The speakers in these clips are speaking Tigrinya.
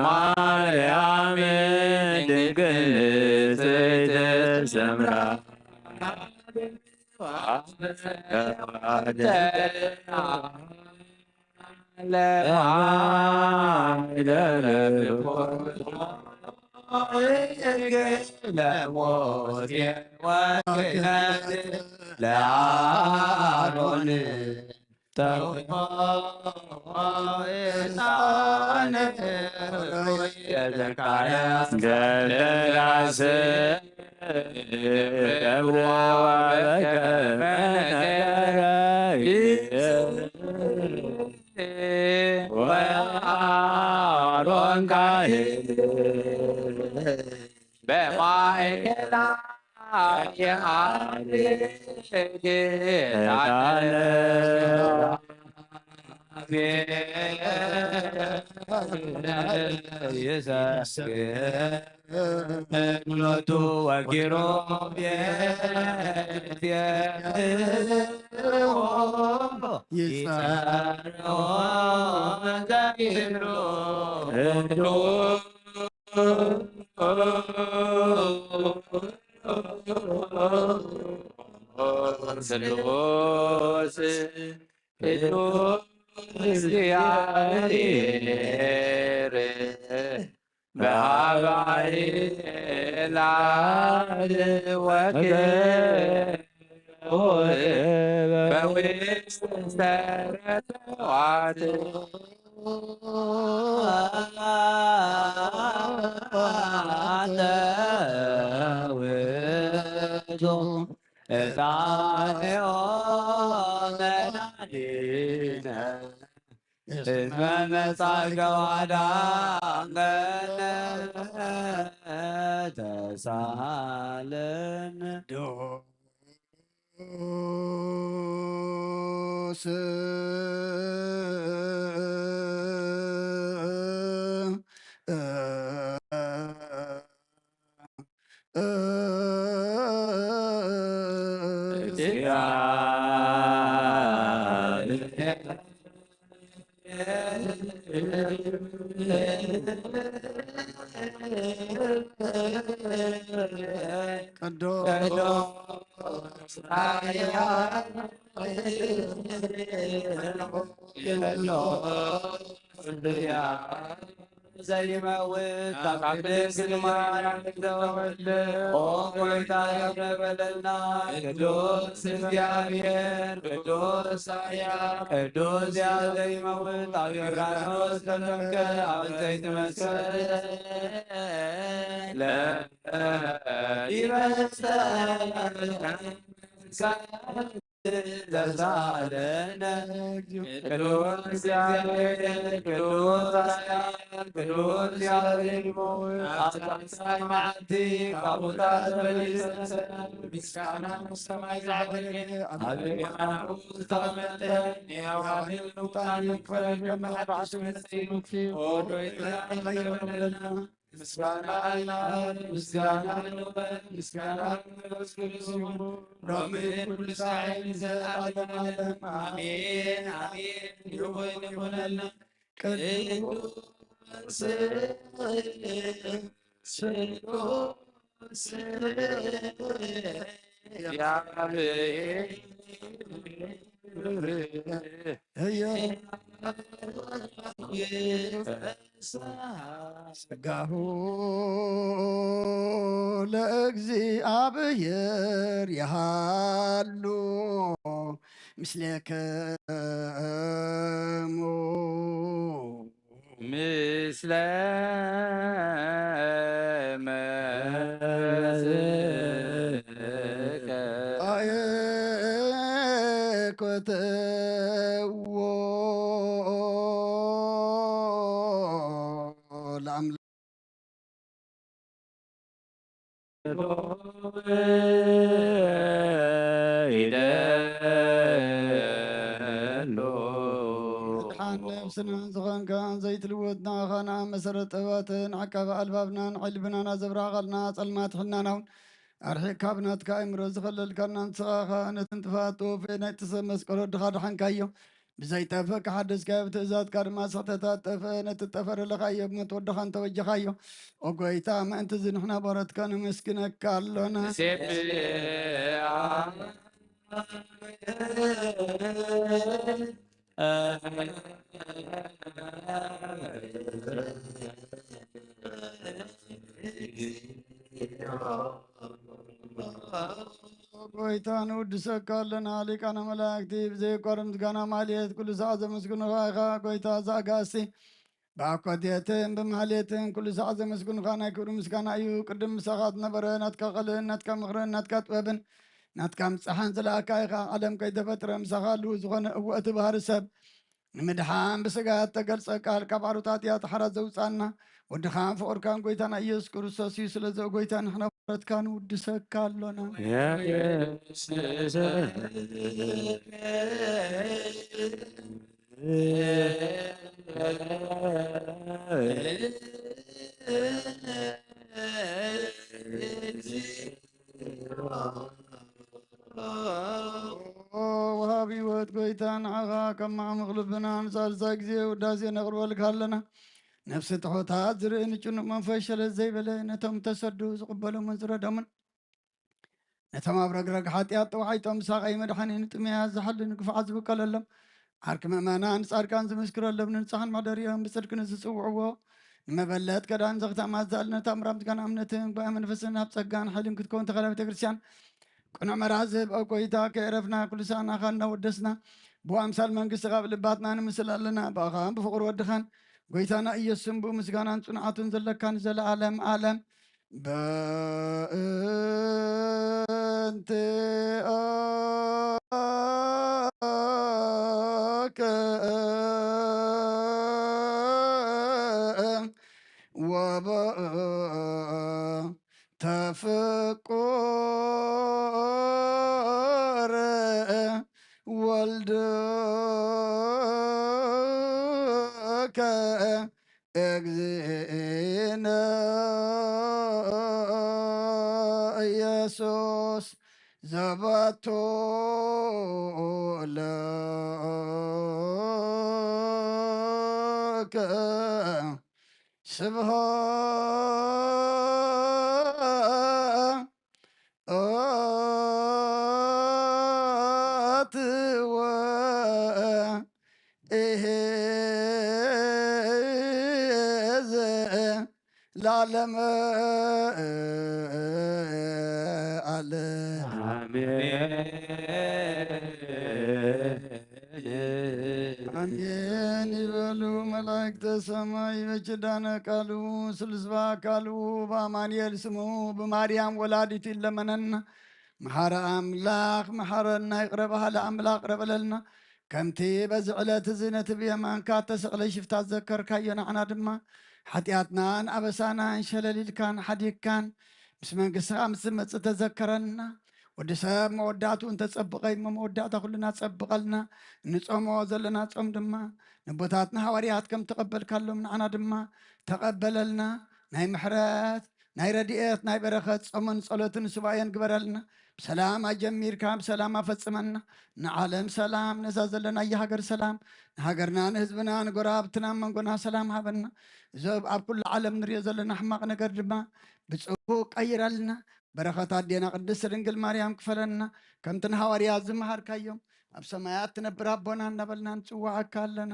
ማርያም ድንግል ንጽሕት ሰምራ ለአሮን ዘካርያስ ገብረ ራስ ገብረ ወበከ ወአሮን ካህን በማእከላ የዐርግ ሎቱ ወኪሩቤል ይጸርዎ ዘኪሩ ስሉስ ቅዱስ እግዚአብሔር በሀባይ ላድ ወክብ በውስተ ረዋት እጣኔዮ መድኃኒነ እስመ መጻእከ ወአዳንከነ ተሳለን። ቅዱስ ዘይመውት ካብ ቅድስት ማርያም ተወልደ። ኦ ጎይታ ይቕረ በለልና። ቅዱስ እግዚኣብሔር፣ ቅዱስ ኃያል፣ ቅዱስ ያ ዘይመውት ኣብ ዮርዳኖስ ተጠምቀ፣ ኣብ ዘይትመስል ይበስተ ለዛለነ። ቅዱስ እግዚአብሔር፣ ቅዱስ ኃያል፣ ቅዱስ ያሬድ፣ ኣብ ሳልሳይ መዓልቲ ካብ ሙታን ተመሊሰ፣ ምስጋና ምስ ሰማይ ዝዓረገ፣ ኣብ የማናሁ ዝተቐመጠ፣ ንሕያዋንን ንሙታንን ክፈርድ ከም ብሓድሽ መጺኡ፣ ኦ ዶይትና ይቕረ በለልና። ምስጋና ንኣብ፣ ምስጋና ንወልድ፣ ምስጋና ንመንፈስ ቅዱስ ይኹን፣ ሎሚ ኩሉ ሳዕ ንዘለዓለመ ዓለም። ኣሜን፣ ኣሜን። ይኹን፣ ይኹነልና። ቅዱስ፣ ቅዱስ እግዚአብሔር። ጸጋሁ ለእግዚኣብሔር ይሃሉ ምስሌክሙ። ምስለ መንፈስከ። አየኮተዎ ለአምላክ። ይደሎ። ብርሃን ነፍስና ዝኾንካ ዘይትልወጥ ንዓኻና መሰረት ጥበባትን ዓቃቢ ኣልባብናን ሓይሊ ልብናና ዘብራኸልና ጸልማት ሕልናና እውን ኣርሒቕካ ብናትካ ኣእምሮ ዝኸለልካና ንስኻ ኸኣ ነቲ ንጥፋት ተወፍኤ ናይቲ ሰብ መስቀል ወድኻ ደሓንካዮ። ብዘይጠፍእ ከሓደስካዮ፣ ብትእዛዝካ ድማ ስሕተታት ጠፍአ። ነቲ ጠፈረ ለኻዮ ብሞት ወድኻ እንተበጀኻዮ፣ ኦ ጎይታ፣ ምእንቲ እዚ ንሕና በረትካ ነመስግነካ ኣሎና። ጎይታ ንውድሰካ ኣለና። ሊቃነ መላእክቲ ብዘይቋርም ምስጋና ማልየት ኩሉ ሰዓት ዘመስግኑኻ ኢኻ። ጎይታ ዘኣጋእዝቲ ብኣኮቴትን ብማህሌትን ኩሉ ሰዓት ዘመስግኑኻ ናይ ክብሪ ምስጋና እዩ። ቅድም ምሳኻ ዝነበረ ናትካ ቃልን ናትካ ምኽርን ናትካ ጥበብን ናትካ ምጻሕን ዝለኣካ ኢኻ። ዓለም ከይተፈጥረ ምሳኻ ኣለዉ ዝኾነ እወ እቲ ባህሪ ሰብ ንምድሓን ብስጋ እተገልጸ ቃል ካብ ዓሩታት እያ ተሓራ ዘውጻና። ወድኻን ፍቕርካን ጎይታና ኢየሱስ ክርስቶስ እዩ። ስለዚ ኦ ጎይታ ንሕና ፍቕረትካ ንውድሰካ ኣሎና። ኦ ወሃቢ ህይወት ጎይታ፣ ንዓኻ ከማዕሙቕ ልብና ንሳልሳይ ግዜ ውዳሴ ነቕርበልካ ኣለና። ነፍሲ ትሑታት ዝርኢ ንጭኑቕ መንፈስ ሸለል ዘይበለ፣ ነቶም ተሰዱ ዝቕበሎምን ዝረዶምን፣ ነቶም ኣብ ረግረግ ሓጢኣት ተዋሒጦም ሳቐይ መድሓኒ ንጥሙያት ዝሓሊ ንግፉዓት ዝብቀለሎም ዓርኪ ምእመናን ጻድቃን ዝምስክረሎም ንንጹሓን መሕደሪኦም ብጽድቂ ንዝጽውዕዎ ንመበለት ገዳም ዘኽታማት ዘኣልነ ታምራ ምስጋና እምነትን ጉባኤ መንፈስን ኣብ ጸጋን ሓይልን ክትከውን ተኸላ ቤተ ክርስቲያን ቅኑዕ መርሃ ዝህብ ኦ ጎይታ ከየዕረፍና ኩሉ ሰዓት ንዓኻ እናወደስና ብኣምሳል መንግስትኻ ኣብ ልባትና ንምስል ኣለና። ብኣኻን ብፍቕሪ ወድኻን ጎይታና ኢየሱስን ብኡ ምስጋናን ጽንዓቱን ዘለካ ንዘለዓለም ዓለም። በእንቲኦ ወበእንተ ፍቁር ወልድከ እግዚእነ ኢየሱስ ዘባቶ ለከ ስብሃት ወእሄዘ ለዓለመ ዓለም። ኣሜን። ኣሜን ይበሉ መላእክተ ሰማይ። በኪዳነ ቃሉ ስሉስ በአካሉ በአማኑኤል ስሙ ብማርያም ወላዲቱ ይለመነና። መሓረ ኣምላኽ መሓረና፣ ይቕረ በሃሊ ኣምላኽ ይቕረ በለልና። ከምቲ በዚ ዕለት እዚ ነቲ ብየማንካ እተሰቕለ ሽፍታ ዝዘከርካዮ፣ ንዓና ድማ ሓጢኣትናን ኣበሳናን ሸለል ኢልካን ሓዲግካን፣ ምስ መንግስትኻ ምስ ዝመጽእ ተዘከረና። ወዲ ሰብ መወዳእትኡ እንተጸብቐ እሞ፣ መወዳእታ ኩልና ጸብቐልና። እንጾሞ ዘለና ጾም ድማ ነቦታትና ሃዋርያት ከም ተቐበልካሎም ንዓና ድማ ተቐበለልና። ናይ ምሕረት፣ ናይ ረድኤት፣ ናይ በረኸት ጾምን ጸሎትን ሱባኤን ግበረልና። ብሰላም ኣጀሚርካ ብሰላም ኣፈጽመና። ንዓለም ሰላም፣ ነዛ ዘለናያ ሃገር ሰላም፣ ንሃገርና ንህዝብና ንጎረባብትና መንጎና ሰላም ሃበና። እዚ ኣብ ኩሉ ዓለም ንሪኦ ዘለና ሕማቕ ነገር ድማ ብጽቡቕ ቀይረልና። በረኸት ኣዴና ቅድስት ድንግል ማርያም ክፈለና። ከምቲ ንሃዋርያት ዝመሃርካዮም ኣብ ሰማያት ትነብር ኣቦና እናበልና ንጽውዓካ ኣለና።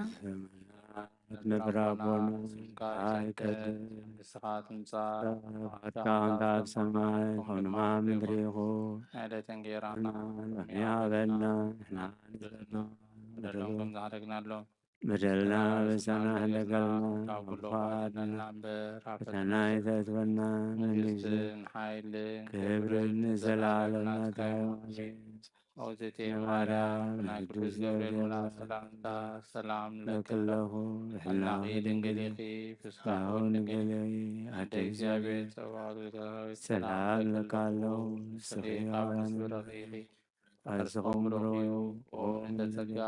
ትነብር ኣቦና ስምካ ይቀደስ፣ መንግስትኻ ትምጻእ፣ ፈቃድካ ከምቲ ኣብ ሰማይ ከምኡ ድማ ኣብ ምድሪ ይኹን። ናይ ዕለት እንጌራና ሎሚ ሃበና፣ ንሕና ንበልና በደሎም ከም ዝሓደግናሎም በደልና በሳና ሕደገልና፣ ካብ ኩሉ ኣድነና እምበር፣ ኣብ ፈተና ኣይተእትወና፣ መንግስትን ሓይልን ክብርን ንዘለዓለም ናትካ እዩ። እግዝእትየ ማርያም፣ ናይ ቅዱስ ገብርኤል መልኣክ ሰላምታ፣ ሰላም ለኪ ኣለኹ፣ ሕልናኺ ድንግል ኢኺ፣ ፍስጋኺ እውን ድንግል እዩ። ኣደ እግዚኣብሔር፣ ጸባኦት ሰራዊት፣ ሰላም ለኪ ኣለኹ፣ ንስኺ ካብ ኣንስቲ ብሩኽቲ ኢኺ፣ ቃልስኹም ብሩኽ እዩ። ኦ ምልዕተ ጸጋ፣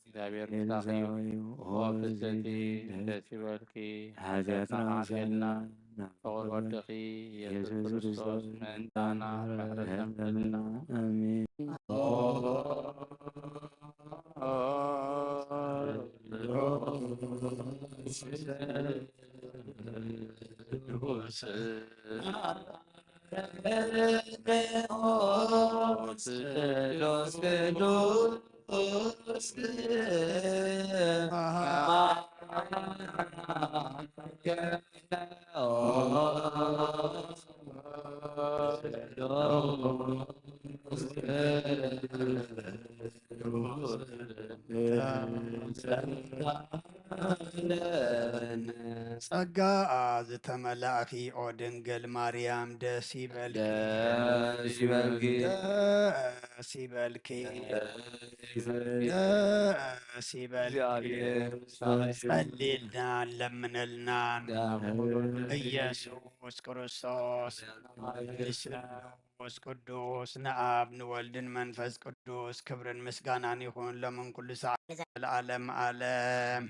እግዚኣብሔር ምሳኺ እዩ። ኦ ፍስሕቲ፣ ደስ ይበልኪ፣ ኃጢአትና ኃጢአትና ኃጢአትና ፍቕር ወልድኺ ኢየሱስ ክርስቶስ ምእንታና ምሕረት ለምንልና። ኣሜን። ጸጋ ዝተመላእኪ ኦ ድንግል ማርያም ደስ ይበልኪ። ደስ ይበልኪ። ደስ ይበልኪ። ደስ ይበልኪ። ደስ ይበልኪ። እግዚአብሔር ጸልይልና ለምነልና። ኢየሱስ ክርስቶስ መንፈስ ቅዱስ ንኣብ ንወልድን መንፈስ ቅዱስ ክብርን ምስጋናን ይኹን ሎምን ኩሉ ሰዓት ለዓለም ዓለም።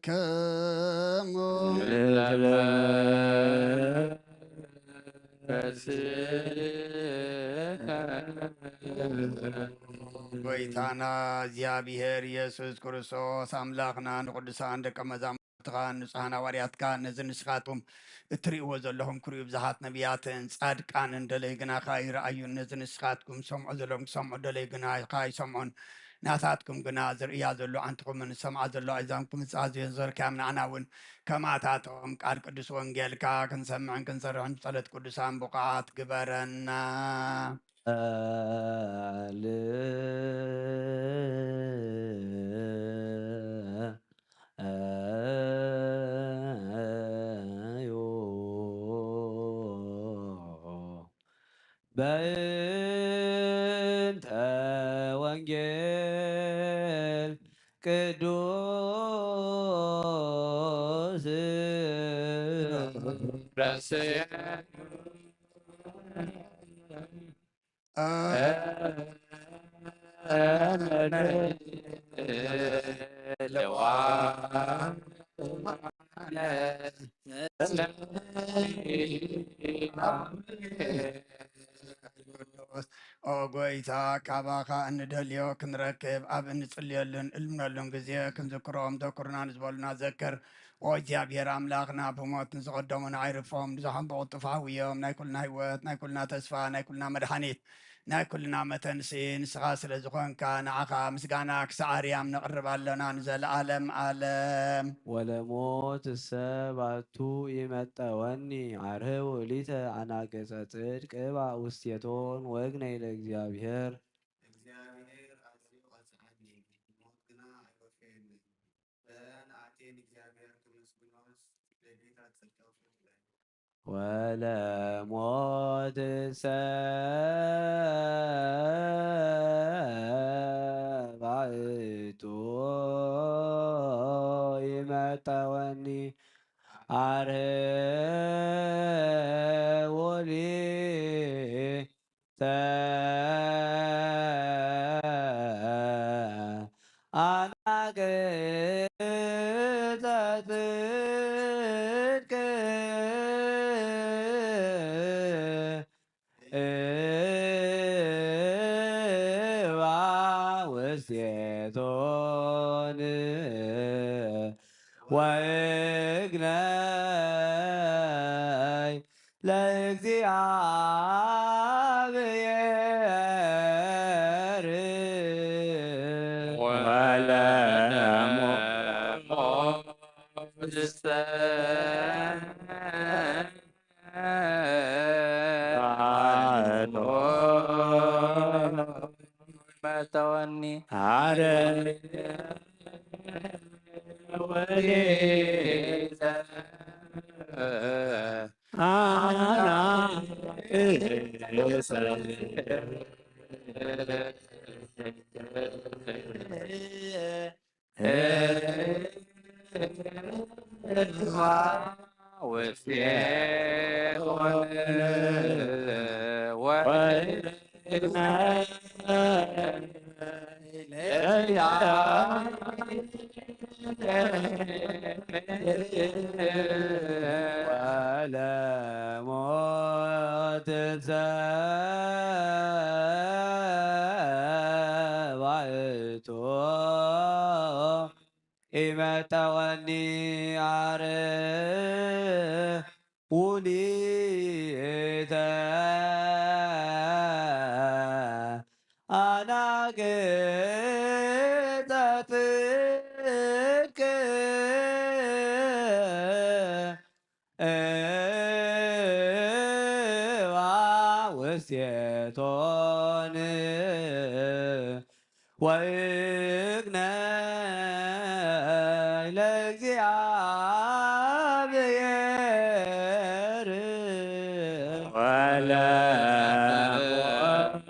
ለኩልክሙ። ጎይታና እግዚኣብሔር ኢየሱስ ክርስቶስ ኣምላኽና ንቅዱሳን ደቀ መዛሙርትኻ ንጹሓን ሃዋርያትካ ነዚ ንስኻትኩም እትርእይዎ ዘለኹም ክርእዩ ብዙሓት ነቢያትን ጻድቃንን ደለይ ግናኻ ይረኣዩን ነዚ ንስኻትኩም ሰምዖ ዘለኹም ክሰምዑ ደለይ ግናኻ ይሰምዑን ናታትኩም ግና ዝርእያ ዘሎ ኣንትኹምን ዝሰምዓ ዘሎ ኣእዛንኩም ዝጻዝዮን ዘርክያም ንዓና እውን ከማታቶም ቃል ቅዱስ ወንጌልካ ክንሰምዕን ክንሰርሕን ብጸሎት ቅዱሳን ብቑዓት ግበረና። በእንተ ወንጌል ቅዱስ ኦ ጎይታ፣ ካባኻ እንደልዮ ክንረክብ ኣብ እንጽልየሉን እልምነሉን ግዜ ክንዝክሮም ዘክሩና ንዝበሉና ዘክር። ኦ እግዚኣብሔር ኣምላኽና፣ ብሞት ንዝቐደሙና ኣይርፎም፣ ንዝሓንበቑ ጥፋ ውዮም፣ ናይ ኩልና ህይወት፣ ናይ ኩልና ተስፋ፣ ናይ ኩልና መድሓኒት፣ ናይ ኩልና መተንሲ ንስኻ ስለ ዝኾንካ፣ ንዓኻ ምስጋና ክሳዕ ኣርያም ነቕርብ ኣሎና ንዘለዓለም ዓለም። ወለሞት እሰ ባቱ ይመጠወኒ፣ አርህው ሊተ አናቅጸ ጽድቅ እባ ውስቴቶን ወግነይ ለእግዚአብሔር። እግዚአብሔር አዝዩ ቀጽዓኒ፣ ሞት ግና ኣይወፈየንን። በል ኣቴን እግዚኣብሔር ከመስግኖስ፣ ደጌታት ጽድቀ ፍለጥ። ወለሞትሰ ባእቱ ይመጠወኒ፣ አርህውኒ አናቅጸ ጽድቅ እባ ውስቴቶን ወእግነይ ለእግዚአብሔር ወለሞትሰ ወኒ ኣረ ወዴተ ኣና ወለሞት ሰባይቶ ኢመጠወኒ ኣረ ውሊተ ኣናግጸትክ እዋ ውስቴቶን ወእግነይ ለእግዚኣብሔር ወለወልድ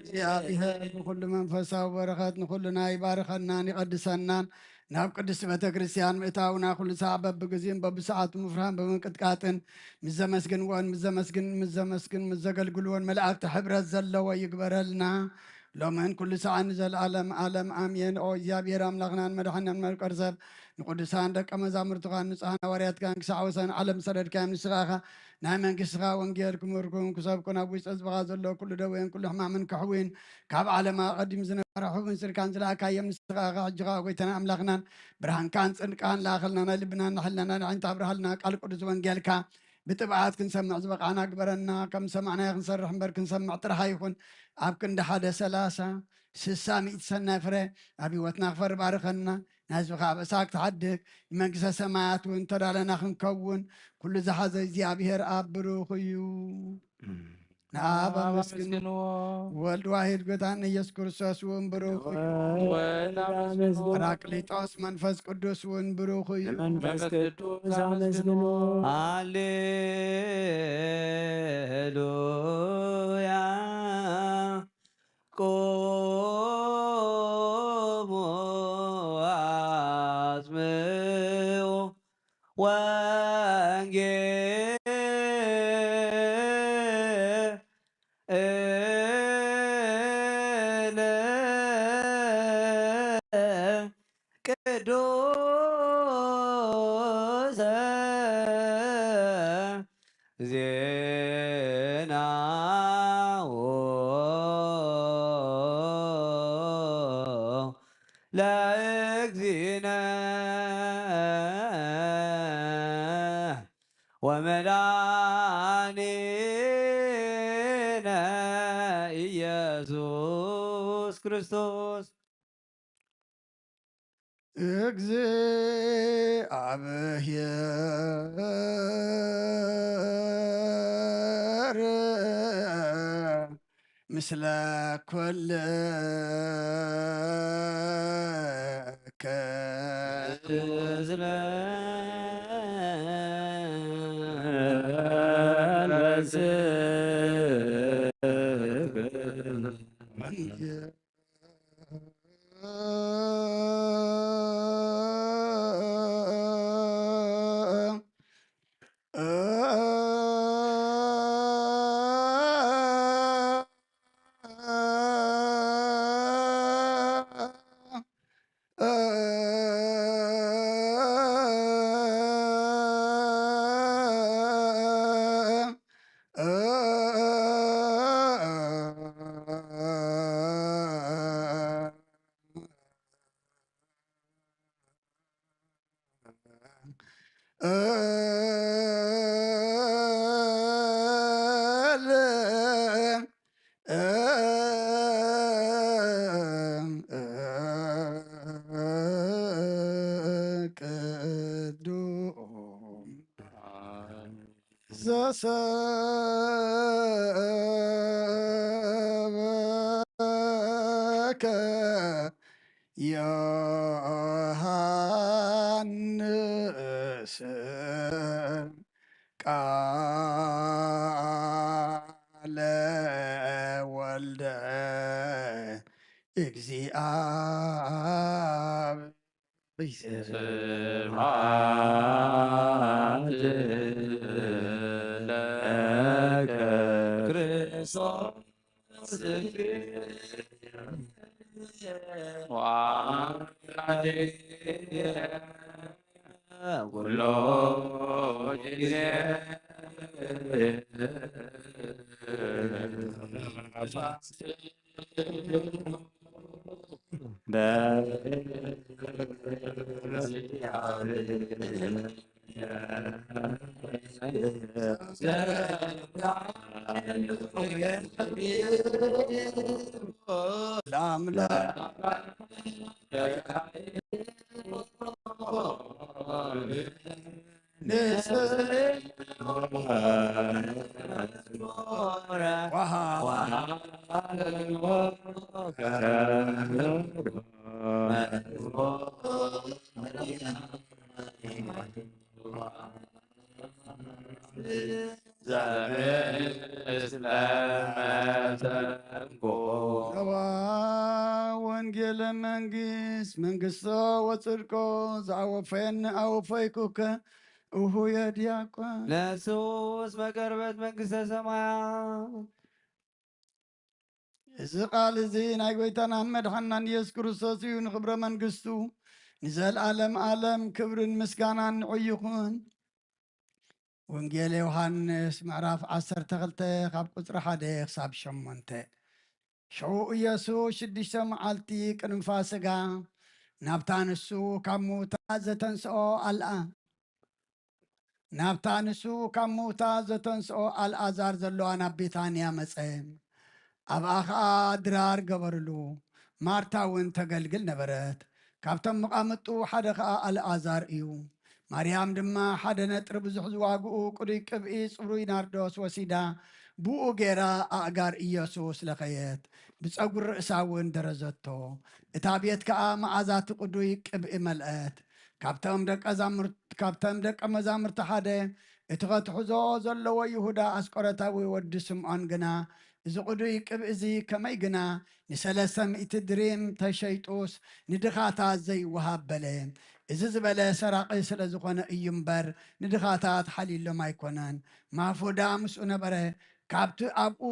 እግዚኣብሔር ንኹሉ መንፈሳዊ በረኸት ንኹልና ይባርኸናን ይቐድሰናን። ናብ ቅድስቲ ቤተ ክርስቲያን ምእታውና ኩሉ ሰዓት በብግዜን በብሰዓቱ ምፍራህን ብምንቅጥቃጥን ምስ ዘመስግንዎን ምስ ዘመስግን ምስ ዘመስግን ምስ ዘገልግልዎን መላእክቲ ሕብረት ዘለዎ ይግበረልና። ሎምን ኩሉ ሰዓት ንዘለዓለም ዓለም ኣሜን። ኦ እግዚኣብሔር ኣምላኽናን መድሓናን መፍቀር ሰብ ንቅዱሳን ደቀ መዛሙርትኻን ንጹሓን ሃዋርያትካን ክሳዕ ወሰን ዓለም ሰደድካዮም ንስኻ ኢኻ ናይ መንግስትኻ ወንጌል ክምህርኩን ክሰብኩን ኣብ ውሽጢ ህዝብኻ ዘሎ ኩሉ ደዌን ኩሉ ሕማምን ከሕዊን ካብ ዓለም ኣቐዲሙ ዝነበረ ሕቡን ስልካን ዝለኣካዮም ንስኻ ኢኻ። ሕጂ ኸኣ ጎይታና ኣምላኽናን ብርሃንካን ጽድቃን ለኣኸልና ናይ ልብናን ንሕልናና ንዓይንት ኣብርሃልና ቃል ቅዱስ ወንጌልካ ብጥብዓት ክንሰምዕ ዝበቓዕና ግበረና። ከም ሰማዕናዮ ክንሰርሕ እምበር ክንሰምዕ ጥራሕ ኣይኹን። ኣብ ክንዲ ሓደ ሰላሳ ስሳ ሚእቲ ሰናይ ፍረ ኣብ ህይወትና ክፈሪ ባርኸና። ናይ ህዝብኻ ኣበሳ ክትሓድግ ንመንግስተ ሰማያት እውን ተዳለና ክንከውን ኩሉ ዝሓዘ እግዚኣብሔር ኣብ ብሩኽ እዩ። ንኣብ ኣመስግንዎ። ወልድ ዋሂድ ጎይታን ኢየሱስ ክርስቶስ እውን ብሩኽ እዩ። ወልድ ኣመስግንዎ። ጳራቅሊጦስ መንፈስ ቅዱስ እውን ብሩኽ እዩ። ንመንፈስ ቅዱስ ኣመስግንዎ። ሃሌሉያ። ቁሙ አስምዑ ወንጌል ቅዱሰ ዜናሁ ለእግዚእነ ወመድኃኒነ ክርስቶስ። እግዚኣብሔር ምስለ ኩልከ ዘሰበከ ዮሃንስ ቃለ ወልደ እግዚኣብሔር ስብሐት ለከ ክርስቶስ ኩሎ ጊዜ ወንጌለ መንግስት መንግስቶ ወጽድቆ ዝኣወፈየኒ ኣወፈይኩከ እሁ የድያኳ። ለሱስ በቀርበት መንግስተ ሰማያት። እዚ ቃል እዚ ናይ ጎይታናን መድሓናን ኢየሱስ ክርስቶስ እዩ። ንኽብረ መንግስቱ ንዘልኣለም ኣለም ክብርን ምስጋናን ንዑ ይኹን። ወንጌል ዮሃንስ ምዕራፍ ዓሰርተ ክልተ ካብ ቁጽሪ ሓደ ክሳብ ሸሞንተ። ሽዑ ኢየሱስ ሽዱሽተ መዓልቲ ቅድሚ ፋስጋ ናብታ ንሱ ካብ ምውታ ዘተንስኦ ኣልኣ ናብታ ንሱ ካብ ምውታ ዘተንስኦ ኣልኣዛር ዘለዋ ናብ ቤታንያ መጸ። ኣብኣ ኸኣ ድራር ገበርሉ። ማርታ እውን ተገልግል ነበረት። ካብቶም መቓምጡ ሓደ ኸኣ ኣልኣዛር እዩ። ማርያም ድማ ሓደ ነጥሪ ብዙሕ ዝዋግኡ ቅዱይ ቅብኢ ጽሩይ ናርዶስ ወሲዳ ብኡ ገይራ ኣእጋር ኢየሱስ ለኸየት፣ ብጸጉሪ ርእሳ እውን ደረዘቶ። እታ ቤት ከኣ መኣዛ እቲ ቅዱይ ቅብኢ መልአት። ካብቶም ደቀ ዛምር- ካብቶም ደቀ መዛሙርቲ ሓደ እቲ ኸትሕዞ ዘለዎ ይሁዳ ኣስቆረታዊ ወዲ ስምዖን ግና እዚ ቅዱይ ቅብኢ እዚ ከመይ ግና ንሰለስተ ሚእቲ ድሪም ተሸይጡስ ንድኻታት ዘይወሃብ በለ። እዚ ዝበለ ሰራቒ ስለ ዝኾነ እዩ እምበር ንድኻታት ሓልዩሎም ኣይኮነን። ማፉዳ ምስኡ ነበረ፣ ካብቲ ኣብኡ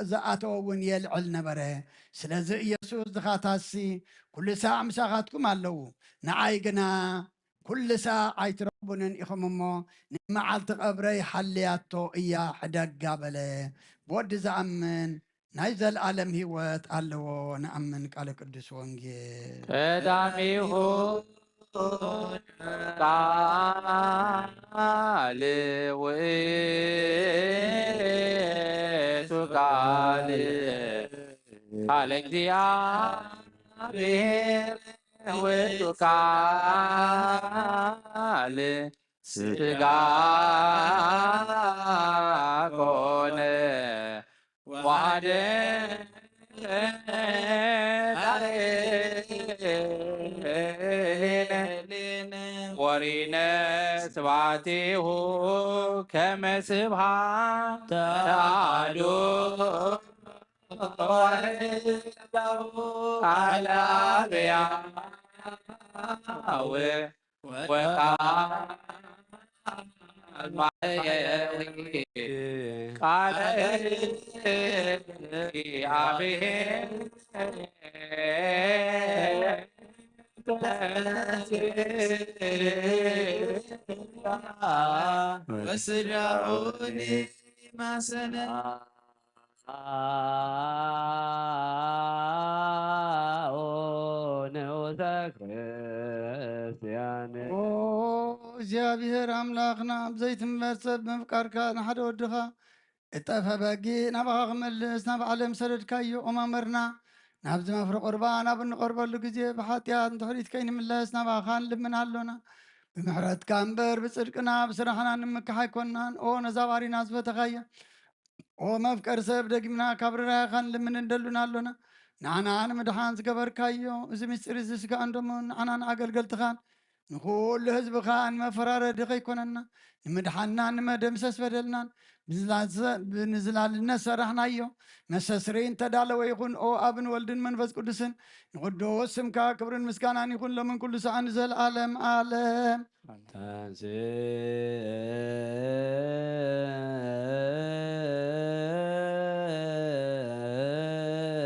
ዝኣተወ እውን የልዕል ነበረ። ስለዚ ኢየሱስ ድኻታትሲ ኩሉ ሳዕ ምሳኻትኩም ኣለዉ፣ ንዓይ ግና ኩሉ ሳዕ ኣይትረኽቡንን ኢኹም እሞ ንመዓልቲ ቐብረይ ሓልያቶ እያ ሕደጋ በለ። ብወዲ ዝኣምን ናይ ዘለኣለም ህይወት ኣለዎ። ንኣምን ቃለ ቅዱስ ወንጌል። ቀዳሚሁ ቃል ውእቱ ቃል ቃለ እግዚኣብሔር ውእቱ ቃል ሥጋ ኮነ ወአደረ ላዕሌነ ወሪነ ስብሐቲሁ ከመ ስብሐተ አሐዱ ቃለ አብ ሕያው ወቃል ማሕያዊ ቃለ እግዚአብሔር ወስጋሁኒ ማሰነ ንዑሰ ክርስቲያን። ኦ እግዚኣብሔር ኣምላኽና፣ ኣብ ዘይትንበር ሰብ ምፍቃርካ ንሓደ ወድኻ እጠፈ በጊ ናባኻ ክመልስ ናብ ዓለም ሰደድካዮ። ኦ መምህርና፣ ናብዚ መፍረ ቁርባን ኣብ እንቐርበሉ ግዜ ብሓጢኣት ንድሕሪት ከይንምለስ ናባኻ ንልምን ኣሎና። ብምሕረትካ እምበር ብጽድቅና ብስራሕና ንምክሕ ኣይኮንናን። ኦ ነዛ ባሪና ዝፈተኻያ፣ ኦ መፍቀር ሰብ፣ ደጊምና ካብ ርራይኻ ንልምን እንደሉን ኣሎና። ንዓና ንምድሓን ዝገበርካዮ እዚ ምስጢር እዚ ስጋን ደሙን ንዓናን ኣገልገልትኻን ንኹሉ ህዝብኻ ንመፈራረዲ ከይኮነና፣ ንምድሓንናን ንመደምሰስ በደልናን ብዝላዘ-፣ ብንዝላልነት ሰራሕናዮ። መሰስሪ እንተዳለወ ይኹን። ኦ ኣብን ወልድን መንፈስ ቅዱስን ንቅዱስ ስምካ ክብርን ምስጋናን ይኹን ሎምን ኩሉ ሰዓን ንዘለዓለም ዓለም።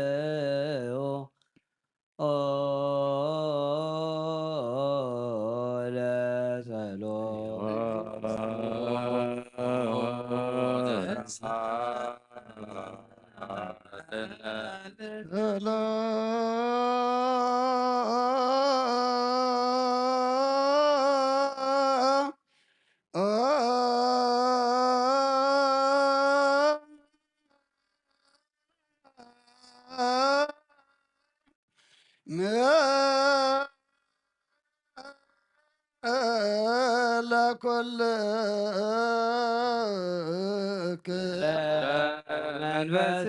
ተንሥኡ ኦ ለጸሎት ለኩልክ መንፈስ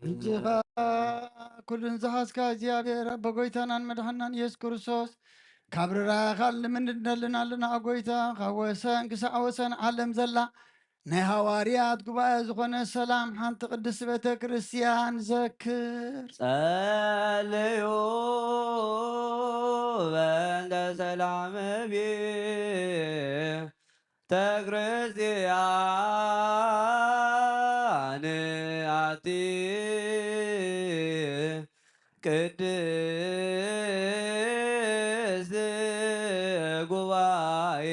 እጅኻ ኩሉን ዝሓዝካ እግዚኣብሔር ኣቦ ጎይታናን መድሓናን ኢየሱስ ክርስቶስ፣ ካብ ርራኻ ልምን እንደልን ኣለና። ጎይታ፣ ካብ ወሰን ክሳዕ ወሰን ዓለም ዘላ ናይ ሃዋርያት ጉባኤ ዝኾነ ሰላም ሓንቲ ቅድስቲ ቤተ ክርስቲያን ዘክር። ጸልዩ በእንተ ሰላም ቤተ ክርስቲያን አቲ ቅድስት ጉባኤ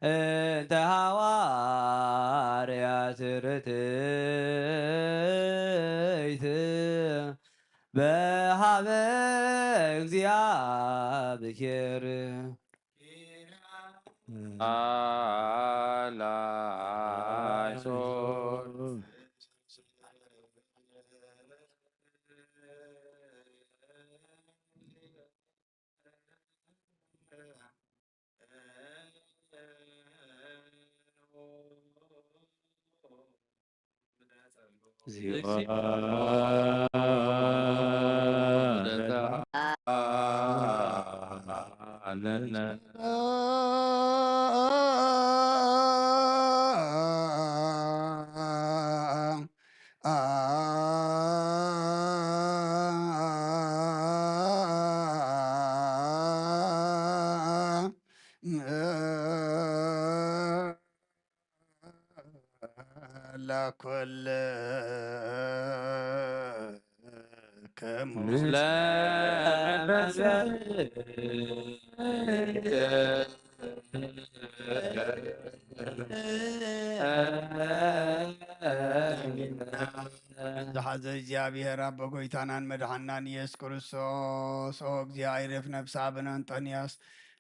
እንተ ሐዋርያት ርትዕት በሃበ እግዚአብሔር። ለኩልክሙ ምስለ መንፈስከ። ዝሓዘ እግዚኣብሔር ኣቦ ጎይታናን መድሓናን ኢየሱስ ክርስቶስ፣ ኦ እግዚኣብሔር ነፍሲ ኣቡነ እንጦንዮስ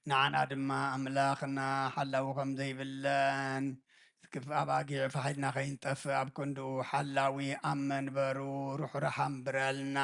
ንዓና ድማ ኣምላኽና ሓላዊ ከም ዘይብለን፣ ዝክፍ ኣባጊዕ ፋሒልና ከይንጠፍእ ኣብ ክንድኡ ሓላዊ ኣብ መንበሩ ርሑራሕ ኣንብረልና።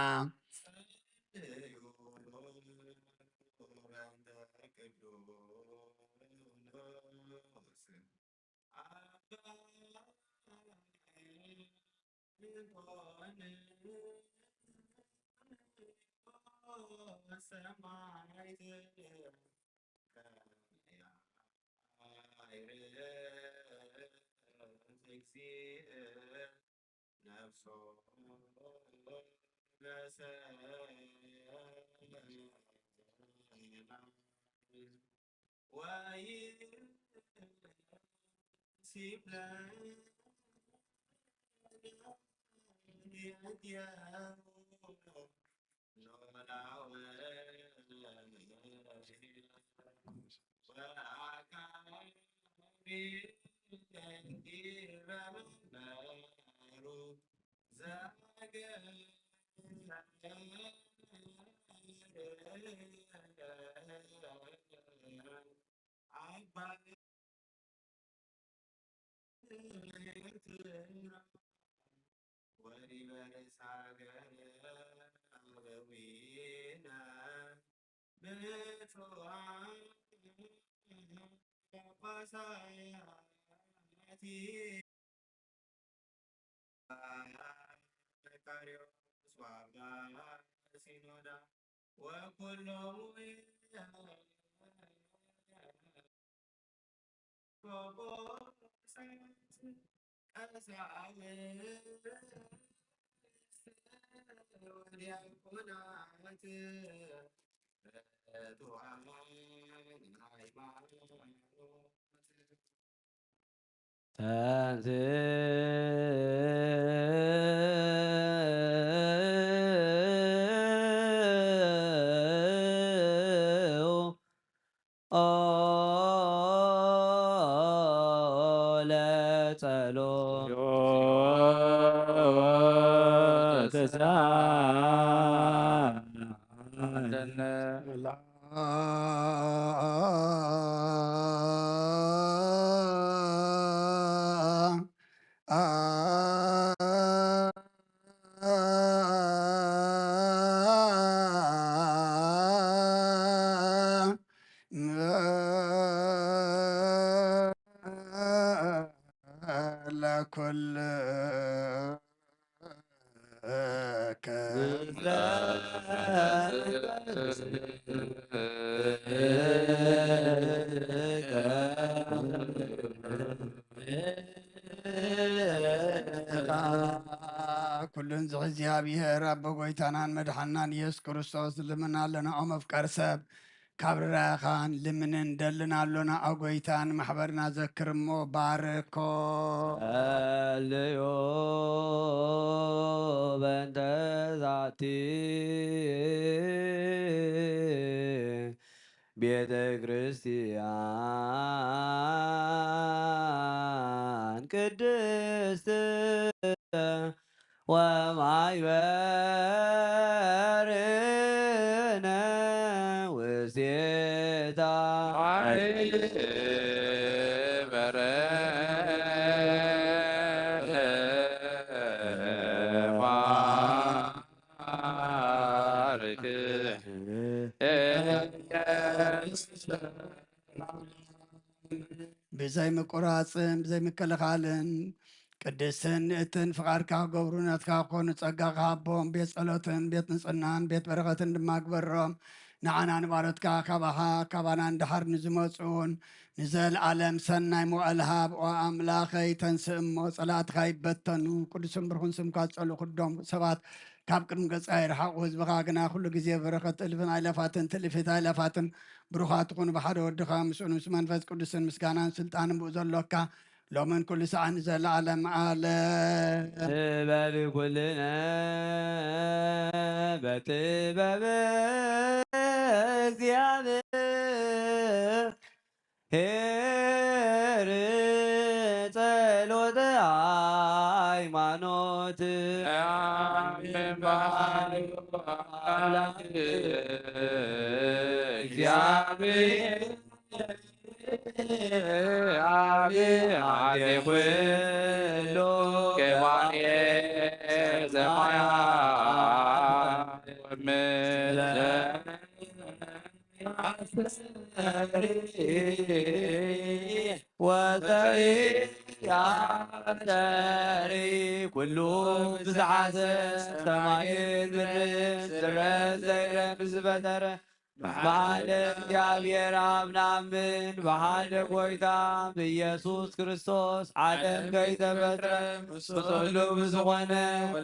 ኩሉን ዝሕዚ እግዚኣብሔር ኣቦ ጎይታናን መድሓናን ኢየሱስ ክርስቶስ ልምና ኣለና። ኦ መፍቀር ሰብ ካብ ርራኻን ልምንን ደልን ኣሎና። ኦ ጎይታ ንማሕበርና ዘክር እሞ ባርኮ። ጸልዩ በእንተ ዛቲ ቤተ ክርስቲያን ቅድስት ወማይበርነ ውስቴታ። ብዘይ ምቁራጽን ብዘይ ምክልኻልን ቅድስትን ንእትን ፍቓድካ ክገብሩ ናትካ ክኾኑ ጸጋ ክሃቦም ቤት ጸሎትን ቤት ንጽህናን ቤት በረኸትን ድማ ግበሮም። ንዓና ንባሮትካ ካባኻ ካባና ንደሓር ንዝመጹ እውን ንዘለኣለም ሰናይ መዋእል ሃብ። ኦ ኣምላኸይ ተንስእ እሞ ጸላእትኻ ይበተኑ። ቅዱስን ብርኹን ስምካ ዝጸልኡ ኩሎም ሰባት ካብ ቅድሚ ገጽካ ይርሓቑ። ህዝብኻ ግና ኩሉ ግዜ በረኸት እልፍን ኣይላፋትን ትእልፊት ኣይላፋትን ብሩኻት ትኹኑ። ብሓደ ወድኻ ምስኡን ምስ መንፈስ ቅዱስን ምስጋናን ስልጣንን ብኡ ዘሎካ ሎምን ኩሉ ሰዓን ንዘለኣለም ዓለም። ንበል ኩልነ በጥበብ እግዚኣብሔር ጸሎተ ሃይማኖት። ኣሜን በሉ ኣምላክ እግዚኣብሔር ኣብ ዓዲ ኩሉ ገባሬ ሰማያት ወምድር ኣሰሪ ወፀሪ ኣሰሪ ኩሉ ብዝሓዘ ሰማይን ምድርን ዝረእ ዘይረእ ብዝፈጠረ ብሓደ እግዚኣብሔር ኣብ ንኣምን፣ ብሓደ ጐይታ ብኢየሱስ ክርስቶስ ዓለም ከይተፈጥረ ምስሉ ብዝኾነ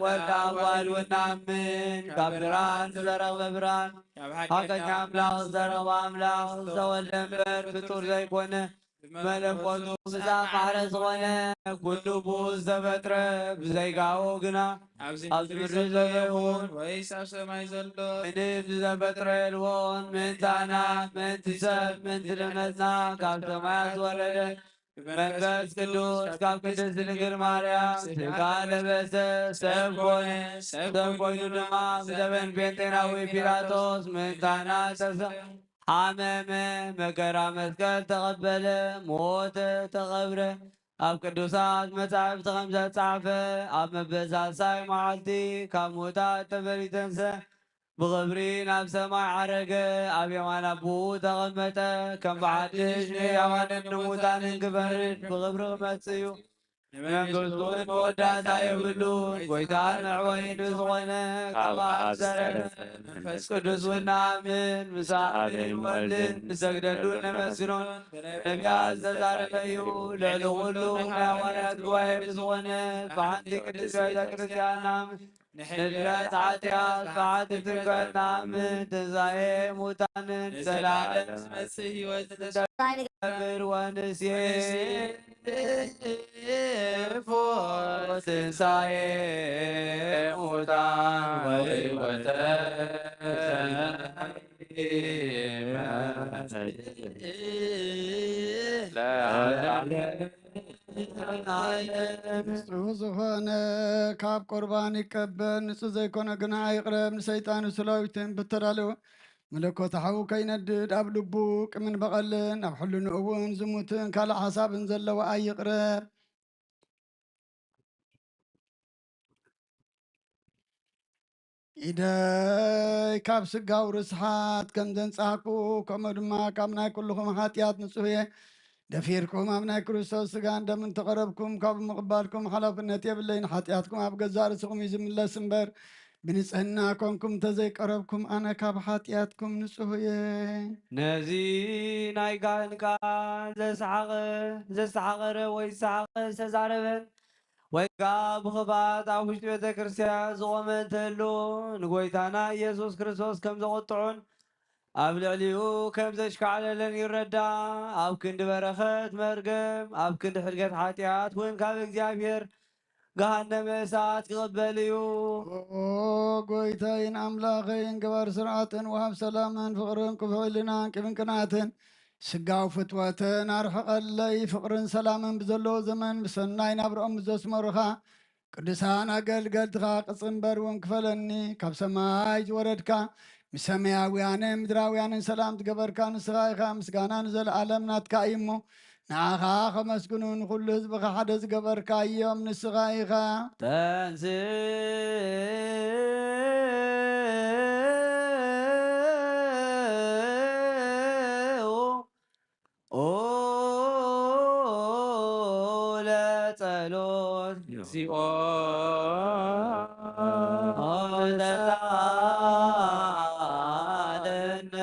ወልድ ኣዋልድ ንኣምን። ካብ ብርሃን ዝተረኽበ ብርሃን፣ ሓቀኛ ኣምላኽ ዝተረኽበ ኣምላኽ፣ ዝተወልደ እምበር ፍጡር ዘይኮነ፣ ብመለኮቱ ብዛፍ ማሕረ ዝኾነ፣ ኩሉ ብኡ ዝተፈጥረ፣ ብዘይካኡ ግና ኣብዚ ኣብዚ ምድሪ ምድሪ ዘሎ ዘሎ ይኹን ይኹን ወይስ ኣብ ሰማይ ዘሎ ምንም ዝተፈጥረ የልቦን። ምእንታና፣ ምእንቲ ሰብ፣ ምእንቲ ድሕነትና ካብ ሰማያት ዝወረደ መንፈስ ቅዱስ ካብ ቅድስት ድንግል ማርያም ስጋ ለበሰ፣ ሰብ ኮነ። ሰብ ኮይኑ ድማ ብዘበን ጴንጤናዊ ፒላጦስ ምእንታና ተሰ-፣ ሓመመ፣ መከራ መስቀል ተቐበለ፣ ሞተ፣ ተቐብረ። ኣብ ቅዱሳት መጻሕፍቲ ከም ዝተጻሕፈ፣ ኣብ መበል ሳልሳይ መዓልቲ ካብ ምዉታት ተፈልዩ ተንስአ፣ ብኽብሪ ናብ ሰማይ ዓረገ፣ ኣብ የማን ኣቦኡ ተቐመጠ። ከም ብሓድሽ ንሕያዋንን ንሙታንን ክፈርድ ብኽብሪ ክመጽእ እዩ። ንመንግስቱ እውን መወዳእታ የብሉን። ጎይታን መዕወይን ዝኾነ ካብ ካብ ኣብ ኣብ ዝተረፈ ዝተረፈ መንፈስ ቅዱስ እውን ንኣምን። ምስ ኣብን ወልድን ንሰግደሉን ነመስግኖን ብነቢያት ዝተዛረበ እዩ። ልዕሊ ኩሉ ናይ ሃዋርያት ጉባኤ ብዝኾነ ብሓንቲ ቅድስት ቤተ ክርስቲያን ንኣምን። ንሕድረት ሓጢኣት፣ ብሓንቲ ጥምቀት ንኣምን። ትንሳኤ ሙታንን ንዘለዓለም ዝመጽእ ህይወት ንገብር ወንሴፎ ትንሳኤ ሙታን ወሕይወተ ንጹህ ዝኾነ ካብ ቁርባን ይቀበል፣ ንጹህ ዘይኮነ ግና ኣይቕረብ። ንሰይጣን ስላዊትን ብተዳለወ መለኮት ሓው ከይነድድ ኣብ ልቡ ቂምን በቐልን ኣብ ሕልንኡ እውን ዝሙትን ካልእ ሓሳብን ዘለዎ ኣይቕረብ። ኢደይ ካብ ስጋው ርስሓት ከም ዘንጻህኩ፣ ከምኡ ድማ ካብ ናይ ኩልኹም ሓጢኣት ንጹህ እየ። ደፊርኩም ኣብ ናይ ክርስቶስ ስጋን ደምን ተቐረብኩም፣ ካብኡ ምቕባልኩም ሓላፍነት የብለይን። ሓጢኣትኩም ኣብ ገዛእ ርእስኹም እዩ ዝምለስ እምበር፣ ብንጽህና ኮንኩም እንተዘይቀረብኩም፣ ኣነ ካብ ሓጢኣትኩም ንጹህ እየ። ነዚ ናይ ካህን ቃል ዘሰሓቐ፣ ዘሰሓቐረ ወይ ዝሰሓቐ ዝተዛረበን ወይ ከኣ ብኽፋት ኣብ ውሽጢ ቤተ ክርስቲያን ዝቖመ እንተህሉ፣ ንጎይታና ኢየሱስ ክርስቶስ ከም ዘቑጥዖን ኣብ ልዕሊኡ ከም ዘሽካዕለለን ይረዳእ። ኣብ ክንዲ በረኸት መርገም፣ ኣብ ክንዲ ሕድገት ሓጢኣት እውን ካብ እግዚኣብሔር ገሃነመ እሳት ክቕበል እዩ። ኦ ጎይታይን ኣምላኸይን፣ ገባር ስርዓትን ወሃብ ሰላምን ፍቕርን ክፉእ ሕልናን ቂምን ቅንኣትን ስጋው ፍትወትን ኣርሕቐለይ። ፍቕርን ሰላምን ብዘለዎ ዘመን ብሰናይ ናብርኦም ዘስመሩኻ ቅዱሳን ኣገልገልትኻ ቅጽ እምበር እውን ክፈለኒ። ካብ ሰማይ ዝወረድካ፣ ምስ ሰማያውያንን ምድራውያንን ሰላም ዝገበርካ ንስኻ ኢኻ። ምስጋና ንዘለኣለም ናትካ እዩ እሞ፣ ንዓኻ ከመስግኑ ንኹሉ ህዝብኻ ሓደ ዝገበርካ እዮም፣ ንስኻ ኢኻ። ተንሥኡ ኦ ለጸሎት እግዚኦ ተሳለነ።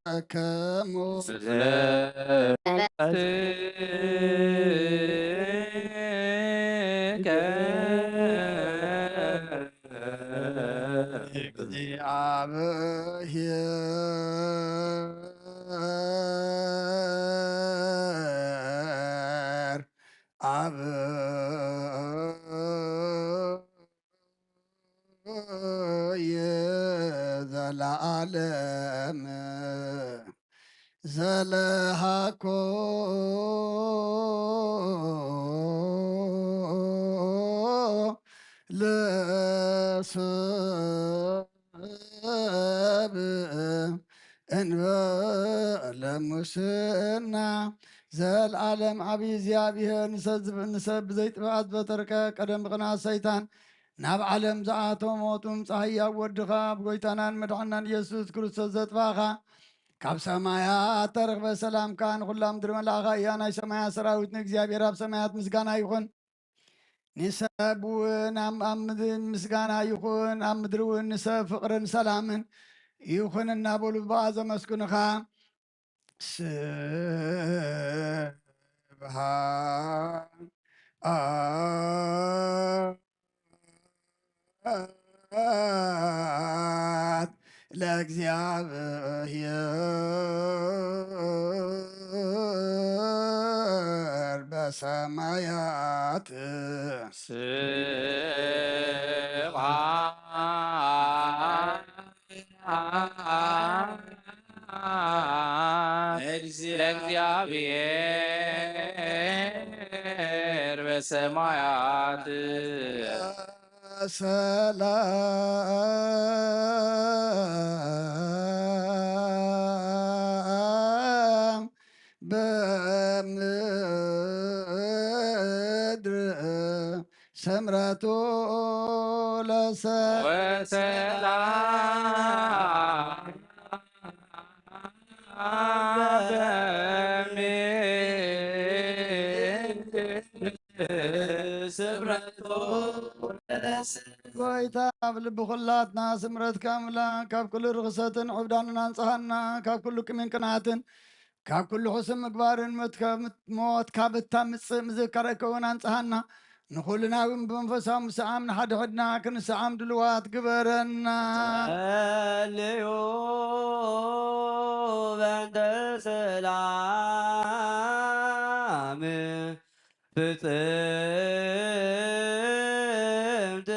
ለኩልክሙ እግዚአብሔር አብ ዘለዓለም ዘለሃኮ ለሰብ እንበለ ሙስና። ዘልዓለም ዓብዪ እግዚኣብሔር ንሰብ ዝብ-፣ ንሰብ ብዘይጥፍኣት ዝበተርከ ቀደም ብቕንዓት ሰይጣን ናብ ዓለም ዝኣተወ ሞት ምምጻእ ህያው ወድኻ ብጎይታናን መድሓናን ኢየሱስ ክርስቶስ ዘጥፋእኻ ካብ ሰማያት ተረኽበ። ሰላምካ ንኹላ ምድሪ መላእኻ እያ። ናይ ሰማያት ሰራዊት ንእግዚኣብሔር ኣብ ሰማያት ምስጋና ይኹን። ንሰብ እውን ኣብ፣ ኣብ ምድሪ ምስጋና ይኹን፣ ኣብ ምድሪ እውን ንሰብ ፍቕርን ሰላምን ይኹን እናበሉ ብኣ ዘመስግኑኻ። ስብሐት ለእግዚኣብሔር በሰማያት። ስብሐት ለእግዚኣብሔር በሰማያት። ሰላም በምድር ስምረቱ ለሰብ ወሰላም በምድር ስምረቱ ለሰብ። ጎይታ ኣብ ልቢ ኩላትና ስምረትካ ምላ ካብ ኩሉ ርኽሰትን ዕብዳንን ኣንጽሃና፣ ካብ ኩሉ ቅሚን ቅንኣትን ካብ ኩሉ ሕሱም ምግባርን ሞት ካብ፣ ሞት ካብ እታምጽእ ምዝካረከ እውን ኣንጽሃና። ንኹልና እውን ብመንፈሳዊ ምስዓም ንሓድሕድና ክንስዓም ድልዋት ግበረና። ጸልዩ በእንተ ሰላም ፍጽምት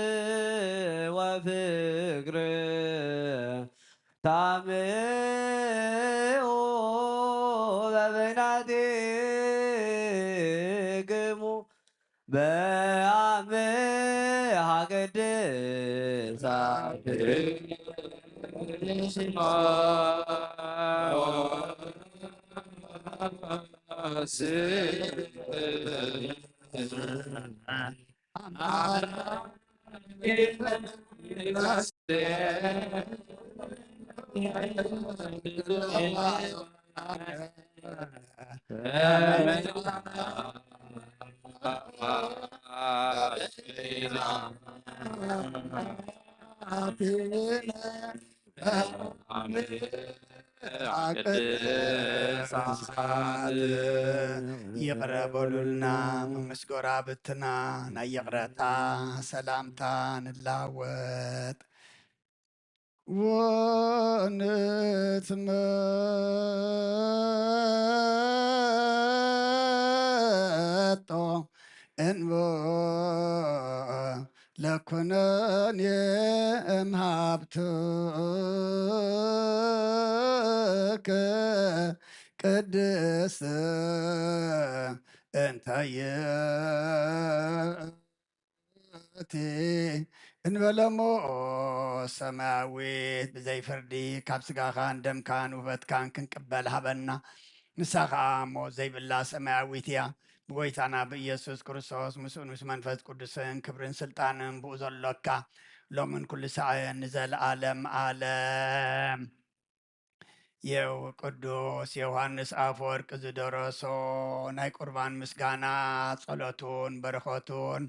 ወፍቅር ታምኡ በበይናቲክሙ በአምሃ ቅድስት ቅድሳት ይቕረ በሉልና፣ ምስ ጎረባብትና ናይ ይቕረታ ሰላምታ ንላወጥ። ወንትመጦ እንበ ለኩነኔ እምሃብትከ ቅድስት እንተ ይእቲ እንበለሞ ሰማያዊት ብዘይ ፍርዲ ካብ ስጋኻን ደምካን ውበትካን ክንቅበል ሃበና። ንሳ ኸኣ ሞት ዘይብላ ሰማያዊት እያ። ብጎይታና ብኢየሱስ ክርስቶስ ምስኡን ምስ መንፈስ ቅዱስን ክብርን ስልጣንን ብኡ ዘሎካ ሎምን ኩሉ ሰዓን ንዘለዓለም ዓለም። የው ቅዱስ ዮሃንስ ኣፈወርቅ ዝደረሶ ናይ ቁርባን ምስጋና ጸሎቱን በረኸቱን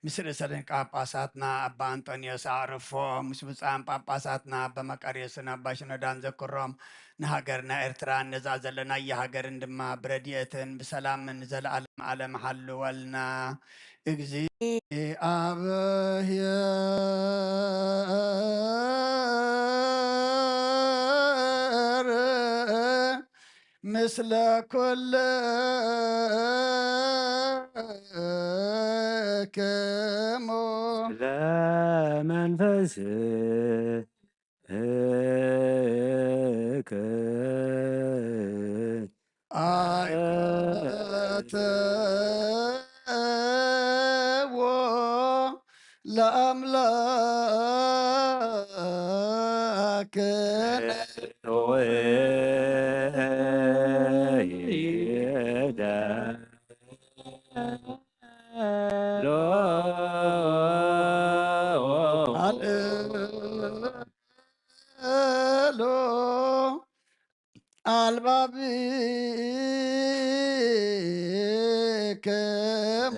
ምስ ርእሰ ሊቃነ ጳጳሳትና ኣባ ኣንጦንዮስ ኣዕርፎም፣ ምስ ብፁዓን ጳጳሳትና ኣባ መቃርዮስን ኣባ ሽኖዳን ዘክሮም፣ ንሃገርና ኤርትራ ነዛ ዘለናያ ሃገርን ድማ ብረድኤትን ብሰላምን ንዘለዓለም ዓለም ሓልወልና። እግዚኣብሔር ምስለ ኩልክሙ። ለመንፈስክ አእትዎ ለአምላክነ። አልእሎ አልባቢክሙ።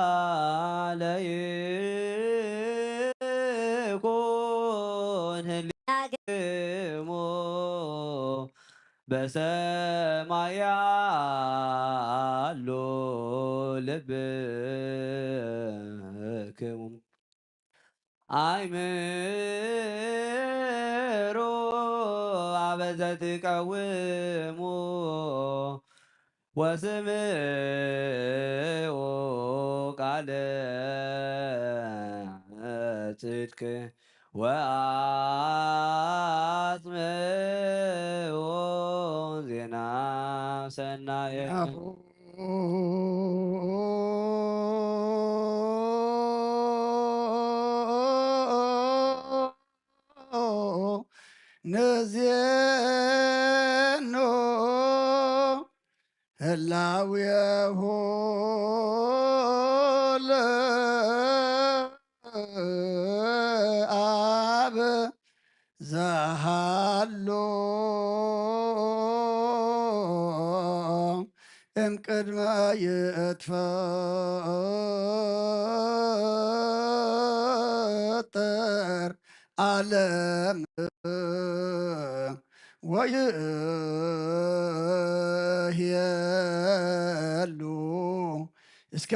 ላለ ይኩን ህልክሙ በሰማይ ያሉ ልብክሙ። አይምሩ አበ ዘትቀውሙ ወስምዑ ቃለ ጽድቅ ወአጽምዑ ዜና ሰናየ። ንዜኑ ህላዌሁ ለአብ ዘሃሎ እምቅድመ ይትፈጠር ዓለም ወይህሉ እስከ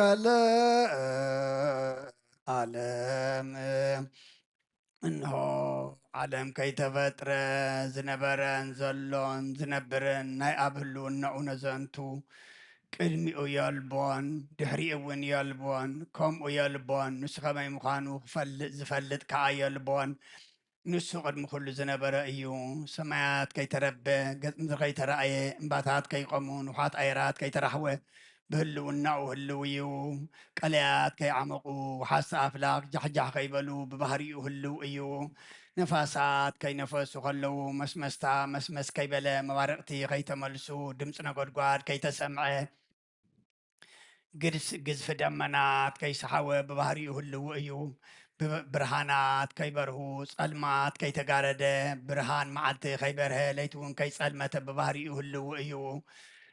ለዓለም። እንሆ ዓለም ከይተፈጥረ ዝነበረን ዘሎን ዝነብርን ናይ ኣብ ህልውናኡ ነዘንቱ ቅድሚኡ የልቦን ድሕሪኡ እውን የልቦን፣ ከምኡ የልቦን። ንሱ ከመይ ምዃኑ ክፈልጥ ዝፈልጥ ከኣ የልቦን። ንሱ ቅድሚ ኩሉ ዝነበረ እዩ። ሰማያት ከይተረበ፣ ገጽ ምድሪ ከይተራእየ፣ እምባታት ከይቆሙ፣ ንውሓት ኣየራት ከይተራህወ፣ ብህልውናኡ ህልው እዩ። ቀለያት ከይዓመቑ፣ ወሓስቲ ኣፍላክ ጃሕጃሕ ከይበሉ፣ ብባህሪኡ ህልው እዩ። ነፋሳት ከይነፈሱ ከለዉ፣ መስመስታ መስመስ ከይበለ፣ መባርቕቲ ከይተመልሱ፣ ድምፂ ነጎድጓድ ከይተሰምዐ፣ ግድስ-፣ ግዝፊ ደመናት ከይሰሓወ ብባህሪኡ ህልው እዩ። ብ-፣ ብርሃናት ከይበርሁ፣ ጸልማት ከይተጋረደ፣ ብርሃን መዓልቲ ከይበርሀ፣ ለይቲ እውን ከይጸልመተ ብባህሪኡ ህልው እዩ።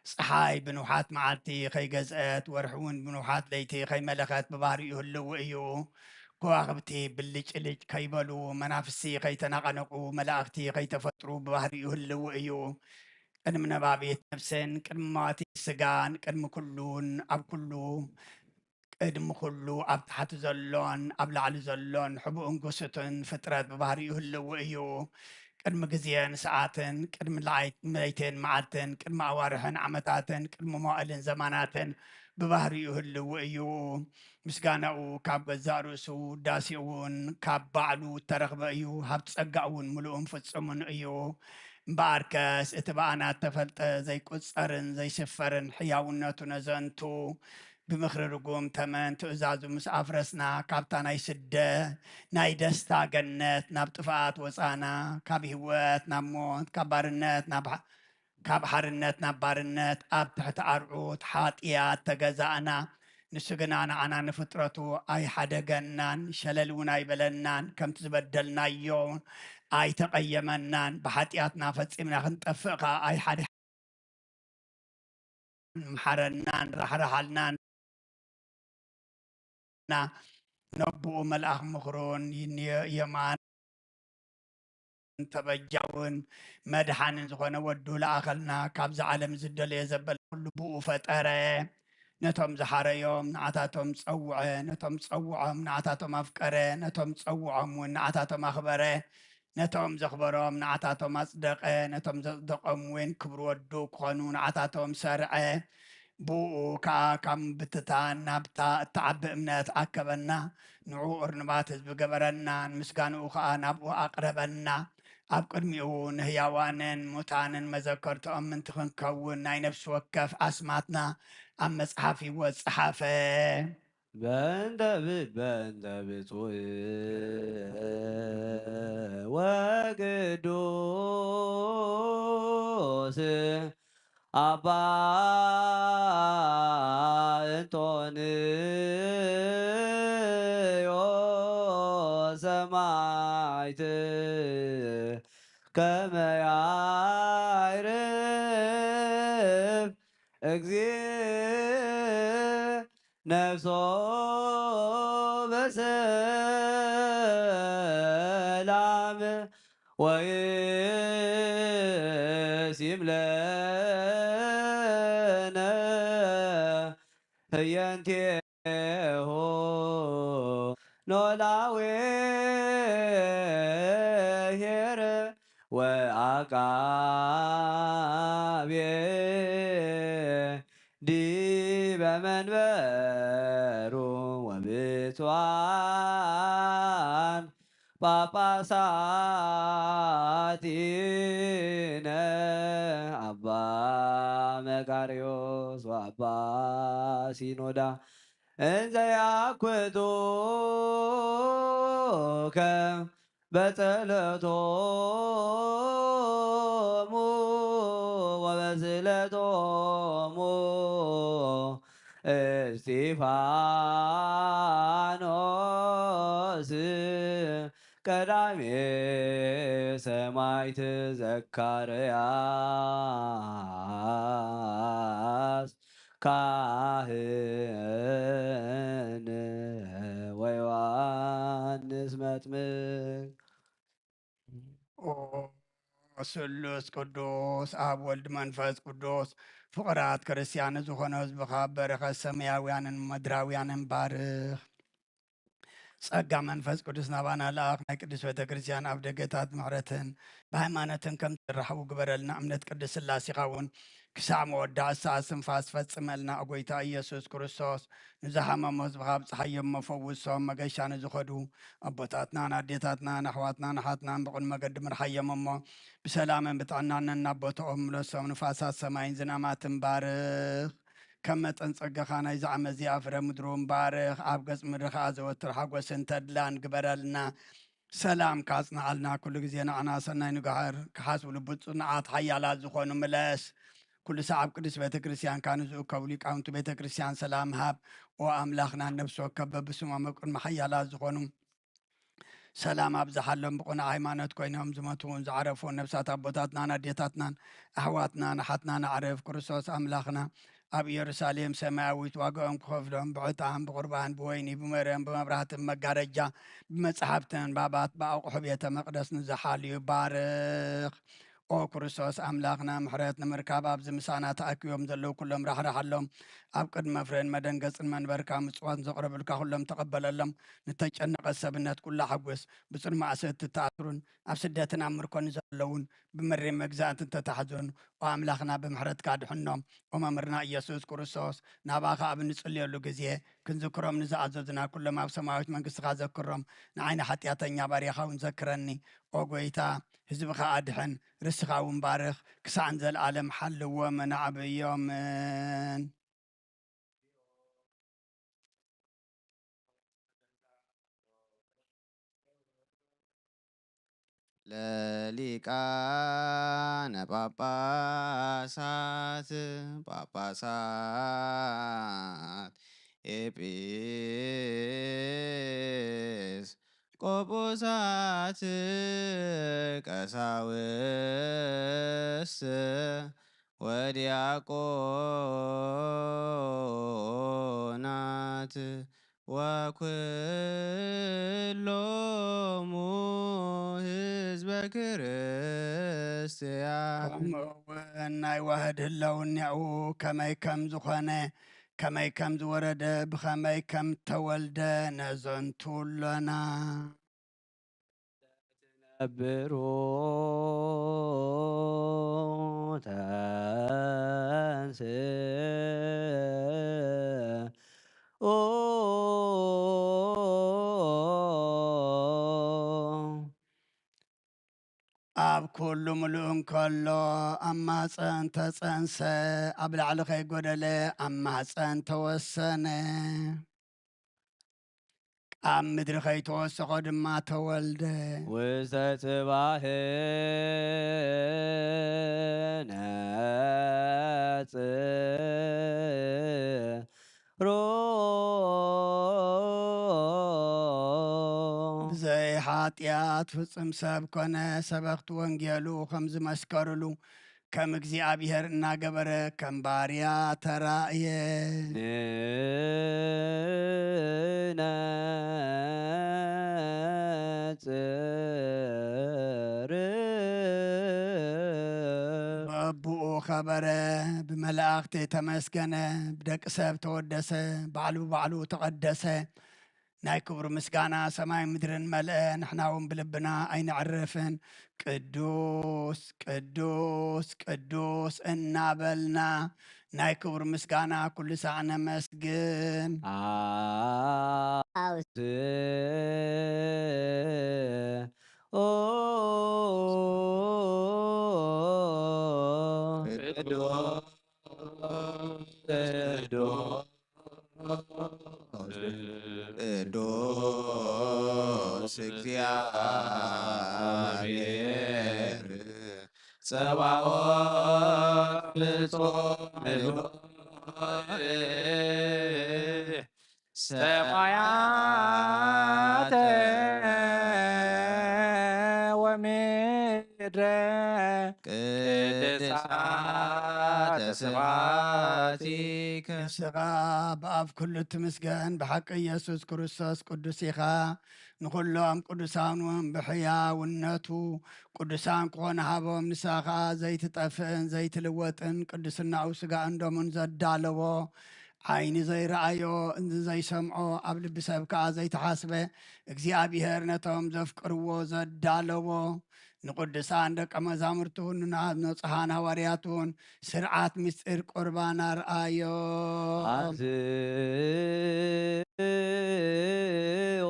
ጸሓይ ብንውሓት መዓልቲ ከይገዝአት፣ ወርሒ እውን ብንውሓት ለይቲ ከይመለኸት ብባህሪኡ ህልው እዩ። ከዋኽብቲ ብልጭልጭ ከይበሉ፣ መናፍስቲ ከይተናቐነቑ፣ መላእኽቲ ከይተፈጥሩ ብባህሪኡ ህልው እዩ። ቅድሚ ነባቢት ነፍስን ቅድሚ መዋቲ ስጋን ቅድሚ ኩሉን ኣብ ኩሉ ቅድሚ ኩሉ ኣብ ታሕቲ ዘሎን ኣብ ላዕሊ ዘሎን ሕቡእን ግሱትን ፍጥረት ብባህሪኡ ህልው እዩ። ቅድሚ ግዜን ሰዓትን ቅድሚ ለይት-፣ ለይትን መዓልትን ቅድሚ ኣዋርሕን ዓመታትን ቅድሚ መዋእልን ዘማናትን ብባህሪኡ ህልው እዩ። ምስጋናኡ ካብ ገዛእ ርእሱ፣ ውዳሴኡ እውን ካብ ባዕሉ እተረኽበ እዩ። ሃብቲ ጸጋ እውን ምሉእን ፍጹምን እዩ። እምበኣርከስ እቲ ብኣና እተፈልጠ ዘይቁጸርን ዘይስፈርን ሕያውነቱ ነዘንቱ ብምኽሪ ርጉም ተመን ትእዛዙ ምስ ኣፍረስና፣ ካብታ ናይ ስደ ናይ ደስታ ገነት ናብ ጥፍኣት ወጻና፣ ካብ ህይወት ናብ ሞት፣ ካብ ባርነት ናብ ሓ-፣ ካብ ሓርነት ናብ ባርነት ኣብ ትሕቲ ኣርዑት ሓጢኣት ተገዛእና። ንሱ ግና ንዓና ንፍጥረቱ ኣይሓደገናን፣ ሸለል እውን ኣይበለናን፣ ከምቲ ዝበደልናዮ ኣይተቐየመናን። ብሓጢኣትና ፈጺምና ክንጠፍእ ከኣ ኣይሓደ-፣ ምሓረናን ራሕራሓልናን። ነቦኡ መልኣኽ ምኽሩን ይንየ-፣ የማን ተበጃውን መድሓንን ዝኾነ ወዱ ለኣኸልና። ካብዚ ዓለም ዝደለዮ ዘበለ ኩሉ ብኡ ፈጠረ። ነቶም ዝሓረዮም ንዓታቶም ጸውዐ፣ ነቶም ጸውዖም ንዓታቶም ኣፍቀረ፣ ነቶም ጸውዖም እውን ንዓታቶም ኣኽበረ፣ ነቶም ዘኽበሮም ንዓታቶም ኣጽደቐ፣ ነቶም ዘጽደቖም እውን ክብሪ ወዱ ክኾኑ ንዓታቶም ሰርዐ። ብኡ ከኣ ካብ ምብትታን ናብታ እትዓቢ እምነት ኣከበና። ንዑ እርኑባት ህዝቢ ገበረና፣ ንምስጋንኡ ከኣ ናብኡ ኣቕረበና። ኣብ ቅድሚኡ ንህያዋንን ሙታንን መዘከርትኦም ምእንቲ ክንከውን ናይ ነፍሲ ወከፍ ኣስማትና ኣብ መጽሓፍ ህይወት ጸሓፈ። በእንተ ብ-፣ በእንተ ብፁዕ ወቅዱስ ኣባ እንጦንዮስ ሰማዕት ከመ ያዕርፍ እግዚእ ነፍሶ በሰላም ወይሲም ለነ ህየንቴሁ ኖላዊ ኄር ወዐቃቤ ዲበ መንበሩ ወብፁዓን ጳጳሳቲነ አባ መቃርዮስ ወአባ ሲኖዳ እንዘ ያኩቱከ በጸሎቶሙ ወበስእለቶሙ እስጢፋኖስ ቀዳሜ ሰማዕት ዘካርያስ ካህን ወዮሐንስ መጥምቅ። ኦ ስሉስ ቅዱስ ኣብ ወልድ መንፈስ ቅዱስ ፍቕራት ክርስቲያን ዝኾነ ህዝብኻ በረኸት ሰማያውያንን ምድራውያንን ባርኽ። ጸጋ መንፈስ ቅዱስ ናባና ለኣኽ። ናይ ቅድስት ቤተ ክርስቲያን ኣብ ደገታት ምሕረትን ብሃይማኖትን ከም ዝራኸቡ ግበረልና። እምነት ቅድስት ስላሴኻ እውን ክሳዕ መወዳእታ እስትንፋስ ፈጽመልና። ኦ ጎይታ ኢየሱስ ክርስቶስ፣ ንዝሓመሙ ህዝብኻ ኣብጽሓዮም፣ መፈውሶም፣ መገሻ ንዝኸዱ ኣቦታትናን ኣዴታትናን ኣሕዋትናን ኣሓትናን ብቕን መገዲ ምርሓዮም እሞ፣ ብሰላምን ብጥዕናን ነናብ ቦታኦም ምለሶም። ንፋሳት ሰማይን ዝናማትን ባርኽ። ከም መጠን ጸጋኻ ናይዚ ዓመት እዚኣ ፍረ ምድሩ እውን ባርኽ። ኣብ ገጽ ምድሪ ኸኣ ዘወትር ሓጎስን ተድላን ግበረልና። ሰላም ካጽንዓልና፣ ኩሉ ግዜ ንዓና ሰናይ ንግበር ክሓስቡ ልቡ ጽኑዓት ሓያላት ዝኾኑ ምለስ። ኩሉ ሰዓብ ቅድስት ቤተ ክርስቲያንካ ንዝእከቡ ሊቃውንቲ ቤተ ክርስቲያን ሰላም ሃብ። ኦ ኣምላኽና፣ ነፍሲ ወከፍ በብስሞም ኣብ ቅድሚ ሓያላት ዝኾኑ ሰላም ኣብዝሓሎም። ብቕኑዕ ሃይማኖት ኮይኖም ዝሞቱ እውን ዝዓረፉ እውን ነፍሳት ኣቦታትናን ኣዴታትናን ኣሕዋትናን ኣሓትናን ኣዕርፍ። ክርስቶስ ኣምላኽና ኣብ ኢየሩሳሌም ሰማያዊት ዋጋኦም ክኸፍሎም ብዕጣን ብቑርባን ብወይኒ ብመርዮን ብመብራህትን መጋረጃ ብመጻሕፍትን ባባት ብኣቑሑ ቤተ መቕደስ ንዝሓልዩ ባርኽ። ኦ ክርስቶስ ኣምላኽና፣ ምሕረት ንምርካብ ኣብዚ ምሳና ተኣኪቦም ዘለዉ ኩሎም ራሕርሓሎም። ኣብ ቅድሚ መፍረን መደንገጽን መንበርካ ምጽዋትን ዘቕረቡልካ ኩሎም ተቐበለሎም። ንተጨነቐት ሰብነት ኩላ ሓጎስ። ብጽኑ ማእሰርቲ እተኣስሩን ኣብ ስደትን ኣብ ምርኮን ዘለዉን ብመሪር መግዛእቲ እተታሕዙን፣ ኦ ኣምላኽና፣ ብምሕረትካ ድሕኖም። ኦ መምህርና ኢየሱስ ክርስቶስ፣ ናባኻ ኣብ እንጽልየሉ ግዜ ክንዝክሮም ንዝኣዘዙና ኩሎም ኣብ ሰማያዊት መንግስትኻ ዘክሮም። ንዓይ ንሓጢኣተኛ ባርያኻ እውን ዘክረኒ። ኦ ጎይታ፣ ህዝብኻ ኣድሕን፣ ርስኻ እውን ባርኽ፣ ክሳዕ ንዘለኣለም ሓልዎምን ኣዕብዮምን። ለሊቃነ ጳጳሳት ጳጳሳት ኤጲስ ቆጶሳት ቀሳውስት ወዲያቆናት ወኩሎሙ ህዝበ ክርስቲያን። ከምኡ እውን ናይ ዋህድ ህለውኛኡ ከመይ ከም ዝኾነ ከመይ ከም ዝወረደ፣ ብኸመይ ከም ተወልደ ነዘንቱ ኣሎና። ነብሩ ተንስኡ። ኣብ ኩሉ ምሉእ እንከሎ ኣብ ማህፀን ተፀንሰ፣ ኣብ ላዕሊ ከይጎደለ ኣብ ማህፀን ተወሰነ። ኣብ ምድሪ ከይተወሰኾ ድማ ተወልደ። ውስተ ጽባሕ ነጽሮ። ብዘይ ሓጢኣት ፍጹም ሰብ ኮነ። ሰበኽቲ ወንጌሉ ከም ዝመስከሩሉ ከም እግዚኣብሔር እናገበረ ከም ባርያ ተራእየ። ንነጽር። ብኣቦኡ ኸበረ፣ ብመላእኽቲ ተመስገነ፣ ብደቂ ሰብ ተወደሰ፣ ባዕሉ ባዕሉ ተቐደሰ። ናይ ክብሩ ምስጋና ሰማይ ምድርን መልአ፣ ንሕና እውን ብልብና ኣይነዕርፍን። ቅዱስ፣ ቅዱስ፣ ቅዱስ እናበልና ናይ ክብሩ ምስጋና ኩሉ ሳዕ ነመስግን። ኣውስ። ኦ፣ ቅዱስ፣ ቅዱስ፣ ቅዱስ እግዚአብሔር ጸባኦት ፍጹም ሰማያተ ወምድረ ቅድሳተ ስብሐቲከ። ንስኻ ብኣብ ኩሉ እትምስገን ብሓቂ ኢየሱስ ክርስቶስ ቅዱስ ኢኻ። ንኹሎም ቅዱሳን እውን ብሕያውነቱ ቅዱሳን ክኾኑ ሃቦም። ንስኻ ኸኣ ዘይትጠፍእን ዘይትልወጥን ቅድስናኡ ስጋኡን ደሙን ዘዳለዎ ዓይኒ ዘይረኣዮ፣ እዝኒ ዘይሰምዖ፣ ኣብ ልቢ ሰብ ከኣ ዘይተሓስበ፣ እግዚኣብሔር ነቶም ዘፍቅርዎ ዘዳለዎ፣ ንቅዱሳን ደቀ መዛሙርቱ፣ ንና-፣ ንጹሓን ሃዋርያት እውን ስርዓት ምስጢር ቁርባን ኣርኣዮ። ኣንስኦ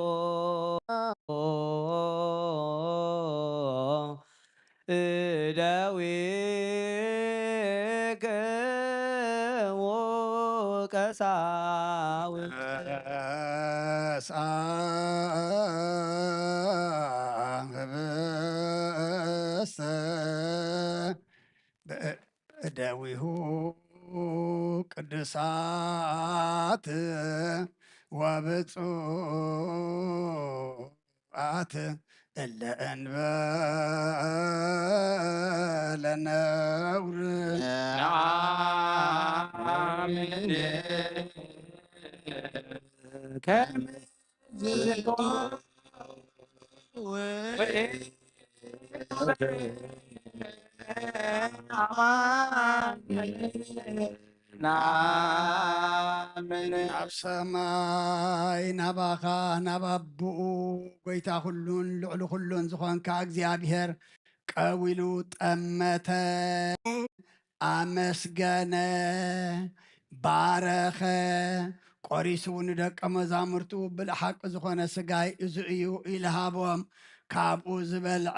እደዊክሙ ቀሳውስት። ህብስተ በእደዊሁ ቅዱሳት ወብፁዓት እለ እንበለ ነውር። ነአምን ከመ ዝንቱ ውእቱ አማን። ነአምን። ናብ ሰማይ ናባኻ ናብ ኣቦኡ ጎይታ ኩሉን ልዕሊ ኩሉን ዝኾንካ እግዚኣብሔር ቀዊሉ ጠመተ፣ ኣመስገነ፣ ባረኸ፣ ቆሪሱ ንደቀ መዛሙርቱ ብልሓቂ ዝኾነ ስጋይ እዚ እዩ ኢሉ ሃቦም። ካብኡ ዝበልዐ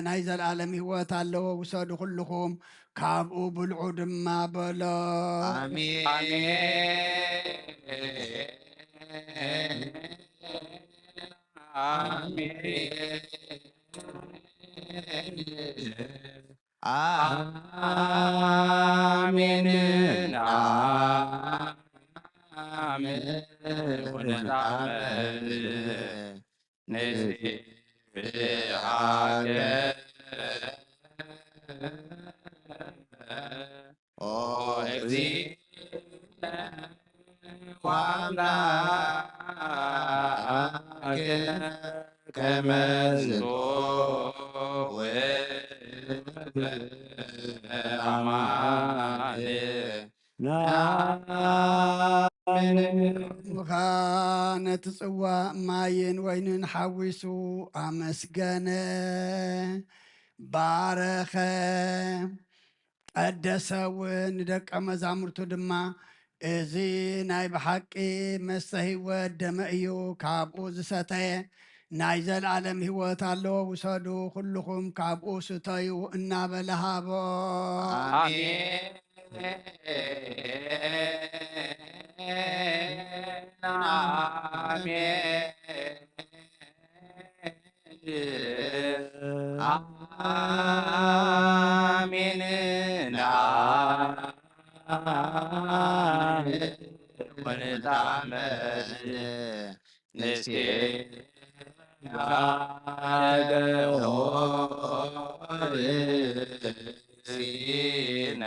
ናይ ዘለኣለም ህይወት ኣለዎ፣ ውሰዱ ኩልኹም ካብኡ ብልዑ ድማ በሎ። ኣሜን። ኣሜን። ኣሜን። ኣሜን። ወነአምን ንስብሐከ ኦ እግዚእነ ወአምላክነ ከመ ዝንቱ ውእቱ አማን። ምኻ ነቲ ጽዋእ ማይን ወይንን ሓዊሱ ኣመስገነ፣ ባረኸ፣ ቀደሰ እውን። ንደቀ መዛሙርቱ ድማ፣ "እዚ ናይ ብሓቂ መስተ ህይወት ደመ እዩ፣ ካብኡ ዝሰተየ ናይ ዘለኣለም ህይወት ኣለዎ፣ ውሰዱ፣ ኩልኹም ካብኡ ስተዩ" እናበለ ሃቦ። ኣሜን። ኣሜን። ኣሜን። ወንታመን ንሴ ሲነ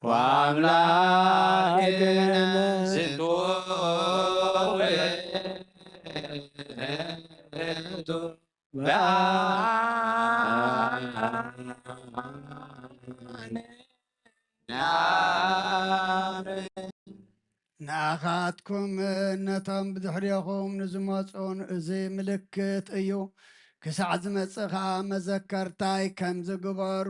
ወአምላክነ ዝንቱ ውእቱ በአነ ናምን። ንኣኻትኩም ነቶም ብድሕሬኹም ንዝመጹን እዚ ምልክት እዩ። ክሳዕ ዝመጽእ ኸኣ መዘከርታይ ከምዚ ግበሩ።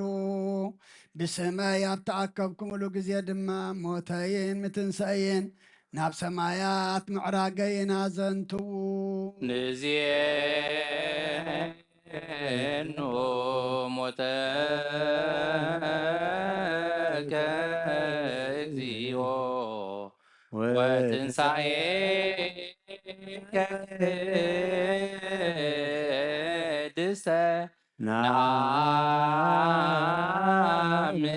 ብስመይ ኣብ ተኣከብኩምሉ ግዜ ድማ ሞተይን ምትንሳኤይን ናብ ሰማያት ምዕራገይን ኣዘንትዉ። ንዜኑ ሞተከ እግዚኦ ወትንሳኤከ ቅድስተ ነአምን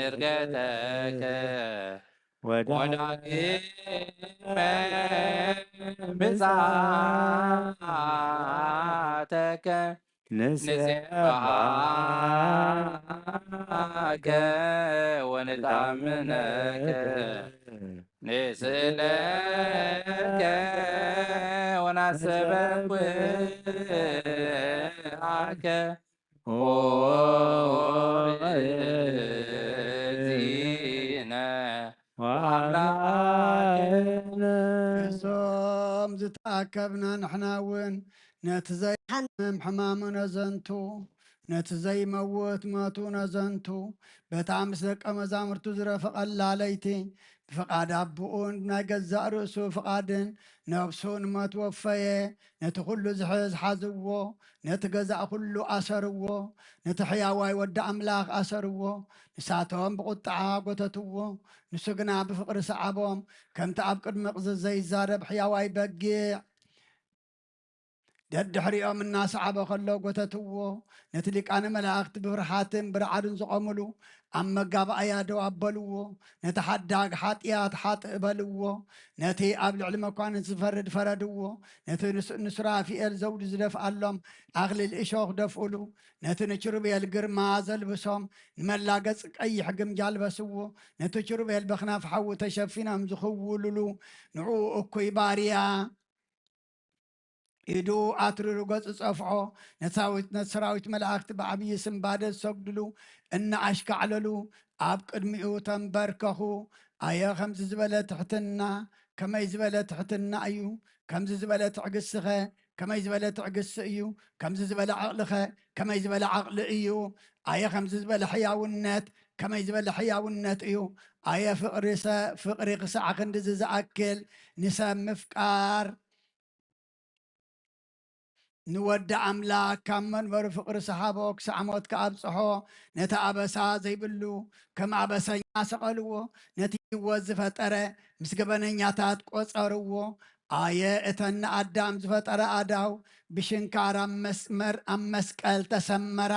ዕርገተከ ወዳግመ ምጽአተከ ንሴብሐከ ወንታምነከ ንስእለከ ወናሰበኩ ኣከ ኦ እግዚእነ ወአምላክነ። እዞም ዝተኣከብና ንሕና እውን ነቲ ዘይሓምም ሕማሙ ነዘንቱ፣ ነቲ ዘይመውት ሞቱ ነዘንቱ፣ በታ ምስ ደቀ መዛሙርቱ ዝረፈቐላ ለይቲ ብፍቓድ ኣቦኡን ብናይ ገዛእ ርእሱ ፍቓድን ነብሱ ንሞት ወፈየ። ነቲ ኩሉ ዝሕዝ ሓዝዎ፣ ነቲ ገዛእ ኩሉ ኣሰርዎ፣ ነቲ ሕያዋይ ወዲ ኣምላኽ ኣሰርዎ። ንሳቶም ብቑጥዓ ጎተትዎ፣ ንሱ ግና ብፍቕሪ ሰዓቦም። ከምቲ ኣብ ቅድሚ ቅዚ ዘይዛረብ ሕያዋይ በጊዕ ደድሕሪኦም እናሰዓበ ከሎ ጎተትዎ። ነቲ ሊቃነ መላእኽቲ ብፍርሃትን ብረዓዱን ዝቖምሉ ኣብ መጋባእያ ደው ኣበልዎ። ነቲ ሓዳግ ሓጢኣት ሓጥእ በልዎ። ነቲ ኣብ ልዕሊ መኳንንቲ ዝፈርድ ፈረድዎ። ነቲ ንስ-፣ ንሱራፊኤል ዘውዲ ዝደፍኣሎም ኣኽሊል እሾኽ ደፍኡሉ። ነቲ ንኪሩቤል ግርማ ዘልብሶም ንመላ ገጽ ቀይሕ ግምጃ ኣልበስዎ። ነቲ ኪሩቤል በኽናፍ ሓዊ ተሸፊኖም ዝኽውልሉ ንዕኡ እኩይ ባርያ ኢዱ ኣትሪሩ ገጹ ጸፍዖ። ነቲ ሰራዊት፣ ነቲ ሰራዊት መላእኽቲ ብዓብዪ ስንባደ ዝሰግድሉ እናኣሽካዕለሉ ኣብ ቅድሚኡ ተንበርከኹ። ኣየ ከምዚ ዝበለ ትሕትና፣ ከመይ ዝበለ ትሕትና እዩ! ከምዚ ዝበለ ትዕግስቲኸ፣ ከመይ ዝበለ ትዕግስቲ እዩ! ከምዚ ዝበለ ዓቕሊኸ፣ ከመይ ዝበለ ዓቕሊ እዩ! ኣየ ከምዚ ዝበለ ሕያውነት፣ ከመይ ዝበለ ሕያውነት እዩ! ኣየ ፍቕሪ ሰ-፣ ፍቕሪ ክሳዕ ክንድዚ ዝኣክል ንሰብ ምፍቃር! ንወዲ ኣምላክ ካብ መንበሩ ፍቕሪ ሰሓቦ፣ ክሳዕ ሞት ከኣብጽሖ፣ ነቲ ኣበሳ ዘይብሉ ከም ኣበሰኛ ሰቐልዎ። ነቲ ህይወት ዝፈጠረ ምስ ገበነኛታት ቆጸርዎ። ኣየ እተን ንኣዳም ዝፈጠረ ኣእዳው ብሽንካር ኣብ መስመር ኣብ መስቀል ተሰመራ።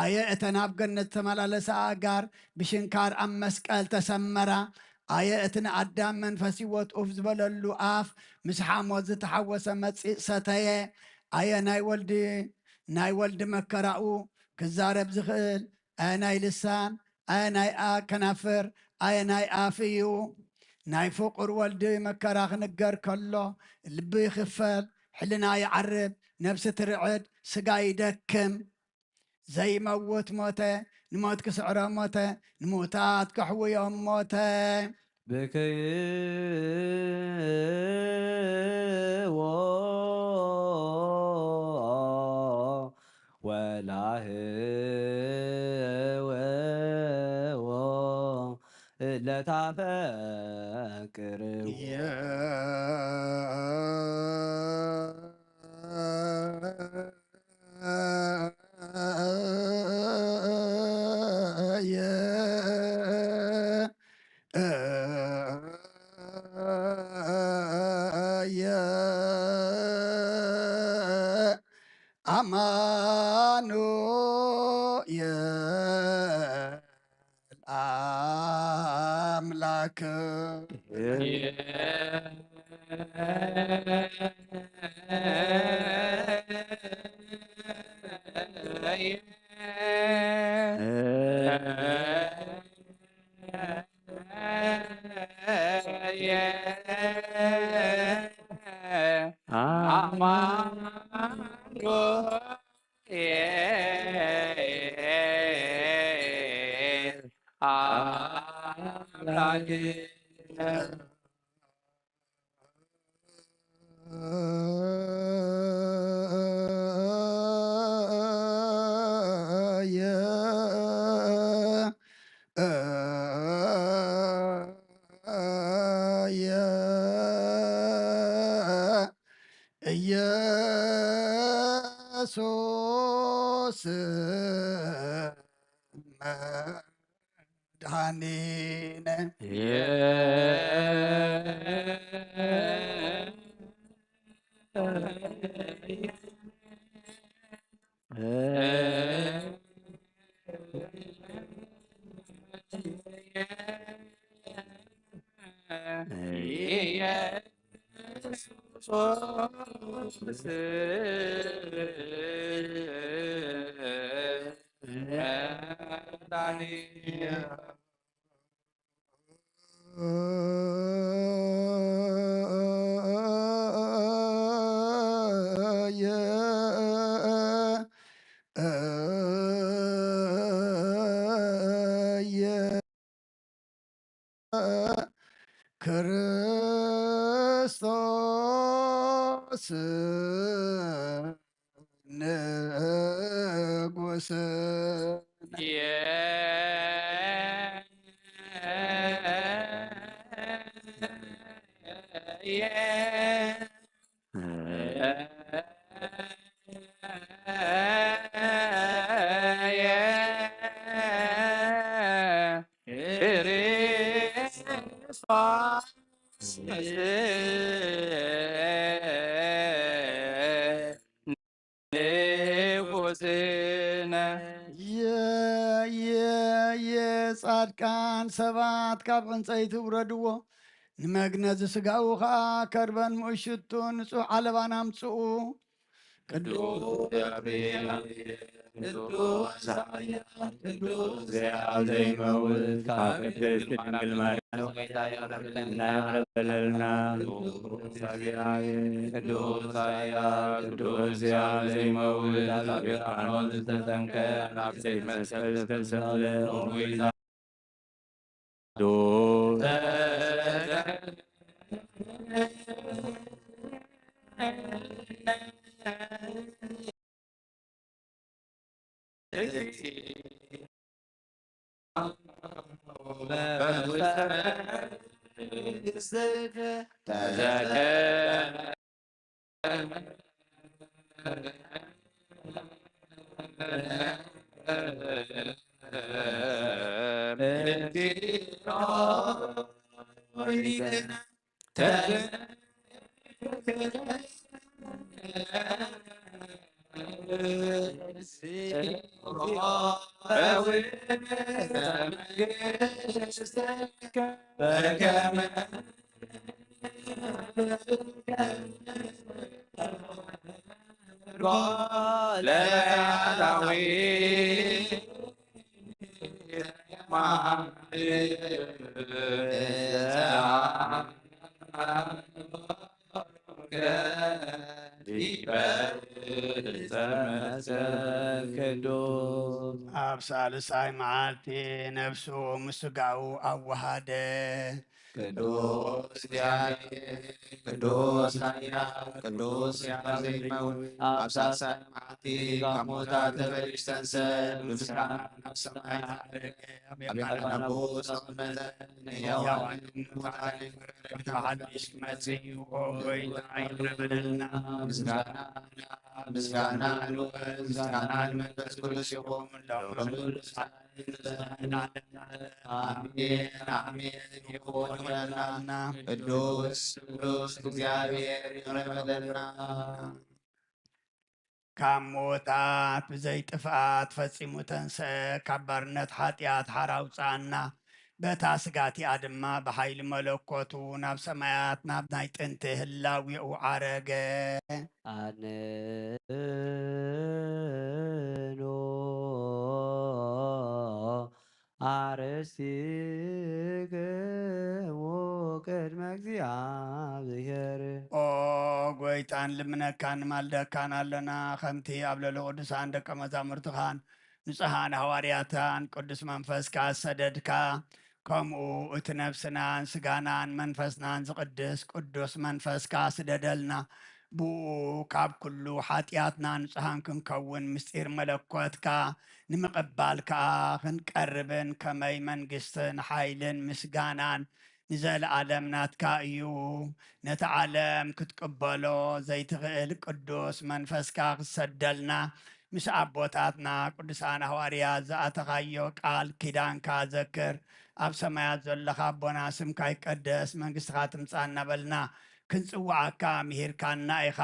ኣየ እተን ኣብ ገነት ዝተመላለሳ ኣእጋር ብሽንካር ኣብ መስቀል ተሰመራ። ኣየ እቲ ንኣዳም መንፈስ ህይወት ኡፍ ዝበለሉ ኣፍ ምስ ሓሞት ዝተሓወሰ መጺእ ሰተየ። ኣየ ናይ ወልዲ፣ ናይ ወልዲ መከራኡ ክዛረብ ዝኽእል፣ ኣየ ናይ ልሳን፣ ኣየ ናይ ኣ-፣ ከናፍር፣ ኣየ ናይ ኣፍ እዩ። ናይ ፍቑር ወልዲ መከራ ክንገር ከሎ ልቢ ይኽፈል፣ ሕልና ይዓርብ፣ ነብሲ ትርዕድ፣ ስጋ ይደክም። ዘይመውት ሞተ፣ ንሞት ክስዕሮ ሞተ፣ ንሙታት ከሕውዮም ሞተ። ብክይዎ ወላህወዎ ለታፈቅርዎ። አማኑኤል አምላክ። አምላክ። ኢየሱስ መድኃኒነ። ክርስቶስ ንጉስ። ንጉስነ። የ-፣ የ-፣ የጻድቃን ሰባት ካብ ዕንጸይቲ ውረድዎ፣ ንመግነዚ ስጋኡ ኸኣ ከርበን ምእሽቱ ንጹሕ ዓለባን ኣምጽኡ። ቅዱስ ገብርኤል፣ ቅዱስ ኃያል፣ ቅዱስ ሕያው ዘይመውት፣ ካብ ቅድስት ድንግል ማርያም ይቕረበለልና። ቅዱስ ኃያል፣ ቅዱስ ሕያው ዘይመውት፣ ካብ ዮርዳኖስ ዝተጠምቀ፣ ኣብ ዘይመስቀል ዝተሰቕለ፣ ኣብ ሳልሳይ መዓልቲ ነፍሱ ምስ ስጋኡ ኣወሃደ። ቅዱስ እግዚኣብሔር፣ ቅዱስ ኃያል፣ ቅዱስ ሕያው ዘይመውት፣ ኣብ ሳልሳይ መዓልቲ ካብ ሙታት ተፈሊሱ ተንሥእ፣ ብምስጋና ናብ ሰማይ ዓረገ። ኣብ የማነ ኣቦኡ ዝተቐመጠ፣ ንሕያዋንን ንሙታንን ፍርዲ ሓድሽ ክመጽእ እዩ። ሆይ ንዓይ ይቕረ በለልና። ምስጋና ምስጋና ንወልድ፣ ምስጋና ንመንፈስ ቅዱስ ይኹን፣ ሎምን ቅዱሳን ለዘለዓለመ ዓለም። ኣሜን፣ ኣሜን። ይኹን፣ ይኹነልና። ቅዱስ፣ ቅዱስ እግዚኣብሔር ይቕረ በለልና። ካብ ምዉታት ብዘይ ጥፍኣት ፈጺሙ ተንስአ፣ ካብ ባርነት ሓጢኣት ሓራ ኣውጽኣና። በታ ስጋ እቲኣ ድማ ብሓይሊ መለኮቱ ናብ ሰማያት፣ ናብ ናይ ጥንቲ ህላዌኡ ዓረገ። ኣድንኑ ኣርእስቲክሙ ቅድመ እግዚኣብሔር። ኦ ጎይታ፣ ንልምነካን ንማልደካን ኣሎና፣ ከምቲ ኣብ ልዕሊ ቅዱሳን ደቀ መዛሙርትኻን ንጹሓን ሃዋርያታን ቅዱስ መንፈስካ ዝሰደድካ፣ ከምኡ እቲ ነፍስናን ስጋናን መንፈስናን ዝቕድስ ቅዱስ መንፈስካ ስደደልና። ብኡ ካብ ኩሉ ሓጢኣትና ንጹሃን ክንከውን ምስጢር መለኮትካ ንምቕባል ከኣ ክንቀርብን፣ ከመይ መንግስትን ሓይልን ምስጋናን ንዘለኣለም ናትካ እዩ። ነቲ ዓለም ክትቅበሎ ዘይትኽእል ቅዱስ መንፈስካ ክትሰደልና፣ ምስ ኣቦታትና ቅዱሳን ሃዋርያት ዝኣተኻዮ ቃል ኪዳንካ ዘክር። ኣብ ሰማያት ዘለኻ ኣቦና፣ ስምካ ይቀደስ፣ መንግስትኻ ትምጻእ እናበልና ክንጽውዓካ ምሂርካና ኢኻ።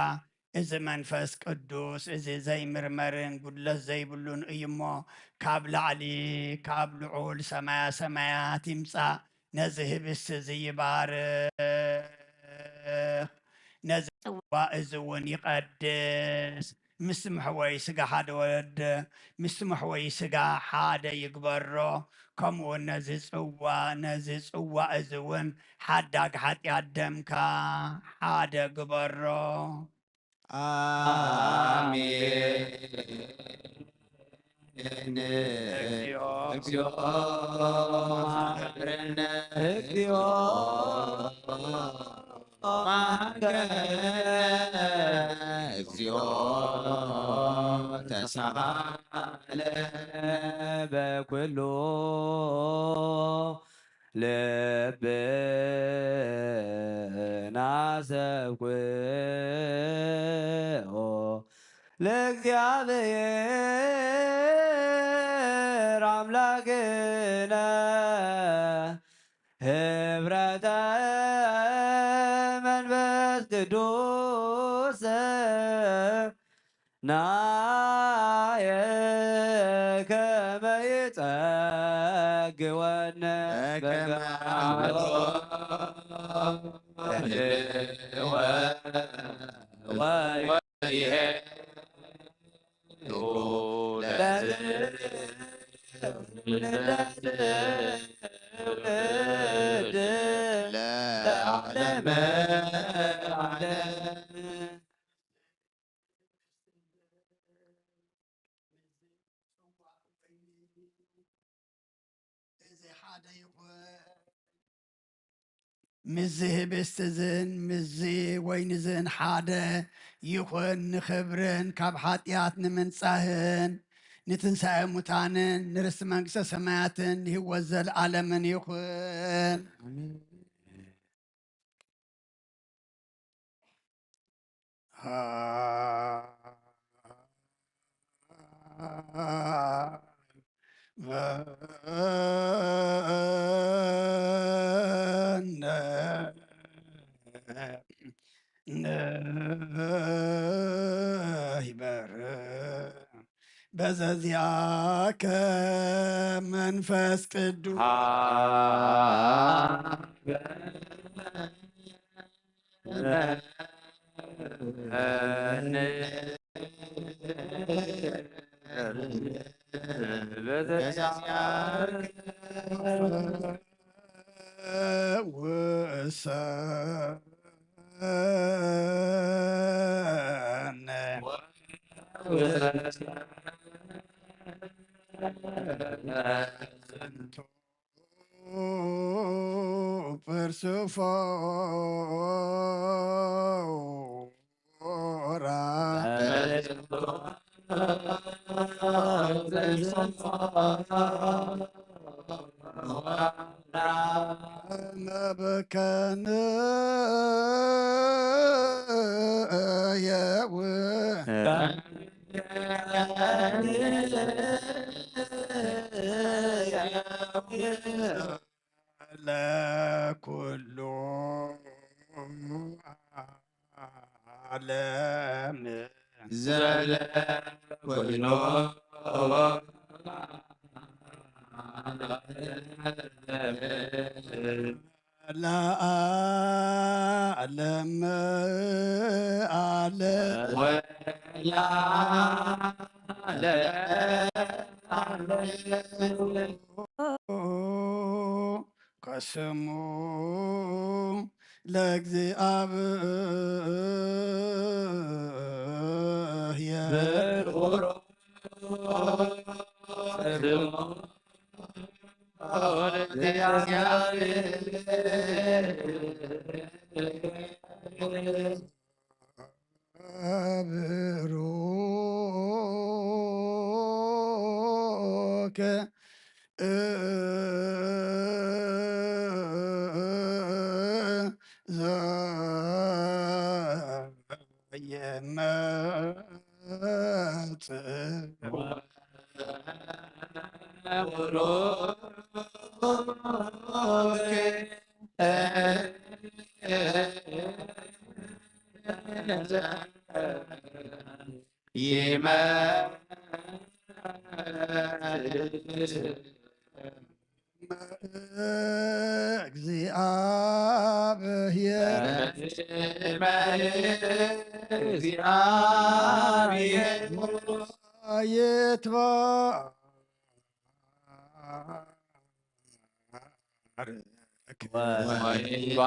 እዚ መንፈስ ቅዱስ እዚ ዘይምርመርን ጉድለት ዘይብሉን እዩ እሞ፣ ካብ ላዕሊ፣ ካብ ልዑል ሰማያ ሰማያት ይምጻእ። ነዚ ህብስቲ እዚ ይባርኽ፣ ነዚ ጽዋ እዚ እውን ይቐድስ። ምስ መሕወይ ስጋ ሓደ ወልድ፣ ምስ መሕወይ ስጋ ሓደ ይግበሮ። ከምኡ እውን ነዚ ጽዋ፣ ነዚ ጽዋ እዚ እውን ሓዳግ ሓጢኣት ደምካ ሓደ ግበሮ። ኣሜን። እግዚኦ፣ እግዚኦ፣ መሐረነ። እግዚኦ፣ መሐረነ። እግዚኦ፣ ተሳሃለ። በኩሉ ልብና ሰብክዎ ለእግዚኣብሔር ኣምላክነ። ህብረተ መንፈስ ቅዱስ ናየ ከመ ይጸግወነ በከመ በገሃሎ ወይሄ ለዓለመ ዓለም። እዚ ሓደ ይኹን። ምስዚ ህብስቲ እዝን ምስዚ ወይኒ እዝን ሓደ ይኹን፣ ንኽብርን ካብ ሓጢኣት ንምንጻህን ንትንሳኤ ሙታንን ንርስቲ መንግስተ ሰማያትን ንህይወት ዘለዓለምን ይኹን። በዘዚአከ መንፈስ ቅዱስ ወርስፎራ መብከን የው ለኩሉ ዓለም ዘለ ኩሉ ለዓለም ዓለም ወለዓለም ዓለም። ከስሙ ለእግዚኣብሔር ብሩክ ዘየመጽእ እግዚአብሔር እግዚአብሔር ይትባረክ። ወይባ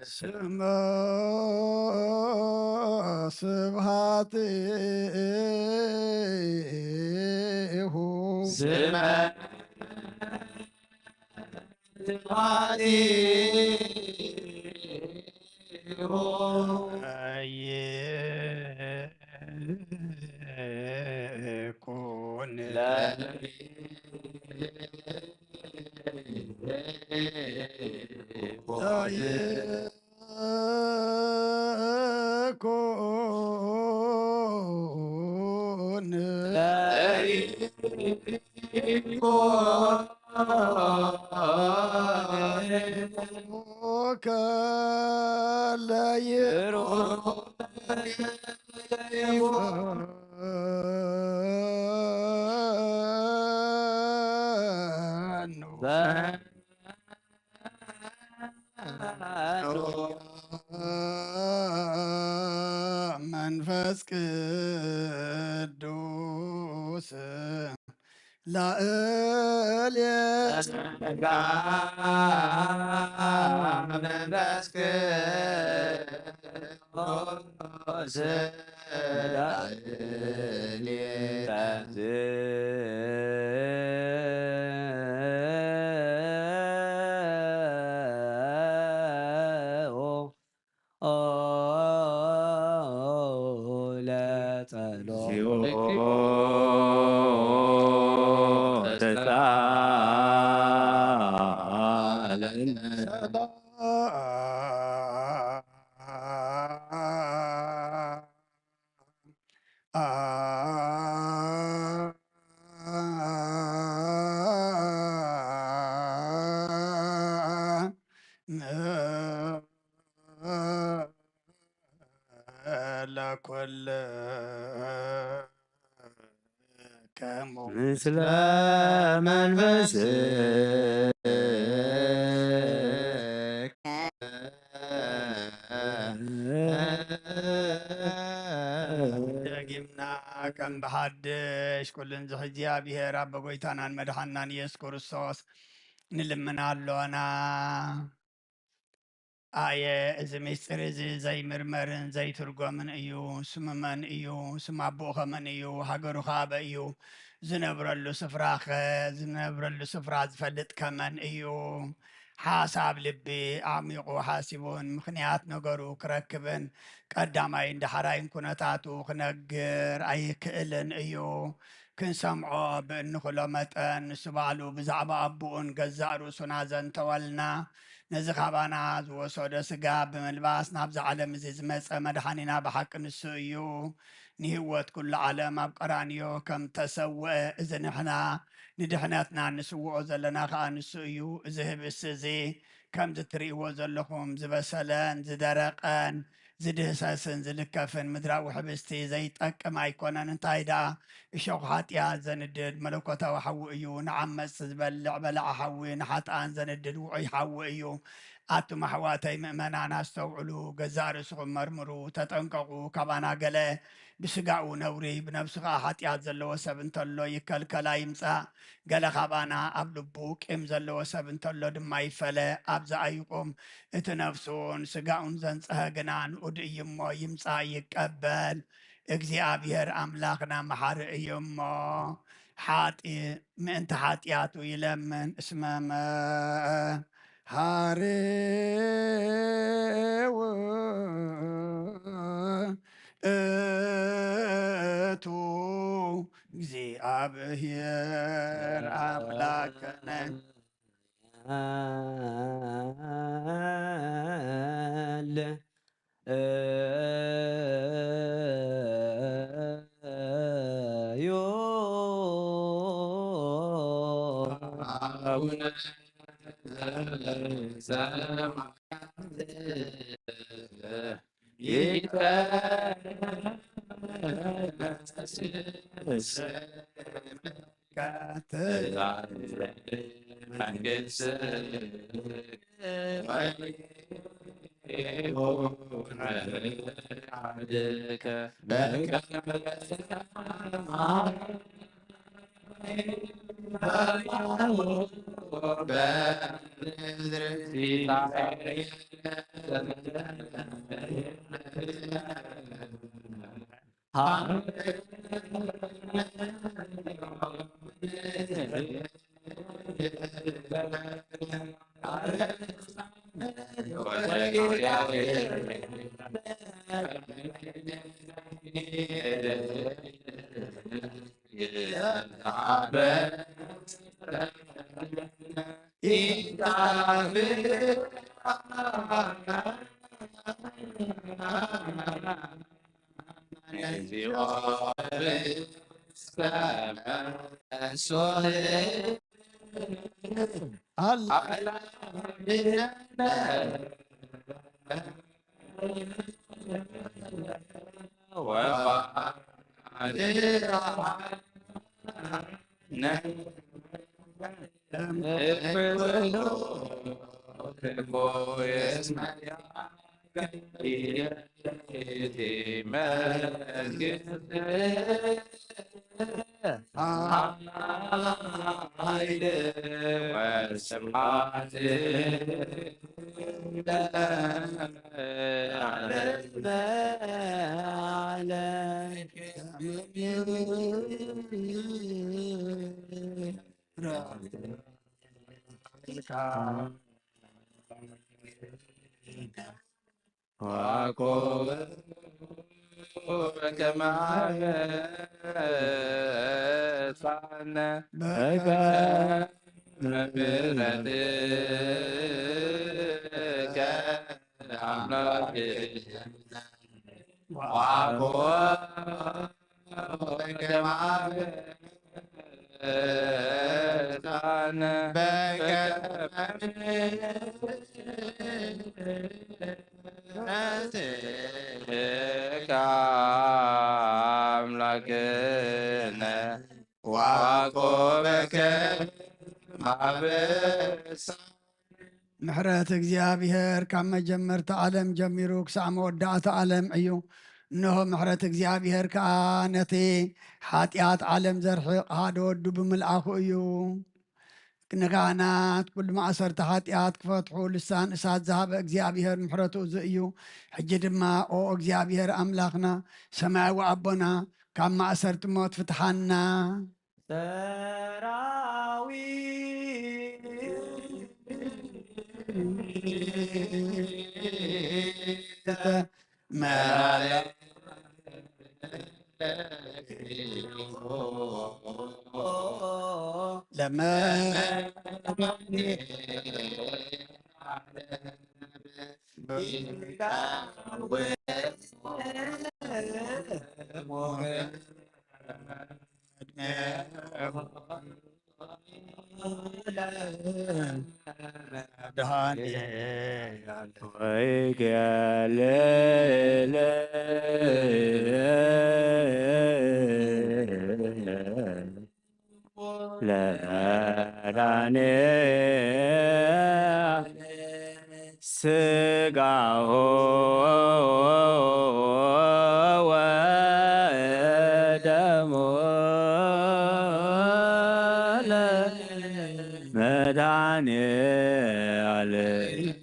ስመ ስብሐቲሁ ስመ ስብሐቲሁ ይኩን ይኩን መንፈስ ቅዱስ ላዕሌ ጸጋ መንፈስ ቅዱስ ላዕሌ ለኩልክሙ ምስለ መንፈስከ። ደጊምና ከም ብሓድሽ ኩሉ ንዝሕዚ እግዚኣብሔር ኣቦ ጎይታናን መድሓናን ኢየሱስ ክርስቶስ ንልምን ኣሎና። ኣየ፣ እዚ ምስጢር እዚ ዘይምርመርን ዘይትርጎምን እዩ። ስሙ መን እዩ? ስም ኣቦኡ ኸመን እዩ? ሃገሩ ኸ ኣበይ እዩ? ዝነብረሉ ስፍራኸ፣ ዝነብረሉ ስፍራ ዝፈልጥ ከመን እዩ? ሓሳብ ልቢ ኣዕሚቑ ሓሲቡን ምኽንያት ነገሩ ክረክብን ቀዳማይን ዳሕራይን ኩነታቱ ክነግር ኣይክእልን እዩ። ክንሰምዖ ብእንኽእሎ መጠን ንሱ ባዕሉ ብዛዕባ ኣቦኡን ገዛእ ርእሱን ኣዘንተወልና። ነዚ ካባና ዝወሰዶ ስጋ ብምልባስ ናብዚ ዓለም እዚ ዝመጸ መድሓኒና ብሓቂ ንሱ እዩ። ንህይወት ኩሉ ዓለም ኣብ ቀራንዮ ከም ተሰውአ፣ እዚ ንሕና ንድሕነትና ንስውኦ ዘለና ከኣ ንሱ እዩ። እዚ ህብስቲ እዚ ከምዚ ትርእይዎ ዘለኹም ዝበሰለን ዝደረቐን ዝድህሰስን ዝልከፍን ምድራዊ ሕብስቲ ዘይጠቅም ኣይኮነን። እንታይ ደኣ እሾኽ ሓጢኣት ዘንድድ መለኮታዊ ሓዊ እዩ። ንዓመጽቲ ዝበልዕ በላዒ ሓዊ፣ ንሓጥኣን ዘንድድ ውዑይ ሓዊ እዩ። ኣቱም ኣሕዋተይ ምእመናን ኣስተውዕሉ፣ ገዛእ ርእስኹም መርምሩ፣ ተጠንቀቑ። ካባና ገለ ብስጋኡ ነውሪ፣ ብነብሱ ኸኣ ሓጢኣት ዘለዎ ሰብ እንተሎ ይከልከል ኣይምጻእ። ገለ ካባና ኣብ ልቡ ቂም ዘለዎ ሰብ እንተሎ ድማ ይፈለ። ኣብዛ ኣይቁም። እቲ ነፍሱን ስጋኡን ዘንጽሀ ግና ንኡድ እዩ እሞ ይምጻእ ይቀበል። እግዚኣብሔር ኣምላኽና መሓሪ እዩ እሞ ሓጢ-፣ ምእንቲ ሓጢኣቱ ይለምን። እስመ መ-፣ ሃሬው እቱ እግዚኣብሔር ኣምላክነ። ምሕረት እግዚኣብሔር ካብ መጀመርታ ዓለም ጀሚሩ ክሳዕ መወዳእታ ዓለም እዩ። እንሆ ምሕረት እግዚኣብሔር ከኣ ነቲ ሓጢኣት ዓለም ዘርሕቕ ሓደ ወዱ ብምልኣኹ እዩ። ንካህናት ኩሉ ማእሰርቲ ሓጢኣት ክፈትሑ ልሳን እሳት ዝሃበ እግዚኣብሔር ምሕረቱ እዚ እዩ። ሕጂ ድማ ኦ እግዚኣብሔር ኣምላኽና ሰማያዊ ኣቦና ካብ ማእሰርቲ ሞት ፍትሓና። ሰራዊት ለመድኃኔ ስጋሁ ወደሙ ለመድኃኔ ዓለም።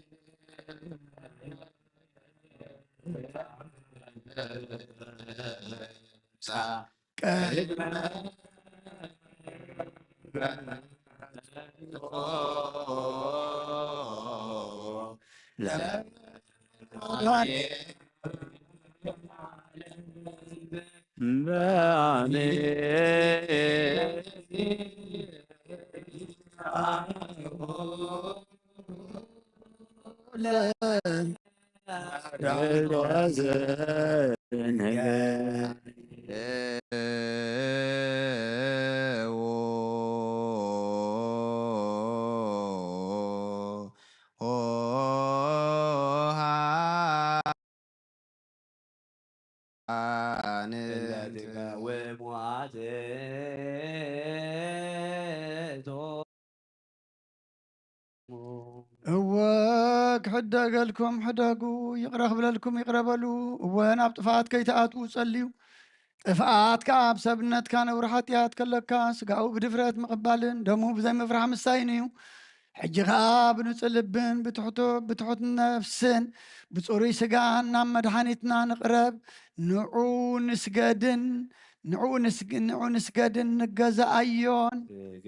እወ ክሕደገልኩም ሕደጉ፣ ይቕረ ክብለልኩም ይቕረ በሉ። እወ ናብ ጥፍኣት ከይትኣትዉ ጸልዩ። ጥፍኣት ከኣ ኣብ ሰብነትካ ነውሪ ሓጢኣት ከለካ፣ ስጋኡ ብድፍረት ምቕባልን ደሙ ብዘይምፍራሕ ምስታይን እዩ። ሕጂ ከኣ ብንጹህ ልብን ብትሕቱ-፣ ብትሑት ነፍስን ብጽሩይ ስጋን ናብ መድሓኒትና ንቕረብ። ንዑ ንስገድን፣ ንዑ ንስግ-፣ ንዑ ንስገድን ንገዛኣዮን። ስግዱ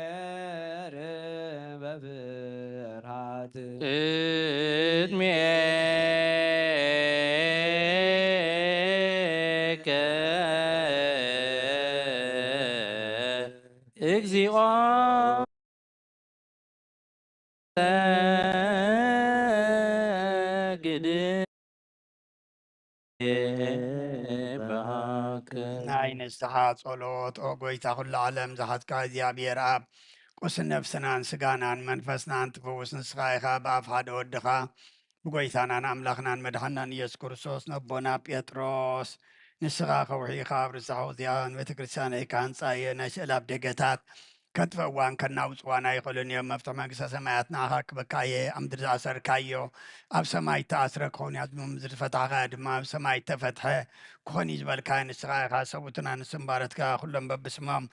ለእግዚኣብሔር በፍርሃት። ቅድሜከ እግዚኦ ሰግድ። ናይ ንስሓ ጸሎት። ኦ ጎይታ ኩሉ ዓለም ዝሓዝካ እግዚኣብሔር ኣብ፣ ቁስል ነፍስናን ስጋናን መንፈስናን ትፍውስ ንስኻ ኢኻ። ብኣፍ ሓደ ወድኻ ብጎይታናን ኣምላኽናን መድሓናን ኢየሱስ ክርስቶስ ነቦና ጴጥሮስ፣ ንስኻ ከውሒ ኢኻ፣ ኣብ ርሳሕ እዚኣ ንቤተ ክርስቲያን ኢኻ ህንጻ እየ፣ ናይ ስእሊ ኣብ ደገታት ከጥፍእዋን ከናውጽዋን ኣይኽእሉን እዮም። መፍትሒ መንግስተ ሰማያት ንዓኻ ክበካ እየ። ኣብ ምድሪ ዝኣሰርካዮ ኣብ ሰማይ እተኣስረ ክኸውን እዩ፣ ኣብ ምድሪ ዝፈታሕካዮ ድማ ኣብ ሰማይ እተፈትሐ ክኾን እዩ ዝበልካዮ ንስኻ ኢኻ። ሰብኡትና ንስምባረትካ ኩሎም በብስሞም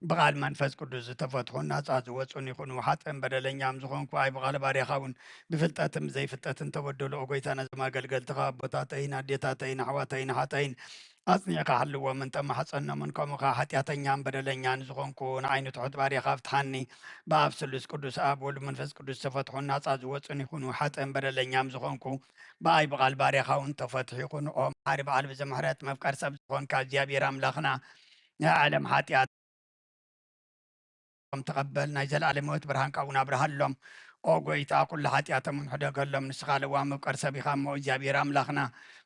ብቓል መንፈስ ቅዱስ ዝተፈትሑን ናጻ ዝወጹን ይኹኑ። ሓጥእን በደለኛም ዝኾንኩ ኣይ ብቓል ባርያኻ እውን ብፍልጠትን ብዘይፍልጠትን ተበደሉ። ኦ ጎይታ ነዞም ኣገልገልትኻ ኣቦታተይን ኣዴታተይን ኣሕዋተይን ኣሓተይን ኣጽኒዕካ ሃልዎምን ተማሕጸኖምን፣ ከምኡ ከኣ ሓጢኣተኛን በደለኛን ዝኾንኩ ንዓይ ንትሑት ባርያኻ ፍትሓኒ። ብኣብ ስሉስ ቅዱስ ኣብ ወልድ መንፈስ ቅዱስ ተፈትሑን ናጻ ዝወጹን ይኹኑ። ሓጥእን በደለኛም ዝኾንኩ ብኣይ ብቓል ባርያኻ እውን ተፈትሑ ይኹኑ። ኦ መሓሪ በዓል ብዙሕ ምሕረት መፍቀር ሰብ ዝኾንካ እግዚኣብሔር ኣምላኽና ናይ ዓለም ሓጢኣት ተቐበል፣ ናይ ዘለኣለም ህይወት ብርሃንካ እውን ኣብርሃሎም። ኦ ጎይታ፣ ኩሉ ሓጢኣቶም እውን ሕደገሎም። ንስኻ ለዋህ መፍቀር ሰብ ኢኻ እሞ እግዚኣብሔር ኣምላኽና፣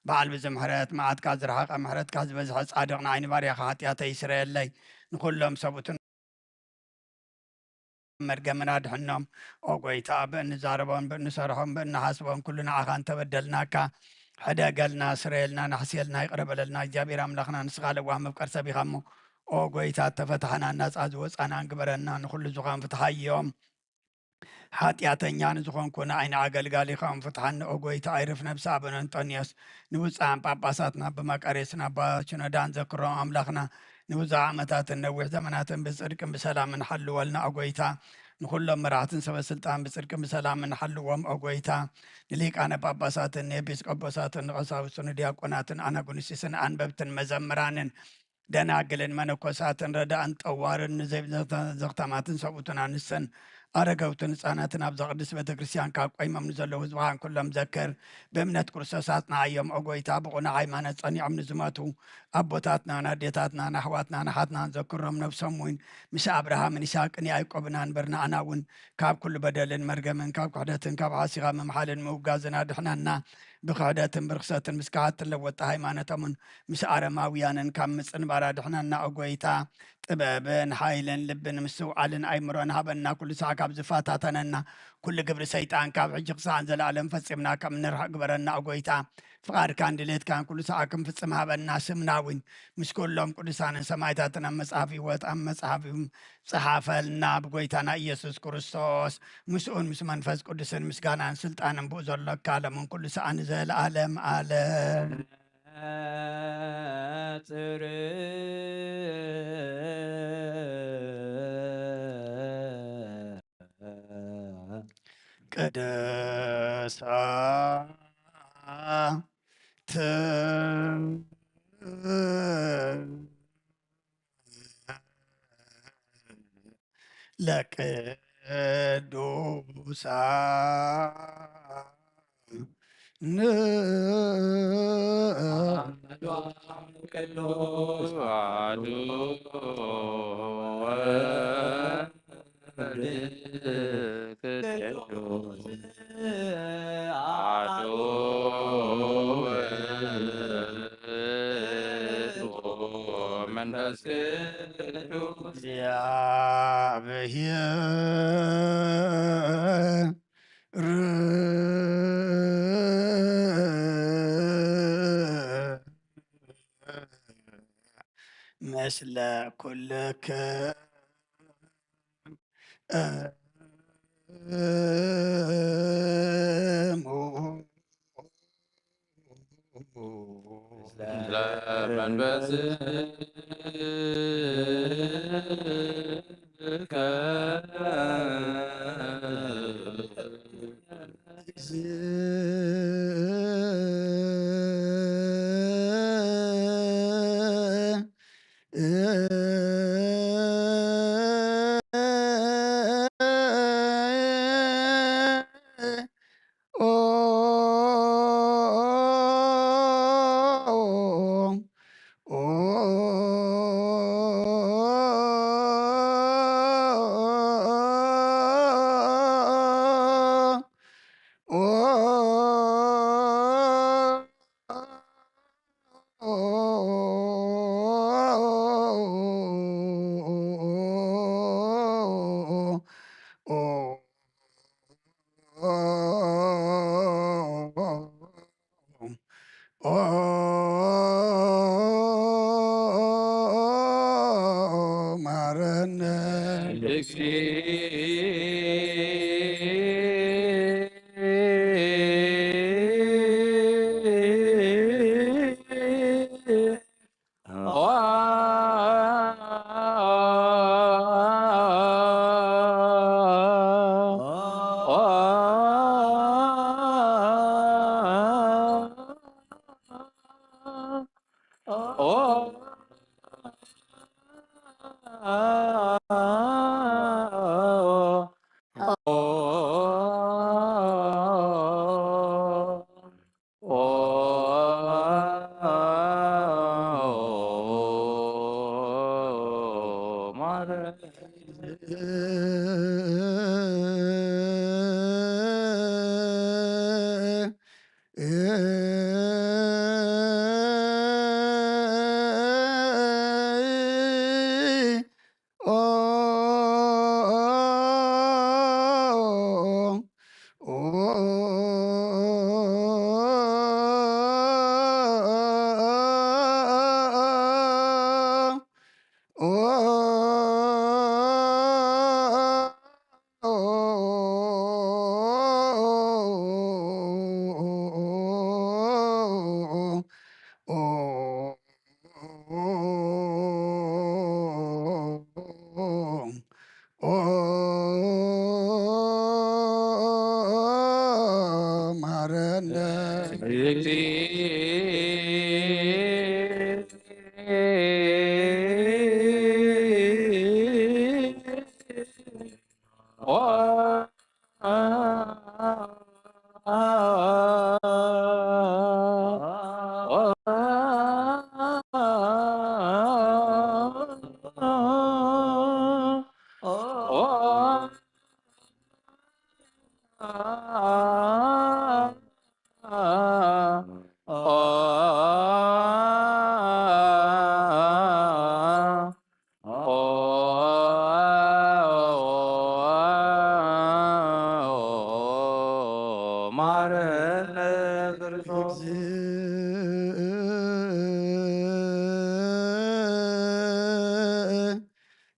በዓል ብዙሕ ምሕረት፣ መዓትካ ዝረሓቐ ምሕረትካ ዝበዝሐ ጻድቕ ንዓይ ንባርያኻ ሓጢኣተይ ይስረየለይ። ንኹሎም ሰብኡትን መርገምን ኣድሕኖም። ኦ ጎይታ፣ ብእንዛረቦን ብእንሰርሖን ብእንሓስቦን ኩሉ ንዓኻ እንተበደልናካ ሕደገልና፣ ስረየልና፣ ናሕስየልና፣ ይቕረ በለልና። እግዚኣብሔር ኣምላኽና ንስኻ ለዋህ መፍቀር ሰብ ኢኻ እሞ፣ ኦ ጎይታ፣ እተፈታሕናን ናጻ ዝወጻናን ግበረና፣ ንኹሉ ዝኻን ፍትሓዮም። ሓጢኣተኛ ንዝኾንኩ ንዓይ ንኣገልጋሊኻውን ፍትሓኒ፣ ኦ ጎይታ። ኣይርፍ ነብሲ ኣቡነ እንጦንዮስ፣ ንብፁዓን ጳጳሳትና፣ ብመቃርዮስን ኣባ ሽኖዳን ዘክሮም ኣምላኽና፣ ንብዙሕ ዓመታትን ነዊሕ ዘመናትን ብጽድቅን ብሰላምን ሓልወልና፣ ኦ ጎይታ። ንኹሎም መራሕትን ሰበ ስልጣን ብጽድቅን ብሰላምን ሓልዎም፣ ኦ ጎይታ። ንሊቃነ ጳጳሳትን ንኤጲስቆጶሳትን ንቐሳውስትን ንዲያቆናትን ኣናጉንስቲስን ኣንበብትን መዘምራንን ደናግልን መነኮሳትን ረዳእን ጠዋርን ንዘይ ዘኽታማትን ሰብኡትን ኣንስትን ኣረገውትን ህፃናትን ኣብዛ ቅድስት ቤተ ክርስቲያን ካብ ቆይሞም ንዘለዉ ህዝብኻን ኩሎም ዘክር። ብእምነት ክርስቶስ ኣጽንዓዮም፣ ኦ ጎይታ። ብቑኑዕ ሃይማኖት ጸኒዖም ንዝሞቱ ኣቦታትናን ኣዴታትናን ኣሕዋትናን ኣሓትናን ዘክሮም። ነብሶም እውን ምስ ኣብርሃምን ይስሐቅን ያዕቆብን ኣንብር። ንዓና እውን ካብ ኩሉ በደልን መርገምን ካብ ክሕደትን ካብ ሓሲኻ ምምሓልን ምውጋዝን ኣድሕነና። ብክሕደትን ብርኽሰትን ምስ ከሓድትን ለወጥቲ ሃይማኖቶምን ምስ ኣረማውያንን ካብ ምጽንባር ኣድሕነና፣ ኦ ጎይታ። ጥበብን ሓይልን ልብን ምስትውዓልን ኣይምሮን ሃበና። ኩሉ ሳዕ ካብ ዝፈታተነና ኩሉ ግብሪ ሰይጣን ካብ ሕጂ ክሳዕ ንዘለኣለም ፈጺምና ከም ንርሕቕ ግበረና፣ ኦ ጎይታ። ፍቓድካን ድሌትካን ኩሉ ሳዕ ክንፍጽም ሃበና። ስምና እውን ምስ ኩሎም ቅዱሳንን ሰማዕታትን ኣብ መጽሓፍ ህይወት ኣብ መጽሓፍ ጸሓፈልና። ብጎይታና ኢየሱስ ክርስቶስ ምስኡን ምስ መንፈስ ቅዱስን ምስጋናን ስልጣንን ብኡ ዘሎካ ለምን ኩሉ ሳዕ ንዘለኣለም ኣለም። ጽር ቅድሳት ለቅዱሳን ቅዱስ ቅዱስ አሐዱ መንፈስ ቅዱስ እግዚአብሔር ምስለ ኩልክሙ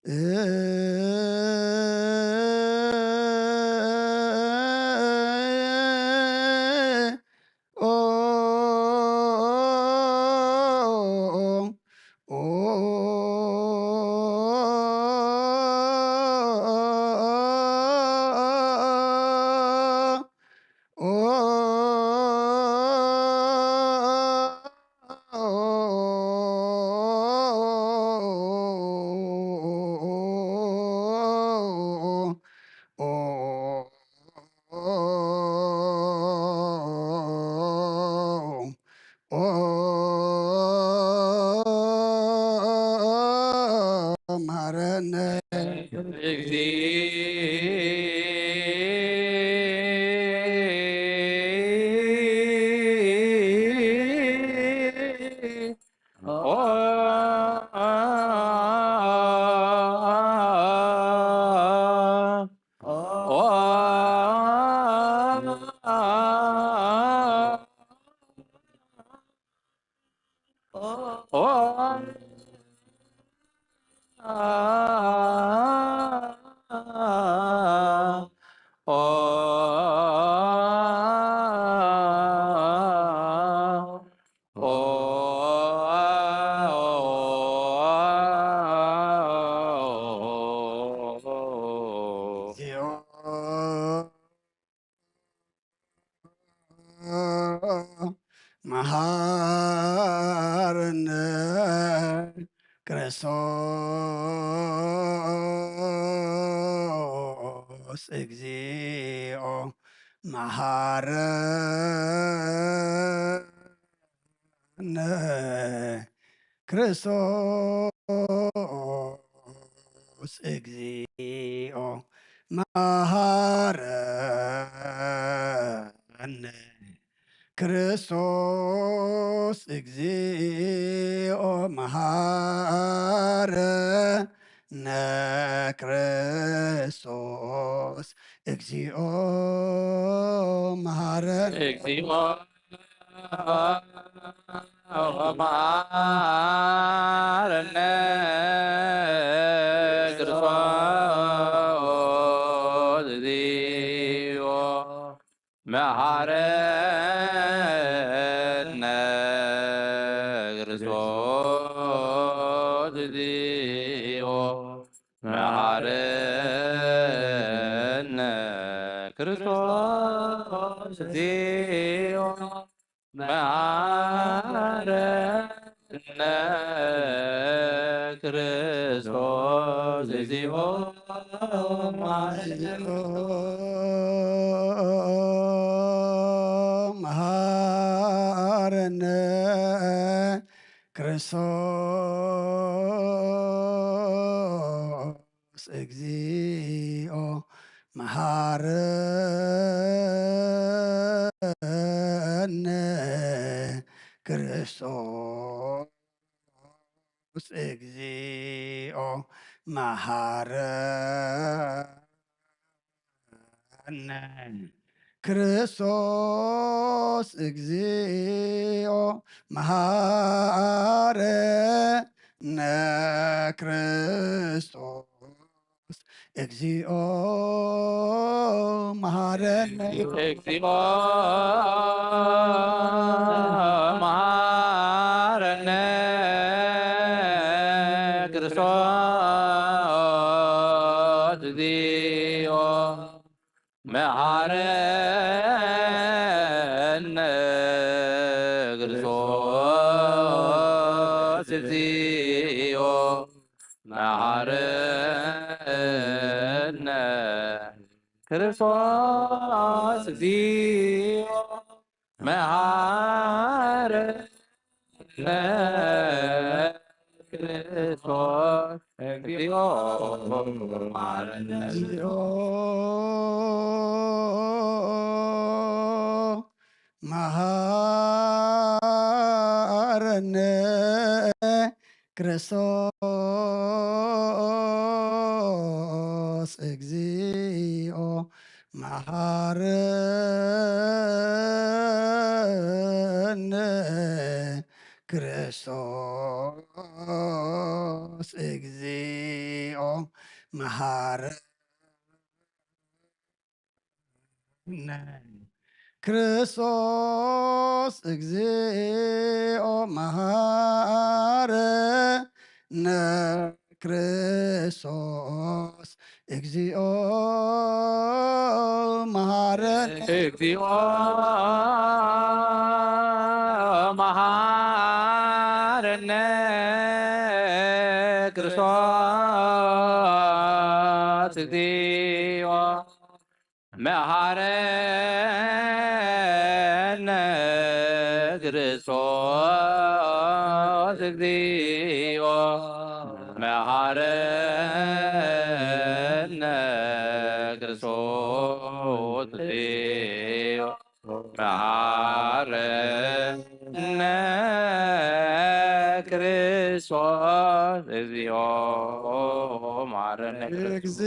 መሃረነ መሃረነ ክርስቶስ እግዚኦ መሃረነ ክርስቶስ እግዚኦ መሃረነ ክርስቶስ እግዚኦ መሃረነ ክርስቶስ እግዚኦ መሃረነ እግዚኦ መሃረነ ክርስቶስ እግዚኦ መሃረነ ክርስቶስ እግዚኦ መሃረነ ክርስቶስ እግዚኦ መሃረነ ክርስቶስ እግዚኦ መሃረነ ክርስቶስ እግዚኦ መሃረነ ክርስቶስ እግዚኦ መሃረነ ክርስቶስ እግዚኦ መሃረነ ክርስቶስ እግዚኦ መሃረነ እግዚኦ መሃረነ ክርስቶስ እግዚኦ መሃረነ ክርስቶስ እግዚኦ መሃረነ ክርስቶስ እግዚኦ መሃረነ ክርስቶስ እግዚኦ መሃረነ እግዚኦ መሃረነ ክርስቶስ እግዚኦ መሃረነ ክርስቶስ እግዚኦ መሃረነ ክርስቶስ እግዚኦ መሃረነ ክርስቶስ እግዚኦ መሃረነ። እግዚኦ መሃረነ ክርስቶስ እግዚኦ መሃረነ ክርስቶስ እግዚኦ መሃረነ ክርስቶስ እግዚኦ መሃረነ ክርስቶስ እግዚኦ መሃረነ ክርስቶስ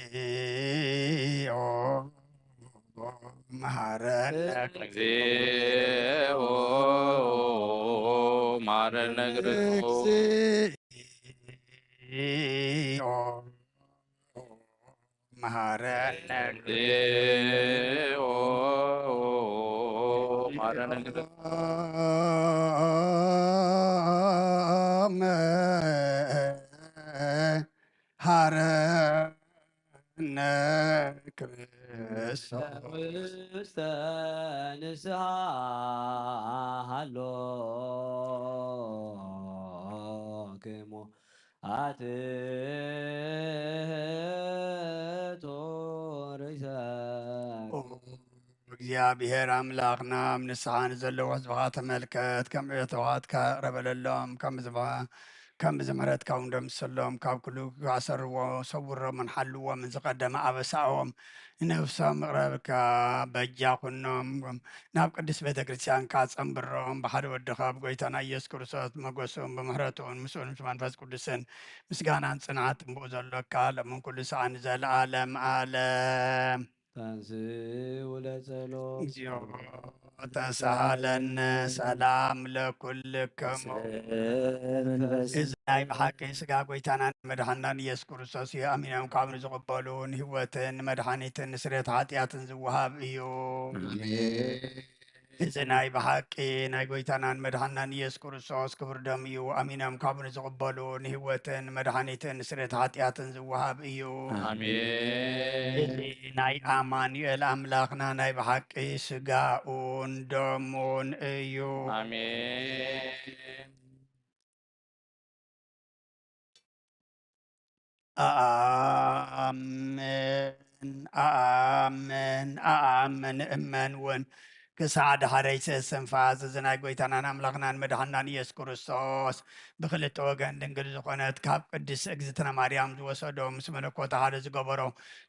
እግዚኦ መሃረነ እግዚኦ መሃረነ ክርስቶስ እግዚኦ መሃረነ እግዚኦ መሃረነ ክርስቶስ መሃረነ ክርስቶስ ውስተ ንስሓ ሃሎክሙ ኣትሕቱ ርእሰ እግዚኣብሔር ኣምላኽና ኣብ ንስሓ ንዘለዉ ህዝብኻ ተመልከት፣ ከም ዕዮታትካ ይቕረ በለሎም፣ ከም ዝባ- ከም ብዝምሕረትካ እውን ደምስሰሎም፣ ካብ ኩሉ ክኣሰርዎ ሰውሮምን ሓልዎምን ዝቐደመ ኣበሳኦም ንነፍሶም ይቕረ በልካ በጃ ኩኖም፣ ናብ ቅድስት ቤተ ክርስቲያንካ ጸንብሮም፣ ብሓደ ወድኻ ብጎይታና ኢየሱስ ክርስቶስ ብመጎስን ብምሕረቱን ምስኡን ምስ መንፈስ ቅዱስን ምስጋናን ጽንዓትን ብኡ ዘሎካ ሎምን ኩሉ ሰዓት ንዘለዓለም ዓለም። ተንሥኡ ለጸሎት እግዚኦ ተሳሃለነ ሰላም ለኩልክሙ። መንፈስ እዚ ናይ ብሓቂ ስጋ ጎይታናን መድሓናን ኢየሱስ ክርስቶስ እዩ። ኣሚኖም ካብ ንዝቕበሉ ንህይወትን ንመድሓኒትን ንስርየት ሓጢኣትን ዝወሃብ እዩ። እዚ ናይ ብሓቂ ናይ ጎይታናን መድሓናን ኢየሱስ ክርስቶስ ክቡር ደም እዩ። ኣሚኖም ካብ ንዝቕበሉ ንህይወትን ንመድሓኒትን ንስርየት ሓጢኣትን ዝወሃብ እዩ። ኣሜን። እዚ ናይ ኣማኑኤል ኣምላኽና ናይ ብሓቂ ስጋኡን ደሙን እዩ። ኣሜን። ኣኣምን ኣኣምን ኣኣምን እመን እውን ክሳዕ ዳሕረይቲ እስትንፋስ እዚ ናይ ጎይታናን ኣምላኽናን መድሓናን ኢየሱስ ክርስቶስ ብክልተ ወገን ድንግል ዝኾነት ካብ ቅድስት እግዝእትነ ማርያም ዝወሰዶ ምስ መለኮት ሓደ ዝገበሮ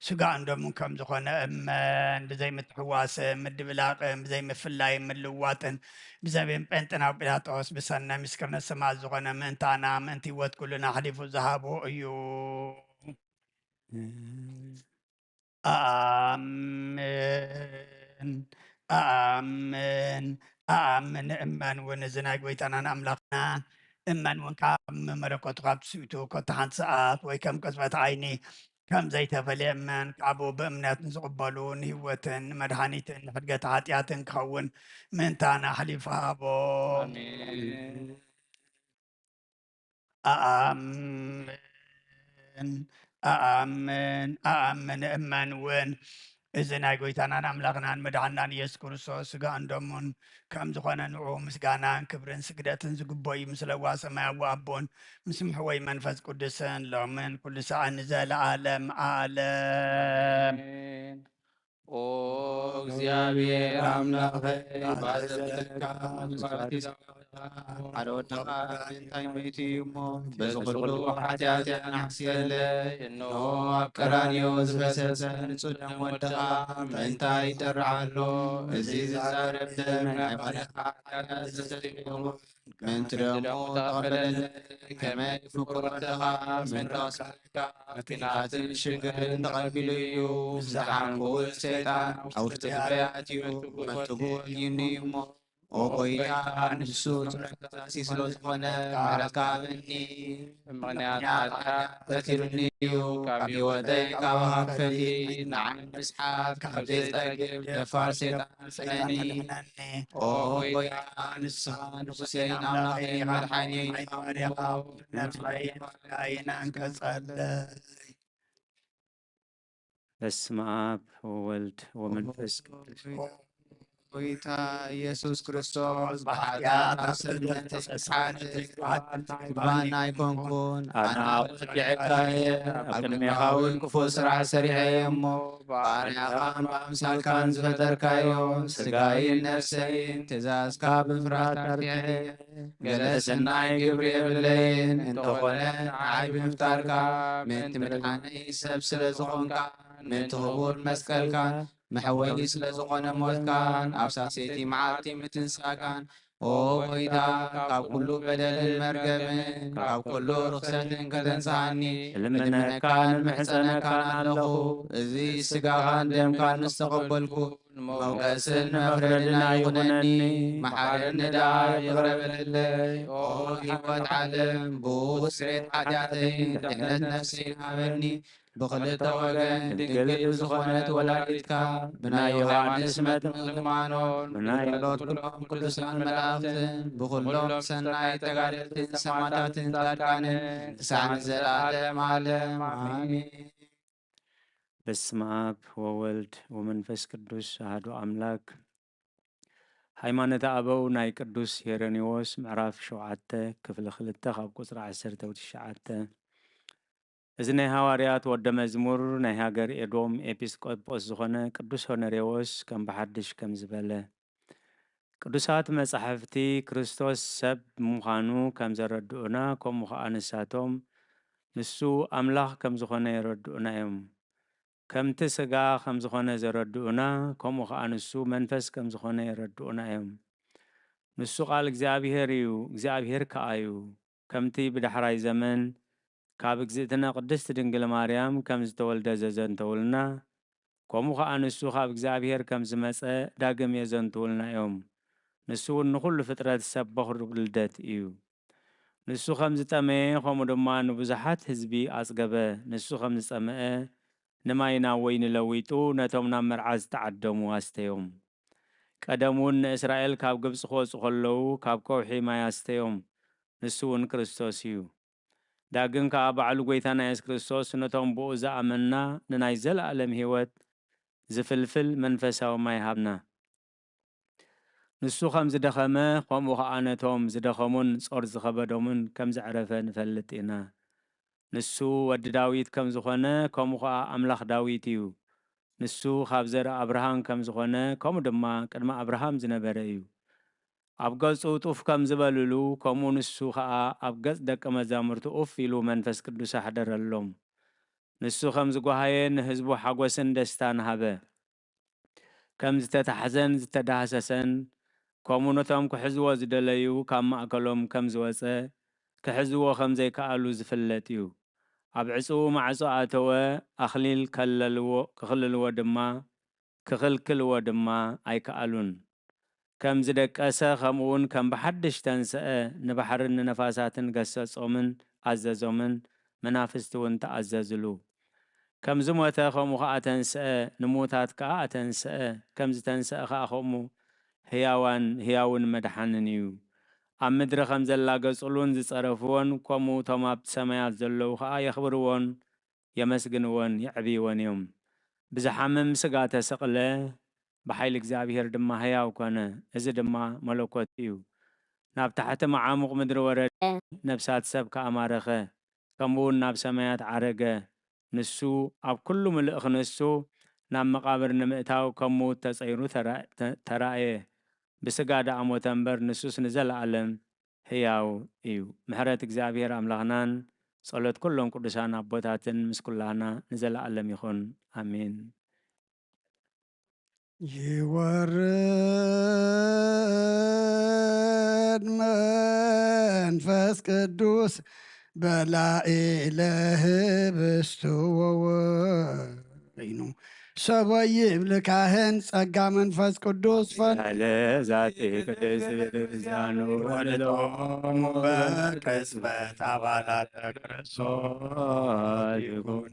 ስጋኡን ደሙን ከም ዝኾነ እመን። ብዘይ ምትሕዋስን ምድብላቕን ብዘይ ምፍላይን ምልዋጥን ብዘቤን ጴንጤናዊ ጲላጦስ ብሰናይ ምስክርነት ሰማዕት ዝኾነ ምእንታና ምእንቲ ህይወት ኩልና ኣሕሊፉ ዝሃቦ እዩ። ኣኣምን ኣኣምን ኣኣምን እመን እውን እዚ ናይ ጎይታናን ኣምላኽና እመን እውን ካብ መለኮቱ ካብ ትስብእቱ ኮታ ሓንቲ ሰዓት ወይ ከም ቅጽበት ዓይኒ ከም ዘይተፈልየ እመን። ካብኡ ብእምነት ንዝቕበሉ ንህይወትን ንመድሓኒትን ንሕድገት ሓጢኣትን ክኸውን ምእንታና ኣሕሊፉ ሃቦ። ኣሜን። ኣኣምን ኣኣምን ኣኣምን እመን እውን እዚ ናይ ጎይታናን ኣምላኽናን መድሓናን ኢየሱስ ክርስቶስ ስጋኡን ደሙን ከም ዝኾነ ንዑ ምስጋናን ክብርን ስግደትን ዝግቦ እዩ። ምስ ለዋ ሰማያዊ ኣቦን ምስ ምሕወይ መንፈስ ቅዱስን ሎምን ኩሉ ሰዓት ንዘለዓለም ዓለም። ኣሜን። ኦ እግዚኣብሔር ኣምላኸይ፣ ባዘዘካ መስዋዕቲ ዘቕረብካ ሓደ ወድኻ እንታይ ሞይቱ እዩ እሞ፣ በዚ ኩሉ ሓጢኣትና ኣሕስየለይ። እንሆ ኣብ ቀራንዮ ዝፈሰሰ ንጹህ ደም ወድኻ ምእንታይ ይጠርዕ ኣሎ። እዚ ዝዛረብ ደም ናይ ባርያኻ ሓጢኣት ዘስተስርይ ይኸውን። ምእንቲ ደሙ ተቐበለለይ። ከመይ ፍቁር ወድኻ ምእንቲ ኣስላካ ኲናትን ሽግርን ተቐቢሉ እዩ። ዝሓንኩ ሰይጣን ኣብ ውሽጢ ልበይ ኣትዩ፣ መትቡ ወጊኑኒ እዩ እሞ፣ ኦ ጎይታ፣ ንሱ ጽኑዕ ፈሳሲ ስለ ዝኾነ፣ ምሕረትካ ሃበኒ። ምኽንያት ኃጢኣት ቀቲሉኒ እዩ። ካብ ህይወተይ ካባኻ ክፈሊ፣ ንዓይ ምስሓት ካብ ዘይጸግብ ደፋር ሰይጣን ኣድሕነኒ። ኦ ጎይታ፣ ንስኻ ንጉሰይን ኣምላኸይን መድሓኒየይን ኢኻ እሞ፣ ነፍሰይን ስጋይን ኣንቅጸለይ። በስመ አብ ወወልድ ወመንፈስ ቅዱስ። ጎይታ ኢየሱስ ክርስቶስ፣ ብሓጢኣት ኣብ ሰገነት ተሰሓነ፣ ይግባና ኣይኮንኩን። ኣነ ኣውጽዕካየ፣ ኣብ ቅድሜኻ እውን ክፉእ ስራሕ ሰሪሐ እሞ፣ ባርያኻን ብኣምሳልካን ዝፈጠርካዮ ስጋይን ነፍሰይን ትእዛዝካ ብምፍራስ ኣርቲዐ። ገለ ሰናይ ግብሪ የብለይን፣ እንተኾነ ንዓይ ብምፍጣርካ፣ ምእንቲ ምድሓነይ ሰብ ስለ ዝኾንካ፣ ምእንቲ ክቡር መስቀልካን መሕወሊ ስለ ዝኾነ ሞትካን፣ ኣብ ሳልሰይቲ መዓልቲ ምትንሳእካን፣ ኦ ጎይታ፣ ካብ ኩሉ በደልን መርገምን፣ ካብ ኩሉ ርኽሰትን ከተንስኣኒ እልምነካን እምሕጸነካን ኣለኹ። እዚ ስጋኻን ደምካን ምስ ተቐበልኩ፣ መውቀስን መፍረድን ኣይኹነኒ፣ መሓረኒ ደኣ ይቕረ በለለይ። ኦ ህይወት ዓለም፣ ብኡ ስሬት ሓጢኣተይን ድሕነት ነፍሰይን ሃበኒ። ብኽልተ ወገን ድንግል ብዝኾነት ወላዲትካ፣ ብናይ ዮሃንስ መጥምቕ ልማኖን፣ ብናይ ጸሎት ኩሎም ቅዱሳን መላእኽትን፣ ብኹሎም ሰናይ ተጋደልትን ሰማዕታትን ጻድቃንን፣ ክሳዕ ንዘለዓለም ዓለም። ኣሜን። በስመ አብ ወወልድ ወመንፈስ ቅዱስ አሐዱ አምላክ። ሃይማኖተ አበው ናይ ቅዱስ ሄረኒዎስ ምዕራፍ ሸውዓተ ክፍሊ ክልተ ካብ ቁጽሪ ዓሰርተ ወትሽዓተ። እዚ ናይ ሃዋርያት ወደ መዝሙር ናይ ሃገር ኤዶም ኤጲስቆጶስ ዝኾነ ቅዱስ ሆነሬዎስ ከም ብሓድሽ ከም ዝበለ፣ ቅዱሳት መጻሕፍቲ ክርስቶስ ሰብ ምዃኑ ከም ዘረድኡና፣ ከምኡ ኸኣ ንሳቶም ንሱ ኣምላኽ ከም ዝኾነ የረድኡና እዮም። ከምቲ ስጋ ከም ዝኾነ ዘረድኡና፣ ከምኡ ኸኣ ንሱ መንፈስ ከም ዝኾነ የረድኡና እዮም። ንሱ ቃል እግዚኣብሔር እዩ፣ እግዚኣብሔር ከኣ እዩ። ከምቲ ብዳሕራይ ዘመን ካብ እግዝእትነ ቅድስቲ ድንግል ማርያም ከም ዝተወልደ ዘዘንተውልና፣ ከምኡ ኸኣ ንሱ ካብ እግዚኣብሔር ከም ዝመጸ ዳግም የዘንትውልና እዮም። ንሱ እውን ንኹሉ ፍጥረት ሰብ በኹሪ ልደት እዩ። ንሱ ከም ዝጠመየ፣ ከምኡ ድማ ንብዙሓት ህዝቢ ኣጽገበ። ንሱ ከም ዝጸመአ፣ ንማይ ናብ ወይኒ ለዊጡ፣ ነቶም ናብ መርዓ ዝተዓደሙ ኣስተዮም። ቀደም እውን ንእስራኤል ካብ ግብጺ ክወጹ ከለዉ፣ ካብ ከውሒ ማይ ኣስተዮም። ንሱ እውን ክርስቶስ እዩ። ዳግም ከኣ ባዕሉ ጐይታና የሱስ ክርስቶስ ነቶም ብኡ ዝኣመንና ንናይ ዘለኣለም ህይወት ዝፍልፍል መንፈሳዊ ማይ ሃብና። ንሱ ከም ዝደኸመ፣ ከምኡ ኸኣ ነቶም ዝደኸሙን ጾር ዝኸበዶምን ከም ዘዕረፈ ንፈልጥ ኢና። ንሱ ወዲ ዳዊት ከም ዝኾነ፣ ከምኡ ኸኣ ኣምላኽ ዳዊት እዩ። ንሱ ካብ ዘርኢ ኣብርሃም ከም ዝኾነ፣ ከምኡ ድማ ቅድሚ ኣብርሃም ዝነበረ እዩ። ኣብ ገጹ ጡፍ ከም ዝበልሉ፣ ከምኡ ንሱ ኸኣ ኣብ ገጽ ደቀ መዛሙርቱ ኡፍ ኢሉ መንፈስ ቅዱስ ኣሕደረሎም። ንሱ ከም ዝጓሃየ ንህዝቡ ሓጎስን ደስታን ሃበ። ከም ዝተታሕዘን ዝተዳህሰሰን፣ ከምኡ ነቶም ክሕዝዎ ዝደለዩ ካብ ማእከሎም ከም ዝወጸ፣ ክሕዝዎ ከም ዘይከኣሉ ዝፍለጥ እዩ። ኣብ ዕጹው ማዕጾ ኣተወ፣ ኣኽሊል ከለልዎ፣ ክኽልልዎ ድማ፣ ክኽልክልዎ ድማ ኣይከኣሉን። ከም ዝደቀሰ፣ ከምኡውን ከም ብሓድሽ ተንስአ፣ ንባሕርን ንነፋሳትን ገሰጾምን ኣዘዞምን፣ መናፍስቲ እውን ተኣዘዝሉ። ከም ዝሞተ፣ ከምኡ ኸኣ ተንስአ፣ ንምዉታት ከኣ ኣተንስአ፣ ከም ዝተንስአ ኸኣ ከምኡ ህያዋን፣ ህያውን መድሓንን እዩ። ኣብ ምድሪ ከም ዘላገጹሉን ዝጸረፍዎን፣ ከምኡ እቶም ኣብ ሰማያት ዘለዉ ኸኣ የኽብርዎን፣ የመስግንዎን፣ የዕብይዎን እዮም። ብዝሓምም ስጋ ተሰቕለ፣ ብሓይሊ እግዚኣብሔር ድማ ህያው ኮነ። እዚ ድማ መለኮት እዩ። ናብ ታሕቲ መዓሙቕ ምድሪ ወረደ፣ ነፍሳት ሰብ ከኣ ማረኸ። ከምኡ እውን ናብ ሰማያት ዓረገ። ንሱ ኣብ ኩሉ ምልእ ክንሱ ናብ መቓብር ንምእታው ከም ምዉት ተጸይሩ ተራ-፣ ተ-፣ ተራእየ። ብስጋ ደኣ ሞተ እምበር፣ ንሱስ ንዘለኣለም ህያው እዩ። ምሕረት እግዚኣብሔር ኣምላኽናን ጸሎት ኩሎም ቅዱሳን ኣቦታትን ምስ ኩላህና ንዘለኣለም ይኹን። ኣሜን። ይወርድ መንፈስ ቅዱስ በላዒለ ህብስቱ ወወይኑ፣ ሰበይ ይብል ካህን ጸጋ መንፈስ ቅዱስ ፈን ለዛቲ ቅድስት ቤተክርስቲያን ወለዶሙ በቅጽበት አባላት ክርስቶስ ይኩን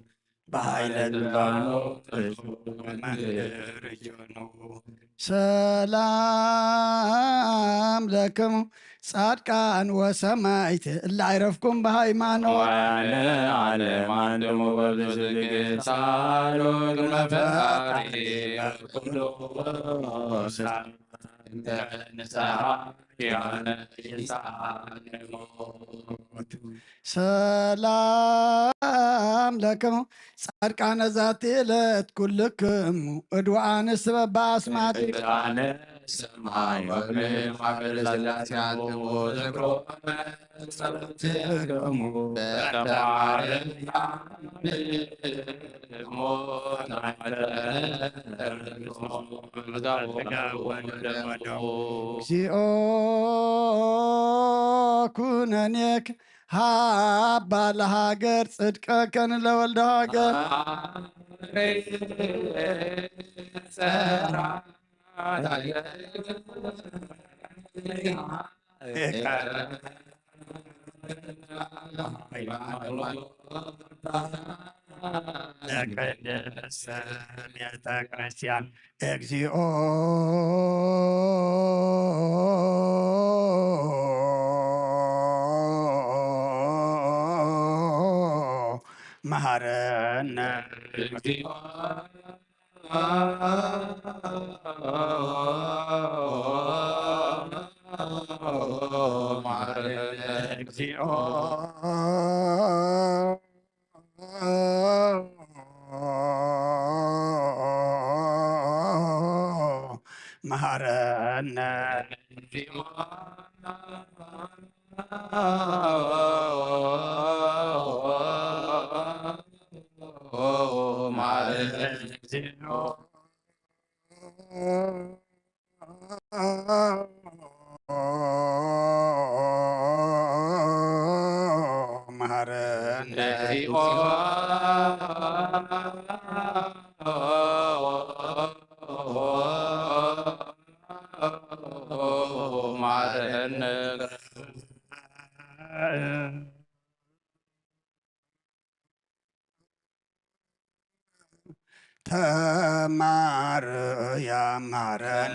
በኃይለ ስልጣኑ ፍጹም መንክር ርጅኑ። ሰላም ለክሙ ጻድቃን ወሰማይት እለ አይረፍኩም በሃይማኖት ወያነ ዓለም አንትሙ በብዝግሳሉ ቅድመ ፈጣሪ ኩሉ ንስሐ ያነ ይሳንሞ ሰላም ለክሙ ጻድቃነ ዛቲ ዕለት ኩልክሙ እድዋን ስበብ በአስማት ጻነ ሰማይ ወምድር ማህበረ ሥላሴ አንትሙ ዝክሮ ጸሎትክሙ በማርያም እግዚኦ ኩነኔክ ሃባ ለሃገር ጽድቀከን ለወልደ ሃገር ለቅድስት ቤተ ክርስቲያን እግዚኦ መሐረነ እግዚኦ መሐረነ መሐረነ ተማር ያማረን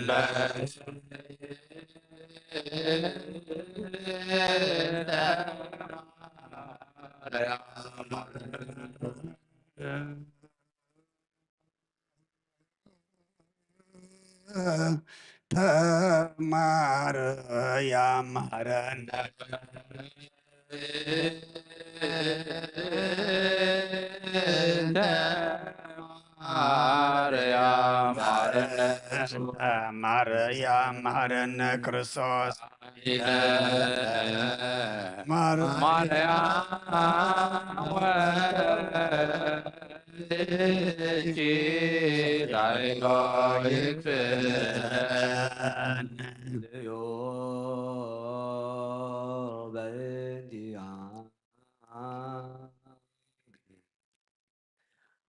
ተማር ያማረን ማርያም ማርያም ማረነ ክርስቶስ ማርያም ወልኪ ዳይሎ ይክፍለን ልዮ በእንዲያ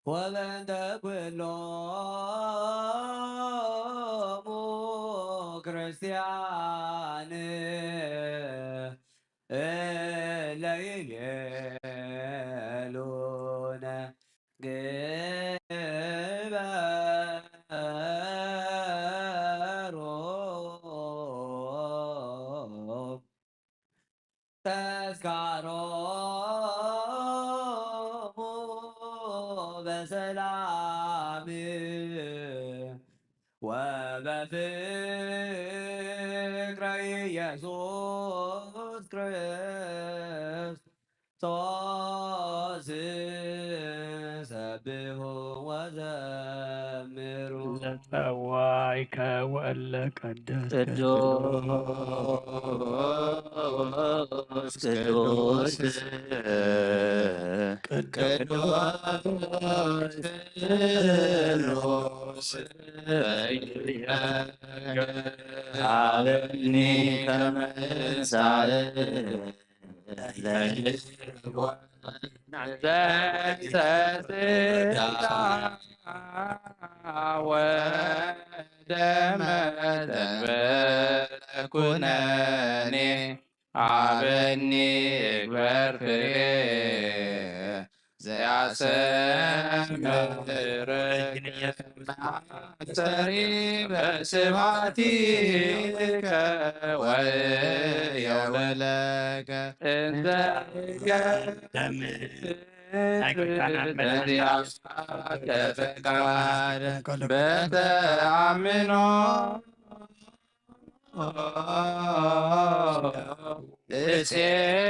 ወበእንተ ኩሎሙ ክርስቲያን እለ ይቤሉነ ግበሩ ተስካሮሙ በሰላም ወበፍቅረ ኢየሱስ ክርስቶስ ሰብሑ ወዘምሩ። ለጸዋይከ ወእለ ቀደስ ቅዱስ ቅዱስ ቅዱስ ቅዱስ አበኒ ከመሳል ወደመ ተንበለ ኩነኔ፣ ሃበኒ እግበር ፍሬ ዘያሰምር። መዓሰሪ በስብሐቲከ ወየውለከ እንተ ገደም ናይ ጎይታና መድኃኒት በዚያ ከፈቃድ በተአምኖ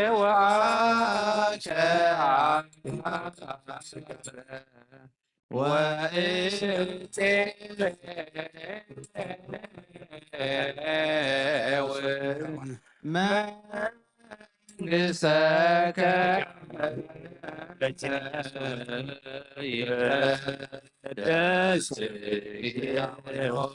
እጼዋከ አምላከ ወእጼ መንግሥተከ ይትቀደስ ስምከ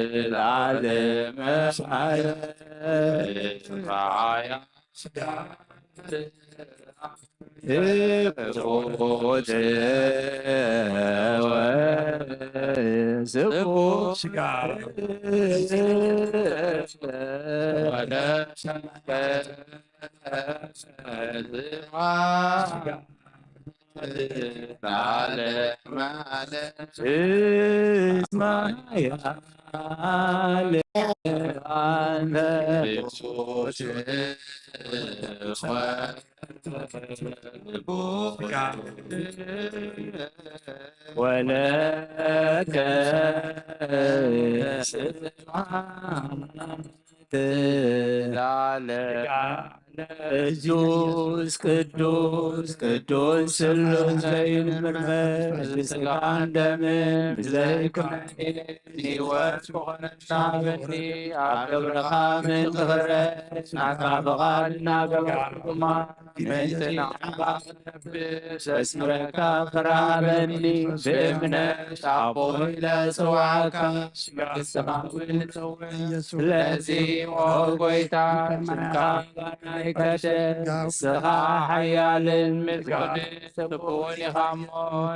ዘላለፈ እስማ ቅዱስ ቅዱስ ቅዱስ ስሉስ ዘይንምርምር ብስጋን ደምን ብዘይኮነ ህይወት ዝኾነና በኒ ኣብ ክብርኻ ምንኽረ ናካ ብቓል እናገበርኩማ ምእንቲ ንዓኻ ክነብስ ኣስምረካ ክራበኒ ብእምነት ኣቦ ኢለ ጽዋዕካ ስጋዊ ስለዚ ኦ ጎይታ ስምካ ባናይ ከሸ ንስኻ ሓያልን ምልኩን ስቡን ኢኻ እሞ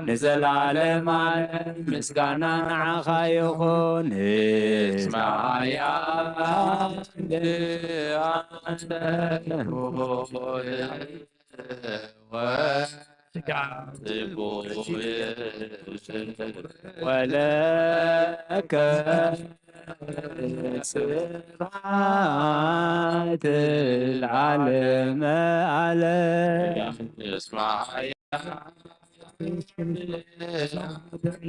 ንዘላለም ኣለም ምስጋና ንዓኻ ይኹን። እስማያ ወለከ ስብሐት ለዓለመ ዓለም።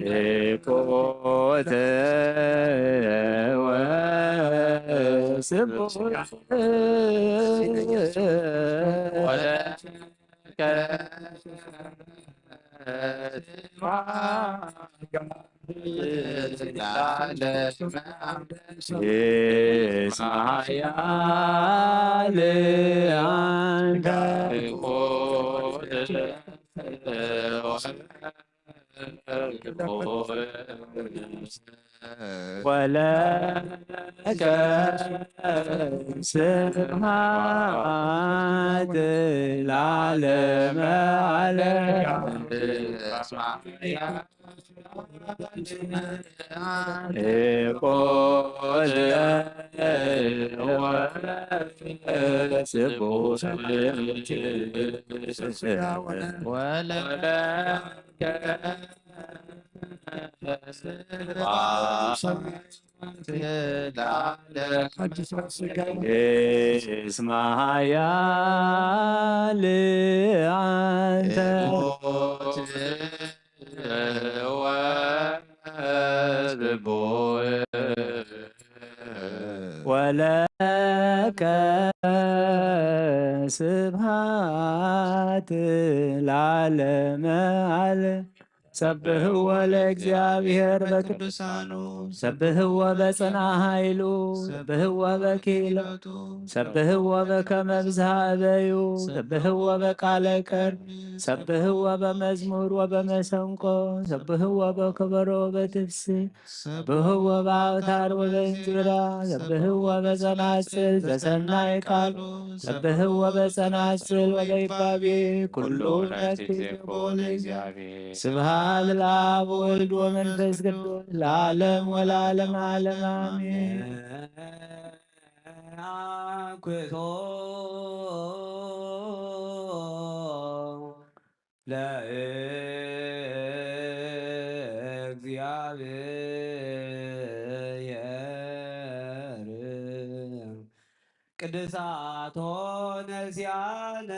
ሄኮተ ወስቡሕ ወለከ ወለከ ስብሐት ለዓለመ ዓለም። እስመ ኃያል አንተ ወለከ ስብሐት ለዓለመ ዓለም። ሰብህዎ ለእግዚኣብሔር በቅዱሳኑ፣ ሰብህዎ በጽና ኃይሉ፣ ሰብህዎ በኪሎ፣ ሰብህዎ በከመ ብዝሃ እበዩ፣ ሰብህዎ በቃለ ቀርኒ፣ ሰብህዎ በመዝሙር ወበመሰንቆ፣ ሰብህዎ በከበሮ ወበትፍሲ፣ ሰብህዎ በአውታር ወበእንዝራ፣ ሰብህዎ በጸናጽል ዘሰናይ ቃሉ፣ ሰብህዎ በጸናጽል ወበይባቤ፣ ኩሉ ነፍስ ይሴብሖ ለእግዚአብሔር። ስብሐት ለአብ ወወልድ ወመንፈስ ቅዱስ ለዓለም ወለዓለመ ዓለም አሜን። አንኩቶ ለእግዚአብሔር ቅድሳቶ ነሲያነ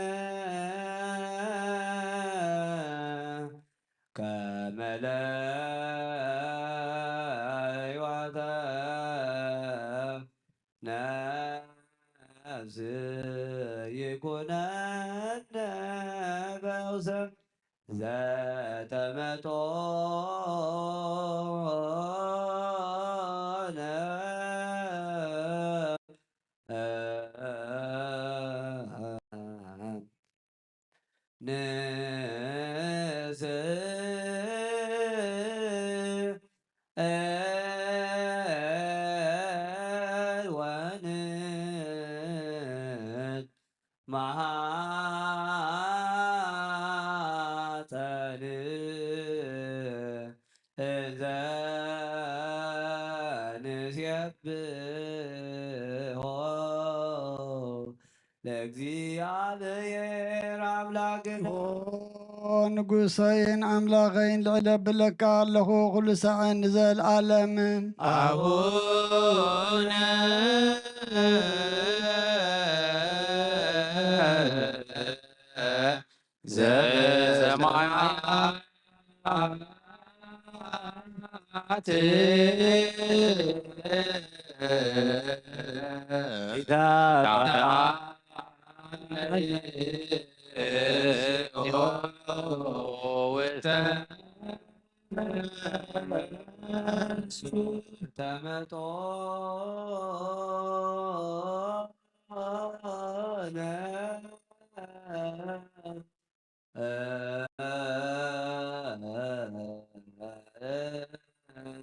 ከመ ለሕይወተ ነፍስ ይኩነነ ፈውሰ ዘተመጦነ ንስእል ወንትማሃፀን እንዘ ንሴብሖ ለእግዚአብሔር አምላክነ። ኦ ንጉሰይን ኣምላኸይን ልዕል የብለካ ኣለኹ ኩሉ ሳዕን ንዘለዓለምን። አቡነ ዘበሰማያት ተመጦነ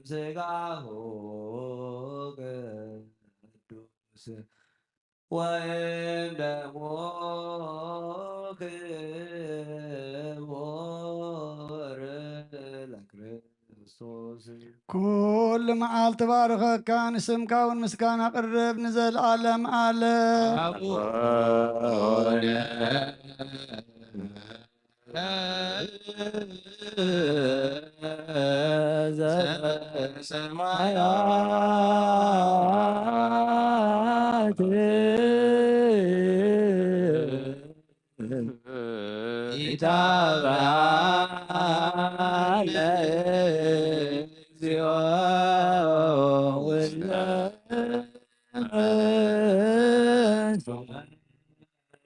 ስጋሁ ቅዱስ ወይም ደሙ ክቡር ለክርስቶስ። ኩሉ መዓልቲ ባርኸካ፣ ንስምካ እውን ምስጋና ቅርብ ንዘለዓለም ዓለም። አቡነ ዘበሰማያት ይትባረክ እግዚኦ ውስተ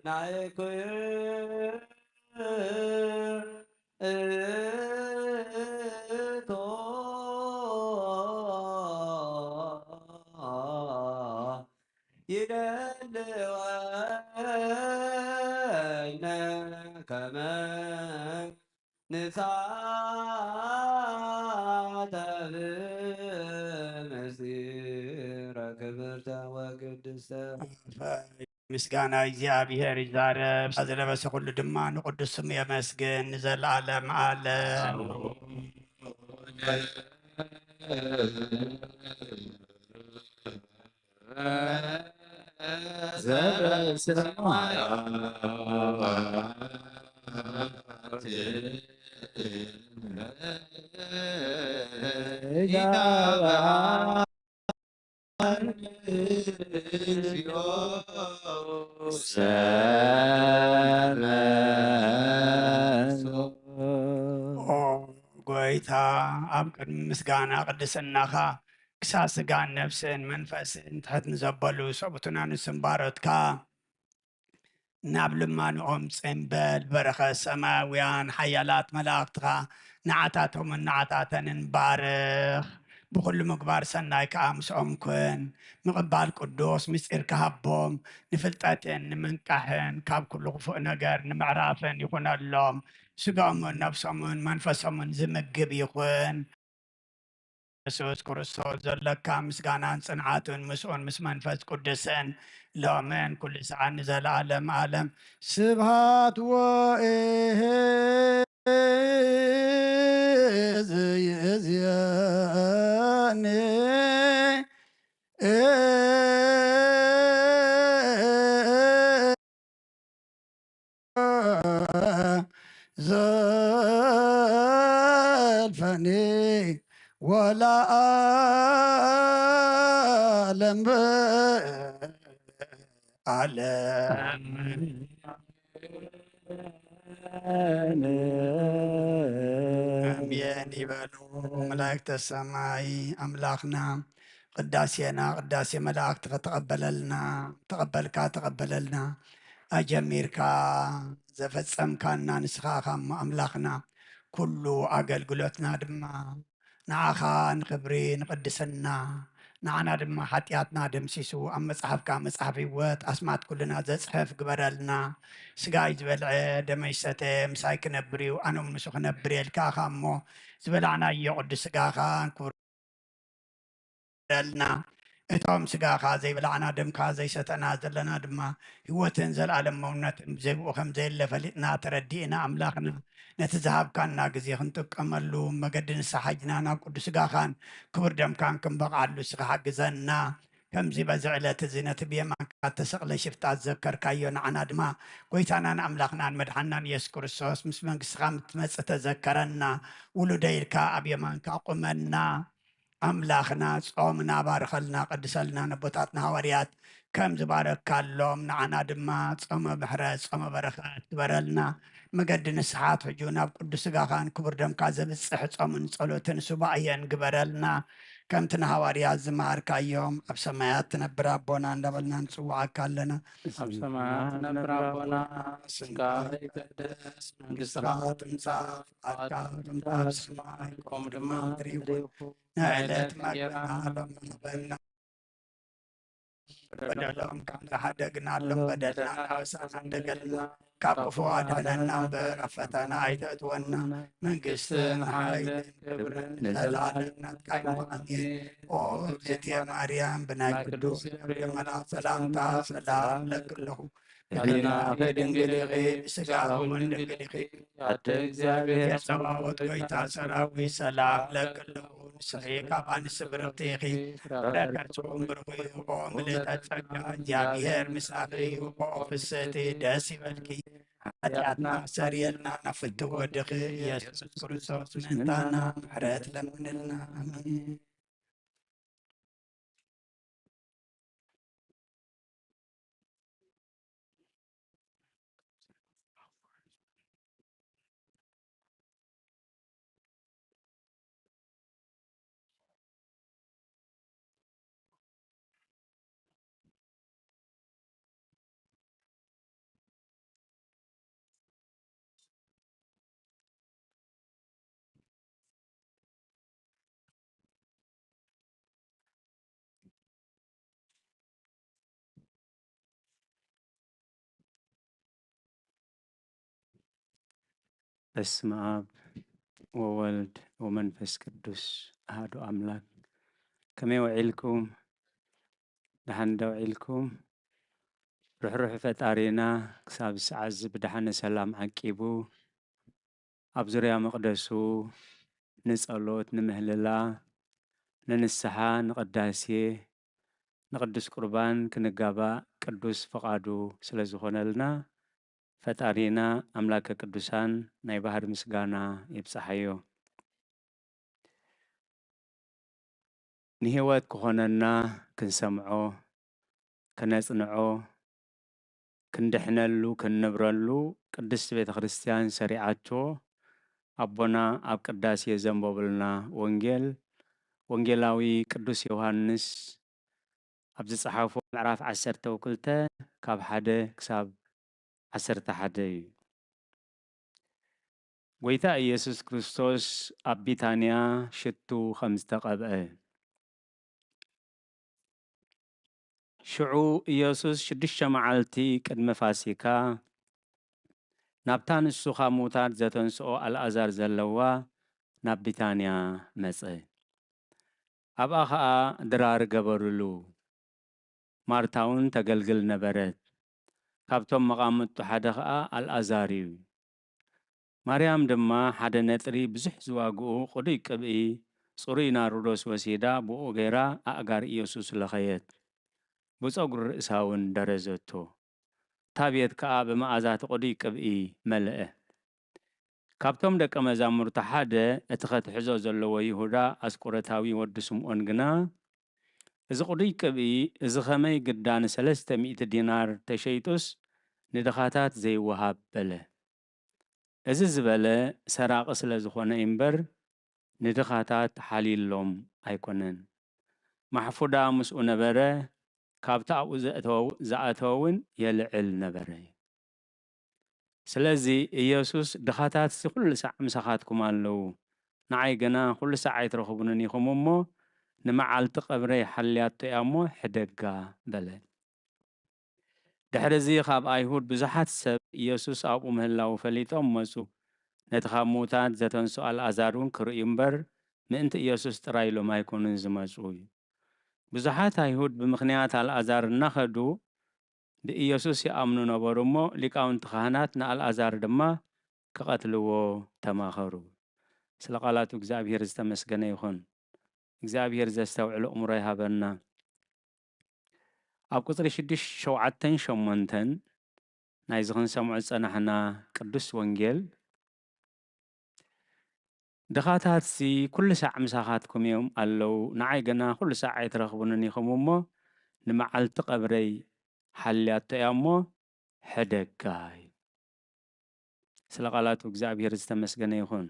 ናይኩ እቶ ይደልወነ ከመ ንሳተፍ ምስጢረ ክብርተ ወቅድስተ። ምስጋና እግዚኣብሔር ይዛረብ። ዝለበሰ ኩሉ ድማ ንቅዱስ ስሙ የመስግን ንዘለዓለም ዓለም። ኦ ጎይታ፣ ኣብ ቅድሚ ምስጋና ቅድስናኻ ክሳብ ስጋን ነፍስን መንፈስን ትሕት ንዘበሉ ሰብኡትን ኣንስትን ባሮትካ ናብ ልማንኦም ጽምበል። በረኸት ሰማያውያን ሓያላት መላእኽትኻ ንዓታቶምን ንዓታተንን ባርኽ። ብኹሉ ምግባር ሰናይ ከኣ ምስኦም ኩን። ምቕባል ቅዱስ ምስጢርካ ሃቦም። ንፍልጠትን ንምንቃሕን ካብ ኩሉ ክፉእ ነገር ንምዕራፍን ይኹነሎም። ስጋኦምን ነፍሶምን መንፈሶምን ዝምግብ ይኹን። የሱስ ክርስቶስ ዘለካ ምስጋናን ጽንዓትን ምስኡን ምስ መንፈስ ቅዱስን ሎምን ኩሉ ሰዓት ንዘለዓለም ዓለም። ስብሃት ወእዝየኒ ዘልፈኒ ወለዓለም ዓለም። ኣሜን ይበሉ መላእክተ ሰማይ። ኣምላኽና ቅዳሴና ቅዳሴ መላእክቲ ከተቐበለልና፣ ተቐበልካ ተቐበለልና። ኣጀሚርካ ዘፈጸምካና ንስኻ ኢኻ እሞ ኣምላኽና። ኩሉ ኣገልግሎትና ድማ ንዓኻ ንኽብሪ ንቕድስና፣ ንዓና ድማ ሓጢኣትና ደምሲሱ ኣብ መጽሓፍካ መጽሓፍ ህይወት ኣስማት ኩልና ዘጽሕፍ ግበረልና። ስጋይ ዝበልዐ ደመይ ዝሰተ ምሳይ ክነብር እዩ፣ ኣነ እውን ንሱ ክነብር እየ ኢልካ ኢኻ እሞ ዝበላዕናዮ ቅዱስ ስጋኻ ክቡር ግበረልና። እቶም ስጋኻ ዘይበላዕና ደምካ ዘይሰተና ዘለና ድማ ህይወትን ዘለኣለማውነትን ብዘይ ብኡ ከም ዘየለ ፈሊጥና ተረዲእና ኣምላኽና ነቲ ዝሃብካና ግዜ ክንጥቀመሉ መገዲ ንስሓ ሒዝና ናብ ቅዱስ ስጋኻን ክቡር ደምካን ክንበቕዓሉ ንስኻ ሓግዘና። ከምዚ በዚ ዕለት እዚ ነቲ ብየማንካ እተሰቕለ ሽፍታ ዝዘከርካዮ ንዓና ድማ ጎይታናን ኣምላኽናን መድሓንናን የሱስ ክርስቶስ ምስ መንግስትኻ ምትመጽእ ተዘከረና። ውሉደ ኢልካ ኣብ የማንካ ቁመና። ኣምላኽና ጾምና ባርኸልና፣ ቀድሰልና። ነቦታትና ሃዋርያት ከም ዝባረካሎም ንዓና ድማ ጾመ ምሕረት ጾመ በረኸት ግበረልና። መገዲ ንስሓ ኣትሕጁ ናብ ቅዱስ ስጋኻን ክቡር ደምካ ዘብጽሕ ጾምን ጸሎትን ሱባኤን ግበረልና። ከምቲ ንሃዋርያት ዝመሃርካዮም ኣብ ሰማያት ትነብር ኣቦና እንዳበልና ንጽውዓካ ኣለና። ኣብ ሰማያት ትነብር ኣቦና፣ ስምካ ይቀደስ፣ መንግስትኻ ትምጻእ፣ ፍቓድካ ከምቲ ኣብ ሰማይ ከምኡ ድማ ምድሪ ይኹን። ናይ ዕለት መግብና ሎሚ ሃበና። በደሎም ከም ዝሓደግናሎም በደልና ንኣበሳና እንደገልና፣ ካብ ክፉ ኣድሕነና እምበር ኣብ ፈተና ኣይተእትወና። መንግስትን ሓይልን ክብርን ንዘለኣለም ናትካ ይኹን፣ ኣሜን። ኦ እግዝእትየ ማርያም፣ ብናይ ቅዱስ ገብርኤል መልኣክ ሰላምታ ሰላም እለኪ ኣለኹ። ህሊናኺ ድንግል ኢኺ፣ ስጋኺ እውን ድንግል ኢኺ። ኣደ እግዚኣብሔር፣ ጸባኦት፣ ጎይታ ሰራዊት ሰላም እለኪ ኣለኹ። ንስኺ ካብ ኣንስቲ ብርኽቲ ኢኺ፣ ፍረ ከርሥኺ እውን ብሩኽ እዩ። ኦ ምልእተ ጸጋ፣ እግዚኣብሔር ምሳኺ እዩ። ኦ ፍስሕቲ፣ ደስ ይበልኪ፣ ሓጢኣትና ኣስተሰርየልና፣ ናብ ፍትው ወድኺ ኢየሱስ ክርስቶስ ምእንታና ምሕረት ለምንልና። ኣሜን። በስመ አብ ወወልድ ወመንፈስ ቅዱስ አሐዱ አምላክ። ከመይ ውዒልኩም? ደሓን ዶ ውዒልኩም? ርሕሩሕ ፈጣሪና ክሳብ ሰዓት እዚ ብደሓነ ሰላም ዓቂቡ፣ ኣብ ዙርያ መቕደሱ ንጸሎት፣ ንምህልላ፣ ንንስሓ፣ ንቕዳሴ፣ ንቅዱስ ቁርባን ክንጋባእ ቅዱስ ፍቓዱ ስለ ዝኾነልና፣ ፈጣሪና ኣምላከ ቅዱሳን ናይ ባህር ምስጋና ይብጽሓዮ። ንህይወት ክኾነና ክንሰምዖ፣ ከነጽንዖ፣ ክንድሕነሉ፣ ክንንብረሉ ቅድስቲ ቤተ ክርስቲያን ሰሪዓቶ፣ ኣቦና ኣብ ቅዳሴ ዘንበቡልና ወንጌል፣ ወንጌላዊ ቅዱስ ዮሃንስ ኣብ ዝጸሓፎ ምዕራፍ ዓሰርተ ክልተ ካብ ሓደ ክሳብ ዓሰርተ ሓደ እዩ። ጎይታ ኢየሱስ ክርስቶስ ኣብ ቢታንያ ሽቱ ከም ዝተቐብአ። ሽዑ ኢየሱስ ሽዱሽተ መዓልቲ ቅድሚ ፋሲካ ናብታ ንሱ ካብ ምዉታት ዘተንስኦ ኣልኣዛር ዘለዋ ናብ ቢታንያ መጸ። ኣብኣ ኸኣ ድራር ገበሩሉ። ማርታ እውን ተገልግል ነበረት። ካብቶም መቓምጡ ሓደ ኸኣ ኣልኣዛር እዩ። ማርያም ድማ ሓደ ነጥሪ ብዙሕ ዝዋግኡ ቅዱይ ቅብኢ፣ ጽሩይ ናርዶስ ወሲዳ ብኡ ገይራ ኣእጋር ኢየሱስ ለኸየት። ብጸጉሪ ርእሳ እውን ደረዘቶ። እታ ቤት ከኣ ብመኣዛ እቲ ቅዱይ ቅብኢ መልአ። ካብቶም ደቀ መዛሙርቱ ሓደ፣ እቲ ኸትሕዞ ዘለዎ ይሁዳ ኣስቆሮታዊ ወዲ ስምዖን ግና፣ እዚ ቅዱይ ቅብኢ እዚ ኸመይ ግዳ ንሰለስተ ሚእቲ ዲናር ተሸይጡስ ንድኻታት ዘይወሃብ? በለ። እዚ ዝበለ ሰራቒ ስለ ዝኾነ እዩ እምበር፣ ንድኻታት ሓልዩሎም ኣይኮነን። ማሕፉዳ ምስኡ ነበረ፣ ካብቲ ኣብኡ ዘእተወ-፣ ዝኣተወ እውን የልዕል ነበረ። ስለዚ ኢየሱስ፣ ድኻታትሲ ኩሉ ሳዕ ምሳኻትኩም ኣለዉ፣ ንዓይ ግና ኩሉ ሳዕ ኣይትረኽቡንን ኢኹም እሞ፣ ንመዓልቲ ቀብረይ ሓልያቶ እያ እሞ ሕደጋ፣ በለ። ድሕሪ እዚ ካብ ኣይሁድ ብዙሓት ሰብ ኢየሱስ ኣብኡ ምህላዉ ፈሊጦም መጹ። ነቲ ካብ ምዉታት ዘተንስኦ ኣልኣዛር እውን ክርእዩ እምበር፣ ምእንቲ ኢየሱስ ጥራይ ኢሎም ኣይኮኑን ዝመጹ። ብዙሓት ኣይሁድ ብምኽንያት ኣልኣዛር እናኸዱ ብኢየሱስ ይኣምኑ ነበሩ እሞ፣ ሊቃውንቲ ካህናት ንኣልኣዛር ድማ ክቐትልዎ ተማኸሩ። ስለ ቃላቱ እግዚኣብሔር ዝተመስገነ ይኹን። እግዚኣብሔር ዘስተውዕል ኣእምሮ ይሃበና። ኣብ ቁጽሪ ሽዱሽተ፣ ሸውዓተን ሸሞንተን ናይዚ ክንሰምዖ ዝጸናሕና ቅዱስ ወንጌል፣ ድኻታትሲ ኩሉ ሳዕ ምሳኻትኩም እዮም ኣለዉ፣ ንዓይ ግና ኩሉ ሳዕ ኣይትረኽቡንን ኢኹም እሞ፣ ንመዓልቲ ቀብረይ ሓልያቶ እያ እሞ፣ ሕደጋይ። ስለ ቃላቱ እግዚኣብሔር ዝተመስገነ ይኹን።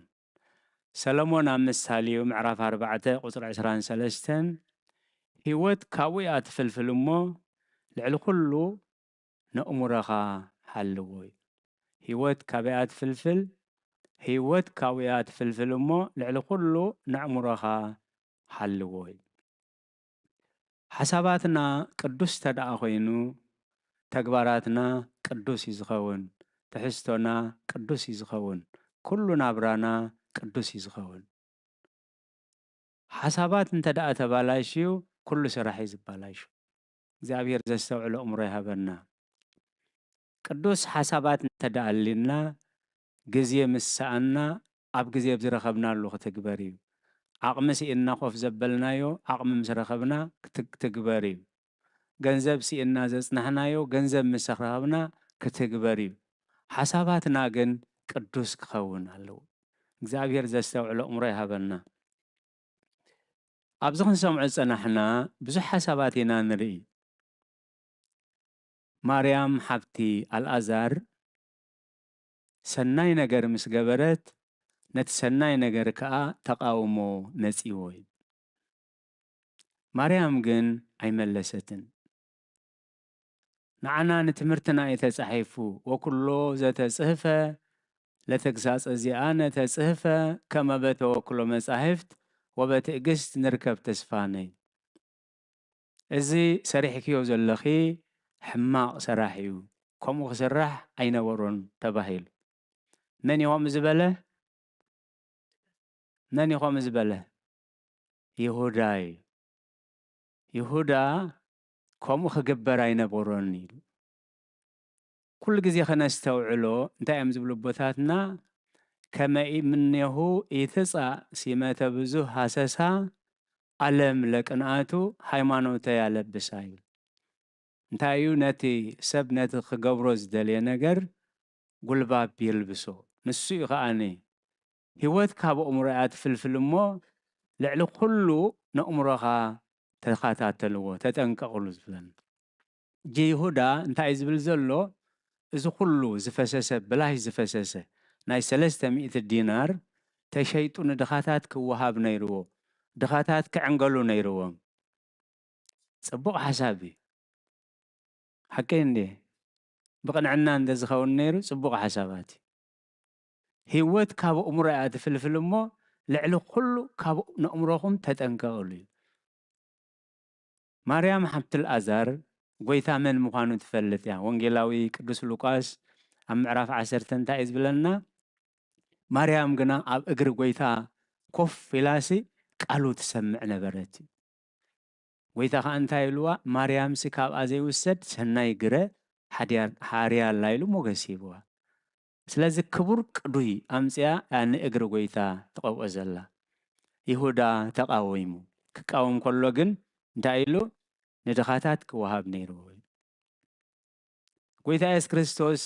ሰለሞን ኣብ ምሳሌኡ ምዕራፍ ኣርባዕተ ቁጽሪ ዕስራን ሰለስተን፣ ህይወት ካብኡ እያ ትፍልፍል እሞ፣ ልዕሊ ኩሉ ነእምሮኻ ሓልዎ እዩ። ህይወት ካበይ እያ ትፍልፍል? ህይወት ካብኡ እያ ትፍልፍል እሞ፣ ልዕሊ ኩሉ ነእምሮኻ ሓልዎ እዩ። ሓሳባትና ቅዱስ ተደኣ ኮይኑ፣ ተግባራትና ቅዱስ እዩ ዝኸውን። ትሕዝቶና ቅዱስ እዩ ዝኸውን። ኩሉ ናብራና ቅዱስ እዩ ዝኸውን። ሓሳባት እንተ ደኣ ተባላሽዩ፣ ኩሉ ስራሕ እዩ ዝባላሹ። እግዚኣብሔር ዘስተውዕሎ ኣእምሮ ይሃበና። ቅዱስ ሓሳባት እንተ ደኣ ኣሊና፣ ግዜ ምስ ሰኣና፣ ኣብ ግዜ ኣብ ዝረኸብናሉ ክትግበር እዩ። ዓቕሚ ስኢንና ኮፍ ዘበልናዮ፣ ዓቕሚ ምስ ረኸብና ክት-፣ ክትግበር እዩ። ገንዘብ ስኢንና ዘጽናሕናዮ፣ ገንዘብ ምስ ረኸብና ክትግበር እዩ። ሓሳባትና ግን ቅዱስ ክኸውን ኣለዎ። እግዚኣብሔር ዘስተውዕሎ ኣእምሮ ይሃበና። ኣብዚ ክንሰምዖ ዝጸናሕና ብዙሕ ሓሳባት ኢና ንርኢ። ማርያም ሓብቲ ኣልኣዛር ሰናይ ነገር ምስ ገበረት፣ ነቲ ሰናይ ነገር ከኣ ተቓውሞ መጺዎ እዩ። ማርያም ግን ኣይመለሰትን። ንዓና ንትምህርትና እዩ ተጻሒፉ፣ ወኩሎ ዘተጽህፈ ለተግሳጸ ዚኣነ ተጽህፈ ከመ በተወክሎ መጻሕፍት ወበትዕግስት ንርከብ ተስፋነ። እዚ ሰሪሕክዮ ዘለኺ ሕማቕ ሰራሕ እዩ፣ ከምኡ ክስራሕ ኣይነበሮን ተባሂሉ። መን እዩ ከምኡ ዝበለ? መን እዩ ከምኡ ዝበለ? ይሁዳ እዩ። ይሁዳ ከምኡ ክግበር ኣይነበሮን ኢሉ። ኩሉ ግዜ ከነስተውዕሎ እንታይ እዮም ዝብሉ ኣቦታትና? ከመ ምኔሁ ኢትጻእ ሲመተ ብዙህ ሃሰሳ፣ ዓለም ለቅንኣቱ ሃይማኖተ ያለብሳ ይብል። እንታይ እዩ? ነቲ ሰብ ነቲ ክገብሮ ዝደልየ ነገር ጉልባብ የልብሶ። ንሱ እዩ ከኣኒ ህይወት ካብ ኣእምሮ እያ ትፍልፍል እሞ ልዕሊ ኩሉ ነእምሮኻ ተኸታተልዎ፣ ተጠንቀቕሉ ዝብለና። ሕጂ ይሁዳ እንታይ እዩ ዝብል ዘሎ? እዚ ኩሉ ዝፈሰሰ፣ ብላሽ ዝፈሰሰ ናይ ሰለስተ ሚእቲ ዲናር ተሸይጡ ንድኻታት ክወሃብ ነይርዎ፣ ድኻታት ክዕንገሉ ነይርዎም። ጽቡቕ ሓሳብ እዩ። ሓቀይ እንዴ? ብቕንዕና እንተ ዝኸውን ነይሩ ጽቡቕ ሓሳባት እዩ። ህይወት ካብ ኣእምሮ እያ ትፍልፍል እሞ ልዕሊ ኩሉ ካብ ነእምሮኹም ተጠንቀቕሉ እዩ። ማርያም ሓብቲ ኣልኣዛር ጎይታ መን ምዃኑ ትፈልጥ እያ። ወንጌላዊ ቅዱስ ሉቃስ ኣብ ምዕራፍ ዓሰርተ እንታይ እዩ ዝብለና? ማርያም ግና ኣብ እግሪ ጎይታ ኮፍ ኢላሲ ቃሉ ትሰምዕ ነበረት። ጎይታ ኸዓ እንታይ ኢልዋ? ማርያምሲ ካብኣ ዘይውሰድ ሰናይ ግረ ሓድያ-፣ ሓርያ ኣላ ኢሉ ሞገስ ሂብዋ። ስለዚ ክቡር ቅዱይ ኣምጽያ እያ ንእግሪ ጎይታ ትቐብኦ ዘላ። ይሁዳ ተቃዊሙ። ክቃወም ከሎ ግን እንታይ ኢሉ? ንድኻታት ክወሃብ ነይርዎ ኢሉ። ጎይታ የሱስ ክርስቶስ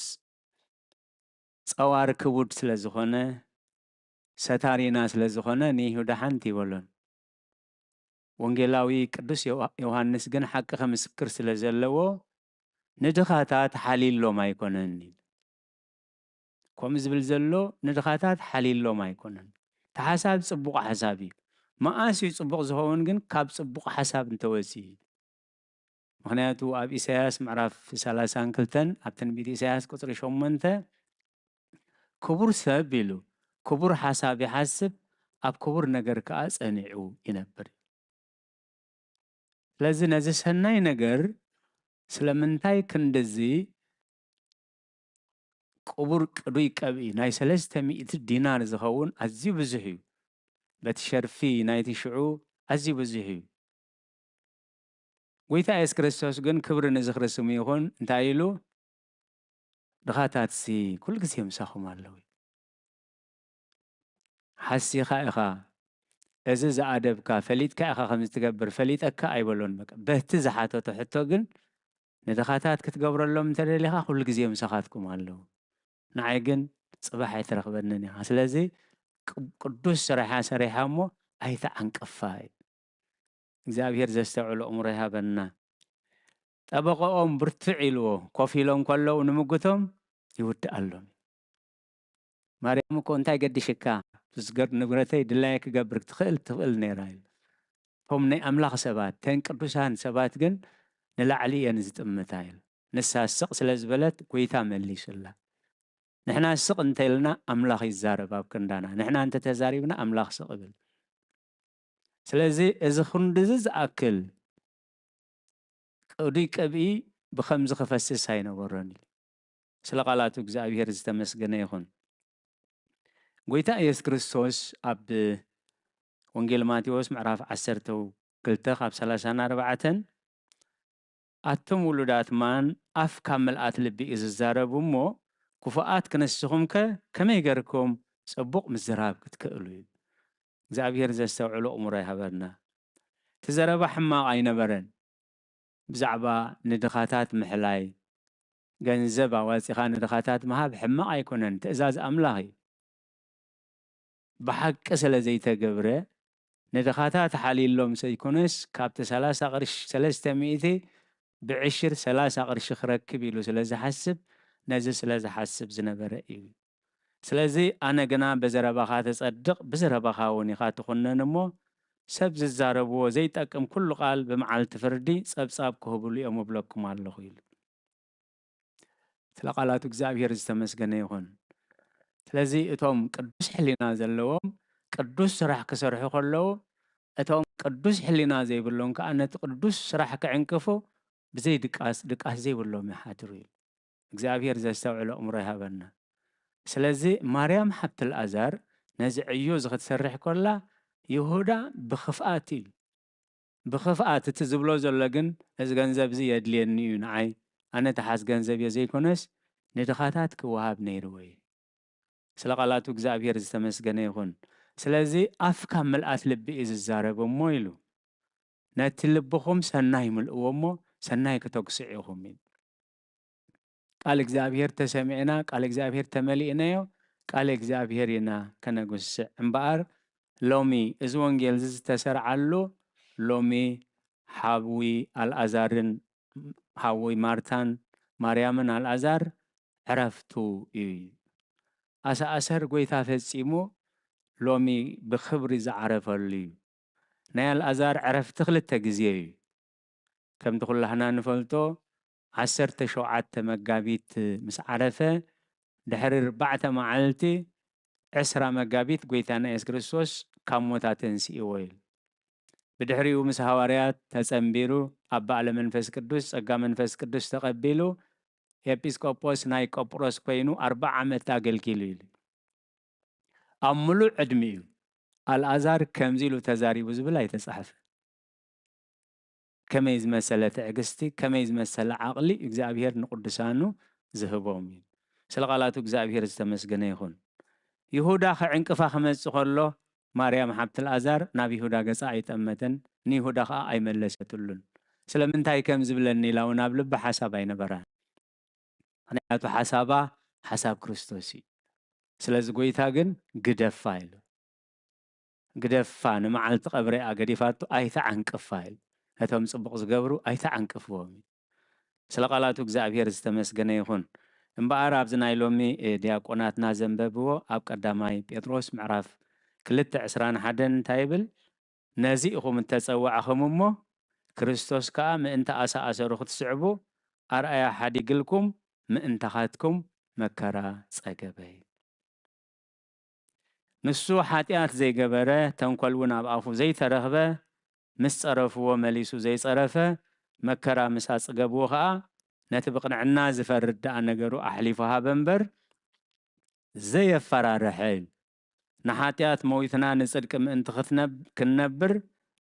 ጸዋር ክቡድ ስለ ዝኾነ፣ ሰታሪና ስለ ዝኾነ ንይሁዳ ሓንቲ ይበሎን። ወንጌላዊ ቅዱስ ዮሃ-፣ ዮሃንስ ግን ሓቂ ክምስክር ስለ ዘለዎ ንድኻታት ሓልዩሎም ኣይኮነን ኢሉ። ከምኡ ዝብል ዘሎ ንድኻታት ሓልዩሎም ኣይኮነን። እቲ ሓሳብ ጽቡቕ ሓሳብ እዩ። መኣስ እዩ ጽቡቕ ዝኸውን ግን ካብ ጽቡቕ ሓሳብ እንተወጺኡ እዩ። ምኽንያቱ ኣብ ኢሳያስ ምዕራፍ ሰላሳን ክልተን ኣብ ትንቢት ኢሳያስ ቁጽሪ ሸሞንተ ክቡር ሰብ ኢሉ ክቡር ሓሳብ ይሓስብ፣ ኣብ ክቡር ነገር ከኣ ጸኒዑ ይነብር። ስለዚ ነዚ ሰናይ ነገር ስለምንታይ ክንድዚ ክቡር ቅዱይ ቀብኢ ናይ ሰለስተ ሚእቲ ዲናር ዝኸውን ኣዝዩ ብዙሕ እዩ። በቲ ሸርፊ ናይቲ ሽዑ ኣዝዩ ብዙሕ እዩ። ጎይታ የሱስ ክርስቶስ ግን ክብሪ ንዝኽሪ ስሙ ይኹን እንታይ ኢሉ? ድኻታትሲ ኩሉ ግዜ ምሳኹም ኣለዉ። ሓሲኻ ኢኻ፣ እዚ ዝኣደብካ ፈሊጥካ ኢኻ ከምዚ ትገብር፣ ፈሊጠካ ኣይበሎን። በቃ በቲ ዝሓተቶ ሕቶ ግን ንድኻታት ክትገብረሎም እንተደሊኻ ኩሉ ግዜ ምሳኻትኩም ኣለዉ። ንዓይ ግን ጽባሕ ኣይትረኽበንን ኢኻ። ስለዚ ቅ-፣ ቅዱስ ስራሓ ሰሪሓ እሞ ኣይትዓንቅፋ እዩ። እግዚኣብሔር ዘስተውዕሎ እምሮ ይሃበና። ጠበቆኦም ብርትዕ ኢልዎ ኮፍ ኢሎም ከለዉ ንምጉቶም ይውድኣሎም። ማርያም እኮ እንታይ ገዲሽካ? ትስገር ንብረተይ ድላየ ክገብር ትኽእል ትኽእል ነይራ ኢሉ። እቶም ናይ ኣምላኽ ሰባት፣ ተን ቅዱሳን ሰባት ግን ንላዕሊ እየን ዝጥምታ ኢሉ። ንሳ ስቕ ስለ ዝበለት ጎይታ መሊሱላ። ንሕና ስቕ እንተኢልና ኣምላኽ ይዛረብ ኣብ ክንዳና። ንሕና እንተተዛሪብና ኣምላኽ ስቕ ይብል። ስለዚ እዚ ክንድዚ ዝኣክል ቅዱይ ቅብኢ ብኸምዚ ክፈስስ ኣይነበሮን ኢሉ። ስለ ቃላቱ እግዚኣብሔር ዝተመስገነ ይኹን። ጎይታ ኢየሱስ ክርስቶስ ኣብ ወንጌል ማቴዎስ ምዕራፍ ዓሰርተ ክልተ ካብ ሰላሳ ኣርባዕተ፣ ኣቱም ውሉዳት ማን ኣፍ ካብ ምልኣት ልቢ እዩ ዝዛረብ እሞ፣ ክፉኣት ክንስኹምከ ከመይ ገርኩም ጽቡቕ ምዝራብ ክትክእሉ እዩ? እግዚኣብሔር ዘስተውዕሎ እምሮ ይሃበና። እቲ ዘረባ ሕማቕ ኣይነበረን። ብዛዕባ ንድኻታት ምሕላይ፣ ገንዘብ ኣዋጺኻ ንድኻታት ምሃብ ሕማቕ ኣይኮነን፣ ትእዛዝ ኣምላኽ እዩ። ብሓቂ ስለ ዘይተገብረ፣ ንድኻታት ሓልዩሎም ዘይኮነስ፣ ካብቲ ሰላሳ ቅርሺ፣ ሰለስተ ሚእቲ ብዕሽር ሰላሳ ቅርሺ ክረክብ ኢሉ ስለ ዝሓስብ፣ ነዚ ስለ ዝሓስብ ዝነበረ እዩ። ስለዚ ኣነ ግና ብዘረባኻ ትጸድቕ፣ ብዘረባኻ እውን ኢኻ ትኹነን እሞ፣ ሰብ ዝዛረብዎ ዘይጠቅም ኩሉ ቃል ብመዓልቲ ፍርዲ ጸብጻብ ክህብሉ እዮም እብለኩም ኣለኹ ኢሉ። ስለ ቃላቱ እግዚኣብሔር ዝተመስገነ ይኹን። ስለዚ እቶም ቅዱስ ሕሊና ዘለዎም ቅዱስ ስራሕ ክሰርሑ ከለዉ፣ እቶም ቅዱስ ሕሊና ዘይብሎም ከኣ ነቲ ቅዱስ ስራሕ ክዕንቅፉ ብዘይ ድቃስ፣ ድቃስ ዘይብሎም ይሓድሩ ኢሉ። እግዚኣብሔር ዘስተውዕሎ እምሮ ይሃበና። ስለዚ ማርያም ሓብቲ ኣልኣዛር ነዚ ዕዮ እዚ ክትሰርሕ ከላ ይሁዳ ብኽፍኣት ኢሉ። ብኽፍኣት እቲ ዝብሎ ዘሎ ግን፣ "እዚ ገንዘብ እዚ የድልየኒ እዩ ንዓይ፣ ኣነ ተሓዝ ገንዘብ እየ ዘይኮነስ ንድኻታት ክወሃብ ነይርዎ እዩ።" ስለ ቃላቱ እግዚኣብሔር ዝተመስገነ ይኹን። ስለዚ ኣፍ ካብ ምልኣት ልቢ እዩ ዝዛረብ እሞ ኢሉ። "ነቲ ልብኹም ሰናይ ምልእዎ እሞ ሰናይ ክተግስዑ ኢኹም" ኢሉ። ቃል እግዚኣብሔር ተሰሚዕና፣ ቃል እግዚኣብሔር ተመሊእናዮ፣ ቃል እግዚኣብሔር ኢና ከነጉስዕ። እምበኣር ሎሚ እዚ ወንጌል እዚ ዝተሰርዓሉ ሎሚ ሓዊ ኣልኣዛርን ሓዊ ማርታን ማርያምን ኣልኣዛር ዕረፍቱ እዩ። ኣሰኣሰር ጎይታ ፈጺሙ ሎሚ ብኽብሪ ዝዓረፈሉ እዩ። ናይ ኣልኣዛር ዕረፍቲ ክልተ ግዜ እዩ። ከምቲ ኩላህና ንፈልጦ ዓሰርተ ሸውዓተ መጋቢት ምስ ዓረፈ ድሕሪ ኣርባዕተ መዓልቲ ዕስራ መጋቢት ጎይታና የሱስ ክርስቶስ ካብ ሞት ኣተንሲእዎ ኢሉ። ብድሕሪኡ ምስ ሃዋርያት ተጸንቢሩ ኣብ በዓለ መንፈስ ቅዱስ ጸጋ መንፈስ ቅዱስ ተቐቢሉ ኤጲስቆጶስ ናይ ቆጵሮስ ኮይኑ ኣርብዓ ዓመት ኣገልጊሉ ኢሉ። ኣብ ምሉእ ዕድሚኡ ኣልኣዛር ከምዚ ኢሉ ተዛሪቡ ዝብል ኣይተጻሕፈ። ከመይ ዝመሰለ ትዕግስቲ፣ ከመይ ዝመሰለ ዓቕሊ እግዚኣብሔር ንቅዱሳኑ ዝህቦም እዩ። ስለ ቃላቱ እግዚኣብሔር ዝተመስገነ ይኹን። ይሁዳ ከዕንቅፋ ክመጽእ ከሎ ማርያም ሓብቲ ኣልኣዛር ናብ ይሁዳ ገጻ ኣይጠመተን፣ ንይሁዳ ከኣ ኣይመለሰትሉን። ስለምንታይ ከም ዝብለኒ ኢላ እውን ኣብ ልቢ ሓሳብ ኣይነበራን። ምኽንያቱ ሓሳባ ሓሳብ ክርስቶስ እዩ። ስለዚ ጎይታ ግን ግደፋ ኢሉ። ግደፋ፣ ንመዓልቲ ቀብሪኣ ገዲፋቶ ኣይተዓንቅፋ ኢሉ። ነቶም ጽቡቕ ዝገብሩ ኣይተዓንቅፍዎም ኢሉ። ስለ ቃላቱ እግዚኣብሔር ዝተመስገነ ይኹን። እምበኣር ኣብዚ ናይ ሎሚ፣ እ፣ ዲያቆናትና ዘንበብዎ ኣብ ቀዳማይ ጴጥሮስ ምዕራፍ ክልተ ዕስራን ሓደን እንታይ ይብል? ነዚ ኢኹም እተጸዋዕኹም እሞ፣ ክርስቶስ ከኣ ምእንቲ ኣሳኣሰሩ ክትስዕቡ ኣርኣያ ሓዲግልኩም ምእንታኻትኩም መከራ ጸገበ። ንሱ ሓጢኣት ዘይገበረ፣ ተንኮል እውን ኣብ ኣፉ ዘይተረኽበ፣ ምስ ጸረፍዎ መሊሱ ዘይጸረፈ፣ መከራ ምስ ኣጽገብዎ ኸኣ ነቲ ብቕንዕና ዝፈርድ ደኣ ነገሩ ኣሕሊፉ ሃበ እምበር፣ ዘየፈራርሐ እዩ። ንሓጢኣት ሞይትና ንጽድቂ ምእንቲ ክትነብ-፣ ክንነብር፣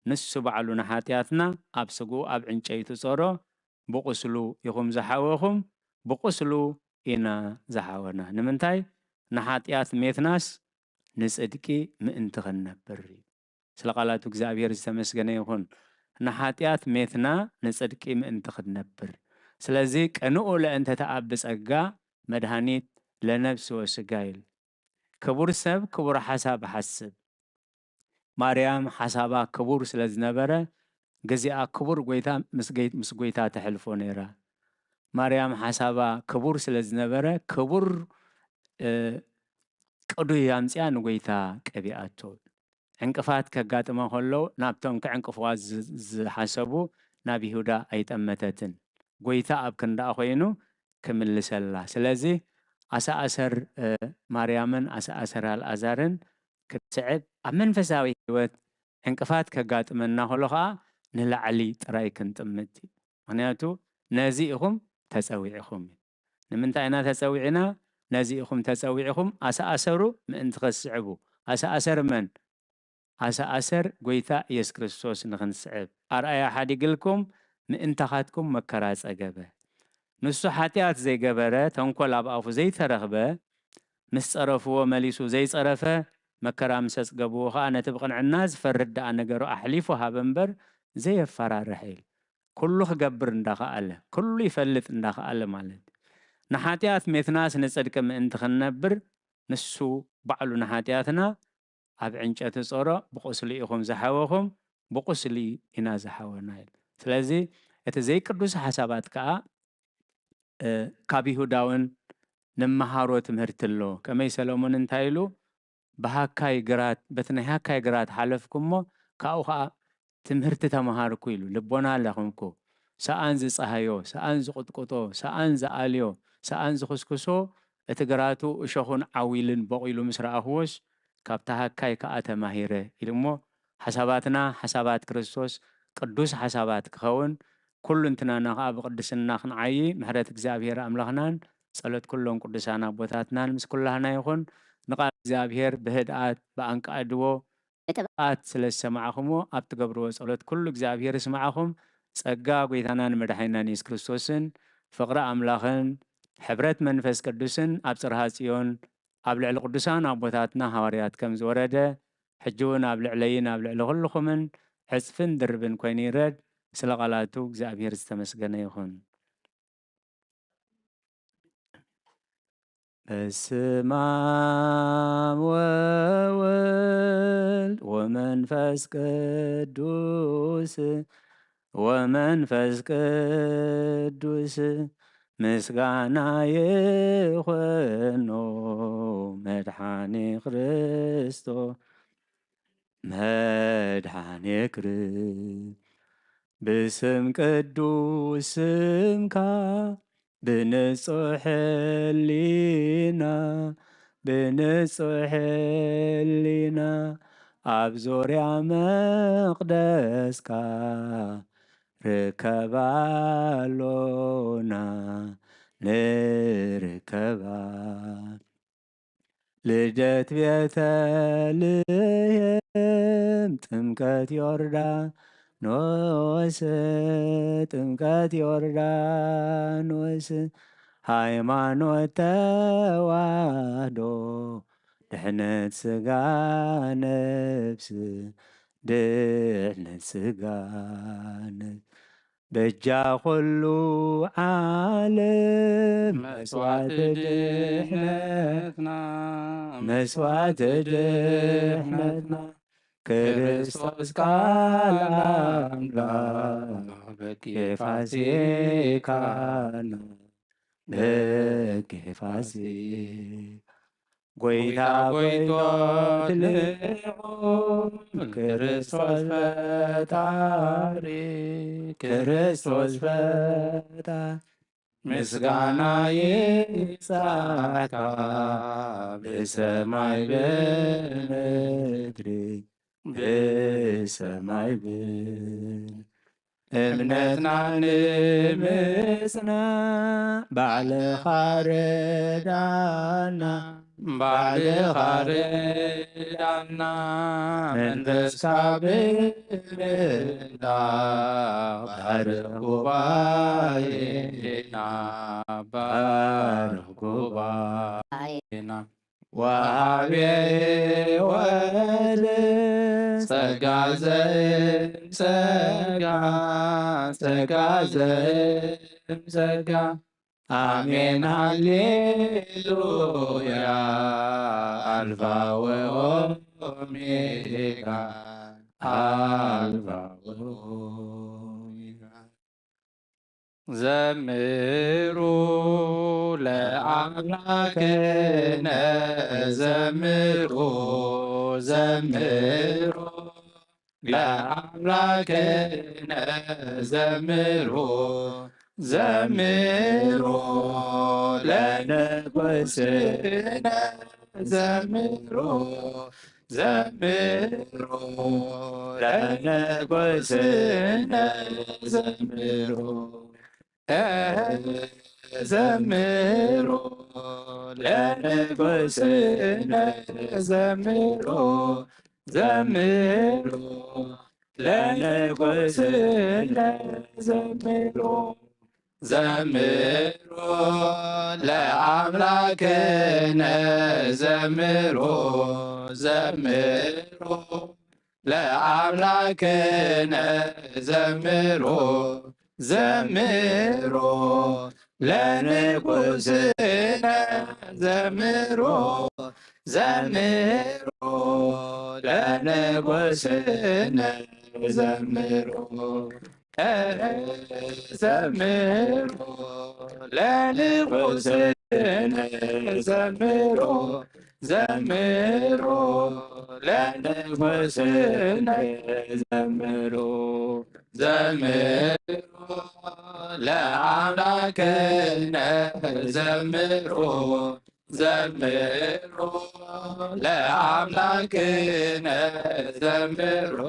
ንሱ ባዕሉ ንሓጢኣትና ኣብ ስግኡ ኣብ ዕንጨይቲ ጾሮ፣ ብቁስሉ ኢኹም ዝሓወኹም፣ ብቁስሉ ኢና ዝሓወና። ንምንታይ? ንሓጢኣት ሜትናስ ንጽድቂ ምእንቲ ክንነብር እዩ። ስለ ቃላቱ እግዚኣብሔር ዝተመስገነ ይኹን። ንሓጢኣት ሜትና ንጽድቂ ምእንቲ ክንነብር። ስለዚ ቅንኡ ለእንተ ተኣብ ጸጋ መድኃኒት ለነፍስ ወስጋ ኢሉ። ክቡር ሰብ ክቡር ሓሳብ ሓስብ። ማርያም ሓሳባ ክቡር ስለ ዝነበረ፣ ግዚኣ ክቡር ጎይታ ምስ ገይ-፣ ምስ ጎይታ ተሕልፎ ነይራ። ማርያም ሓሳባ ክቡር ስለ ዝነበረ፣ ክቡር፣ እ፣ ቅዱይ ኣምጺኣ ንጎይታ ቀቢኣቶ። ዕንቅፋት ከጋጥማ ከሎ፣ ናብቶም ክዕንቅፍዋ ዝ-፣ ዝሓሰቡ ናብ ይሁዳ ኣይጠመተትን። ጎይታ ኣብ ክንዳኣ ኮይኑ ክምልሰላ። ስለዚ ኣሰኣሰር፣ እ፣ ማርያምን ኣሰኣሰር ኣልኣዛርን ክትስዕብ፣ ኣብ መንፈሳዊ ህይወት ዕንቅፋት ከጋጥመና ከሎ ኸኣ ንላዕሊ ጥራይ ክንጥምት እዩ። ምኽንያቱ ነዚ ኢኹም ተጸዊዕኹም እዩ። ንምንታይ ኢና ተጸዊዕና? ነዚ ኢኹም ተጸዊዕኹም፣ ኣሰኣሰሩ ምእንቲ ኸስዕቡ። ኣሰኣሰር መን? ኣሰኣሰር ጎይታ ኢየሱስ ክርስቶስ ንኽንስዕብ። ኣርኣያ ሓዲግልኩም ምእንታኻትኩም መከራ ጸገበ። ንሱ ሓጢኣት ዘይገበረ፣ ተንኮል ኣብ ኣፉ ዘይተረኽበ፣ ምስ ጸረፍዎ መሊሱ ዘይጸረፈ፣ መከራ ምስ ኣጽገብዎ ኸኣ ነቲ ብቕንዕና ዝፈርድ ደኣ ነገሩ ኣሕሊፉ ሃበ እምበር ዘየፈራርሕ ኢሉ። ኩሉ ክገብር እንዳኸኣለ፣ ኩሉ ይፈልጥ እንዳኸኣለ ማለት እዩ። ንሓጢኣት ሜትናስ ንጽድቂ ምእንቲ ክንነብር፣ ንሱ ባዕሉ ንሓጢኣትና ኣብ ዕንጨቲ ጾሮ ብቁስሊ ኢኹም ዝሓወኹም፣ ብቁስሊ ኢና ዝሓወና ኢሉ። ስለዚ እቲ ዘይቅዱስ ሓሳባት ከኣ፣ እ፣ ካብ ይሁዳውን ንመሃሮ ትምህርቲ ኣሎ። ከመይ ሰሎሞን እንታይ ኢሉ? ብሃካይ ግራት፣ በቲ ናይ ሃካይ ግራት ሓለፍኩ እሞ፣ ካብኡ ኸኣ ትምህርቲ ተመሃርኩ ኢሉ። ልቦና ለኸምኩ። ሰኣን ዝጸሃዮ፣ ሰኣን ዝቕጥቅጦ፣ ሰኣን ዝኣልዮ፣ ሰኣን ዝኽስክሶ፣ እቲ ግራቱ እሾኹን ዓዊልን በቑሉ ምስ ረኣኽዎስ፣ ካብቲ ሃካይ ከኣ ተማሂረ ኢሉ እሞ፣ ሓሳባትና ሓሳባት ክርስቶስ፣ ቅዱስ ሓሳባት ክኸውን፣ ኩሉ እንትናና ከኣ ብቅድስና ክንዓዪ፣ ምሕረት እግዚኣብሔር ኣምላኽናን ጸሎት ኩሎም ቅዱሳን ኣቦታትናን ምስ ኩላህና ይኹን። ንቃል እግዚኣብሔር ብህድኣት ብኣንቃድዎ ኣት ስለ ዝሰማዕኹምዎ ኣብ ትገብርዎ ጸሎት ኩሉ እግዚኣብሔር ይስማዕኹም። ጸጋ ጐይታናን መድሓኒናን የሱስ ክርስቶስን ፍቕሪ ኣምላኽን ሕብረት መንፈስ ቅዱስን ኣብ ጽርሃ ጽዮን ኣብ ልዕሊ ቅዱሳን ኣቦታትና ሃዋርያት ከም ዝወረደ ሕጂ እውን ኣብ ልዕለይን ኣብ ልዕሊ ኩልኹምን ዕጽፍን ድርብን ኮይኑ ይረድ። ስለ ቃላቱ እግዚኣብሔር ዝተመስገነ ይኹን። በስመ አብ ወወልድ ወመንፈስ ቅዱስ ወመንፈስ ቅዱስ ምስጋና ይኾኖ መድሓኒ ክርስቶስ መድሓኒ ክር ብስም ቅዱስ ስምካ ብንጹሕ ሕሊና ብንጹሕ ሕሊና ኣብ ዙርያ መቕደስካ ርከባ ኣሎና ንርከባ። ልደት ቤተልሔም ጥምቀት ዮርዳኖስ ጥምቀት ዮርዳኖስ ሃይማኖት ተዋህዶ ድሕነት ስጋ ነፍስ ድሕነት ስጋ ነፍስ በጃ ኩሉ ዓለም መስዋዕቲ ድሕነትና መስዋዕቲ ድሕነትና ክርስቶስ ቃል ኣምላኽ በኪ ፋሲካና በኪ ፋሲካ ጎይታ ጎይቶት ልዑል ክርስቶስ ፈጣሪ ክርስቶስ ፈጣሪ ምስጋና ይብጻሕካ ብሰማይ ብምድሪ ብሰማይ ብምድሪ እምነትና ንምጽናዕ ባዕልኻ ርዳና ባዕልኻ ርዳና መንፈስካ ብምህላ ባርኽ ጉባኤና ባርኽ ጉባኤና ወሃቤ ወልድ ጸጋ ዘእም ጸጋ ጸጋ ዘእም ጸጋ አሜን ሃሌሉያ አልፋ ወኦሜጋ አልፋ ወኦሜጋ ዘምሩ ለአምላክነ ዘምሩ ዘምሩ ለአምላክነ ዘምሩ ዘምሩ ለንጉስነ ዘምሩ ዘምሩ ለንጉስነ ዘምሩ ዘምሩ ለንጉስነ ዘምሩ ዘምሩ ለንጉስነ ዘምሩ ዘምሩ ለአምላክነ ዘምሩ ዘምሩ ለአምላክነ ዘምሩ ዘምሩ ለንጉስነ ዘምሩ ዘምሩ ለንጉስነ ዘምሩ ዘምሩ ለንጉስነ ዘምሩ ዘምሩ ለንጉስነ ዘምሩ ዘምሩ ለአምላክነ ዘምሩ ዘምሩ ለአምላክነ ዘምሩ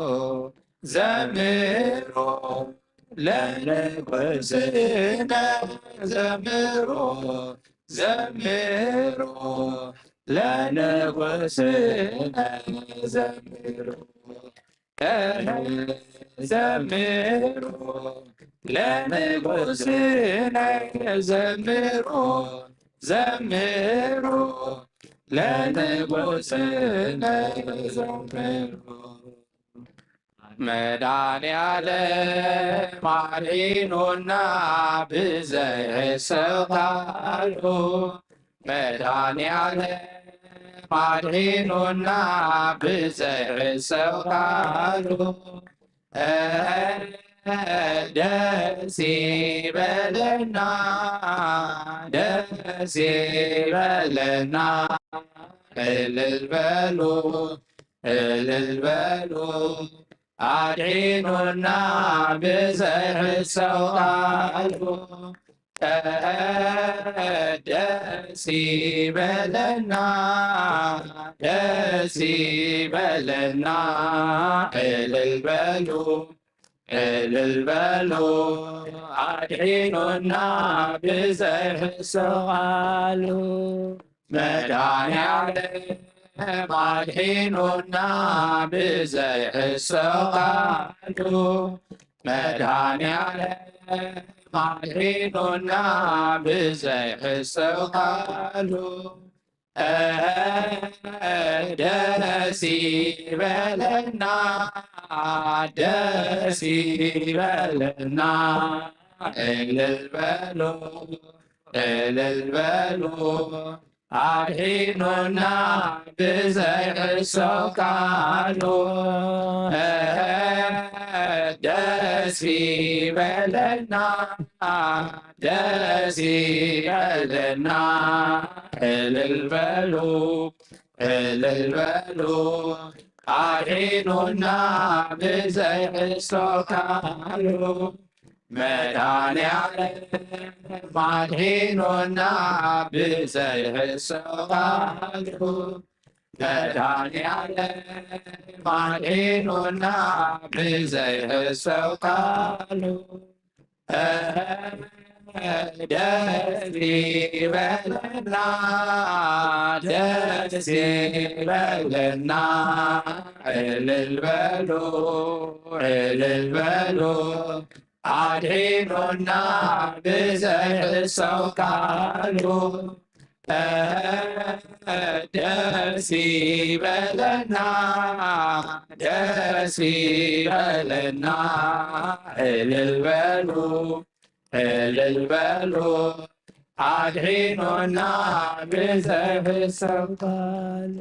ዘምሩ ለንጉስነ ዘምሩ ዘምሩ ለንጉስነ ዘምሩ፣ ዘምሩ ለንጉስነ ዘምሩ፣ ዘምሩ ለንጉስነ ዘምሩ። መድኃኔዓለም አድሒኑና ብዘይሕሰብ ቃሉ፣ መድኃኔዓለም አድሒኑና ብዘይሕሰብ ቃሉ፣ ደስ ይበለና፣ ደስ ይበለና፣ እልል በሉ፣ እልል በሉ፣ አድሒኑና ብዘይሕሰብ ቃሉ። ደስ ይበለና፣ ደስ ይበለና፣ እልል በሉ፣ እልል በሉ፣ አድሒኑና ብዘይሕሰብ ቃሉ። መድኃኔዓለም አድሒኑና ብዘይሕሰብ ቃሉ፣ መድኃኔዓለም አድሒኑና ብዘይሕሰብ ቃሉ። ደስ ይበለና፣ ደስ ይበለና፣ እልል በሉ፣ እልል በሉ፣ አድሒኑና ብዘይሕሰብ ቃሉ። ደስ ይበለና፣ ደስ ይበለና፣ እልል በሉ፣ እልል በሉ፣ አድሒኑና ብዘይሕሰብ ቃሉ። መድኃኔዓለም አድሒኑና ብዘይሕሰብ ቃሉ። መድኃኔዓለም አድሒኑና ብዘይሕሰብ ቃሉ። ደስ ይበለና፣ ደስ ይበለና፣ እልል በሉ፣ እልል በሉ፣ አድሒኑና ብዘይሕሰብ ቃሉ። ደስ ይበለና፣ ደስ ይበለና፣ እልል በሉ፣ እልል በሉ፣ አድሒኑና ብዘይሕሰብ ቃሉ።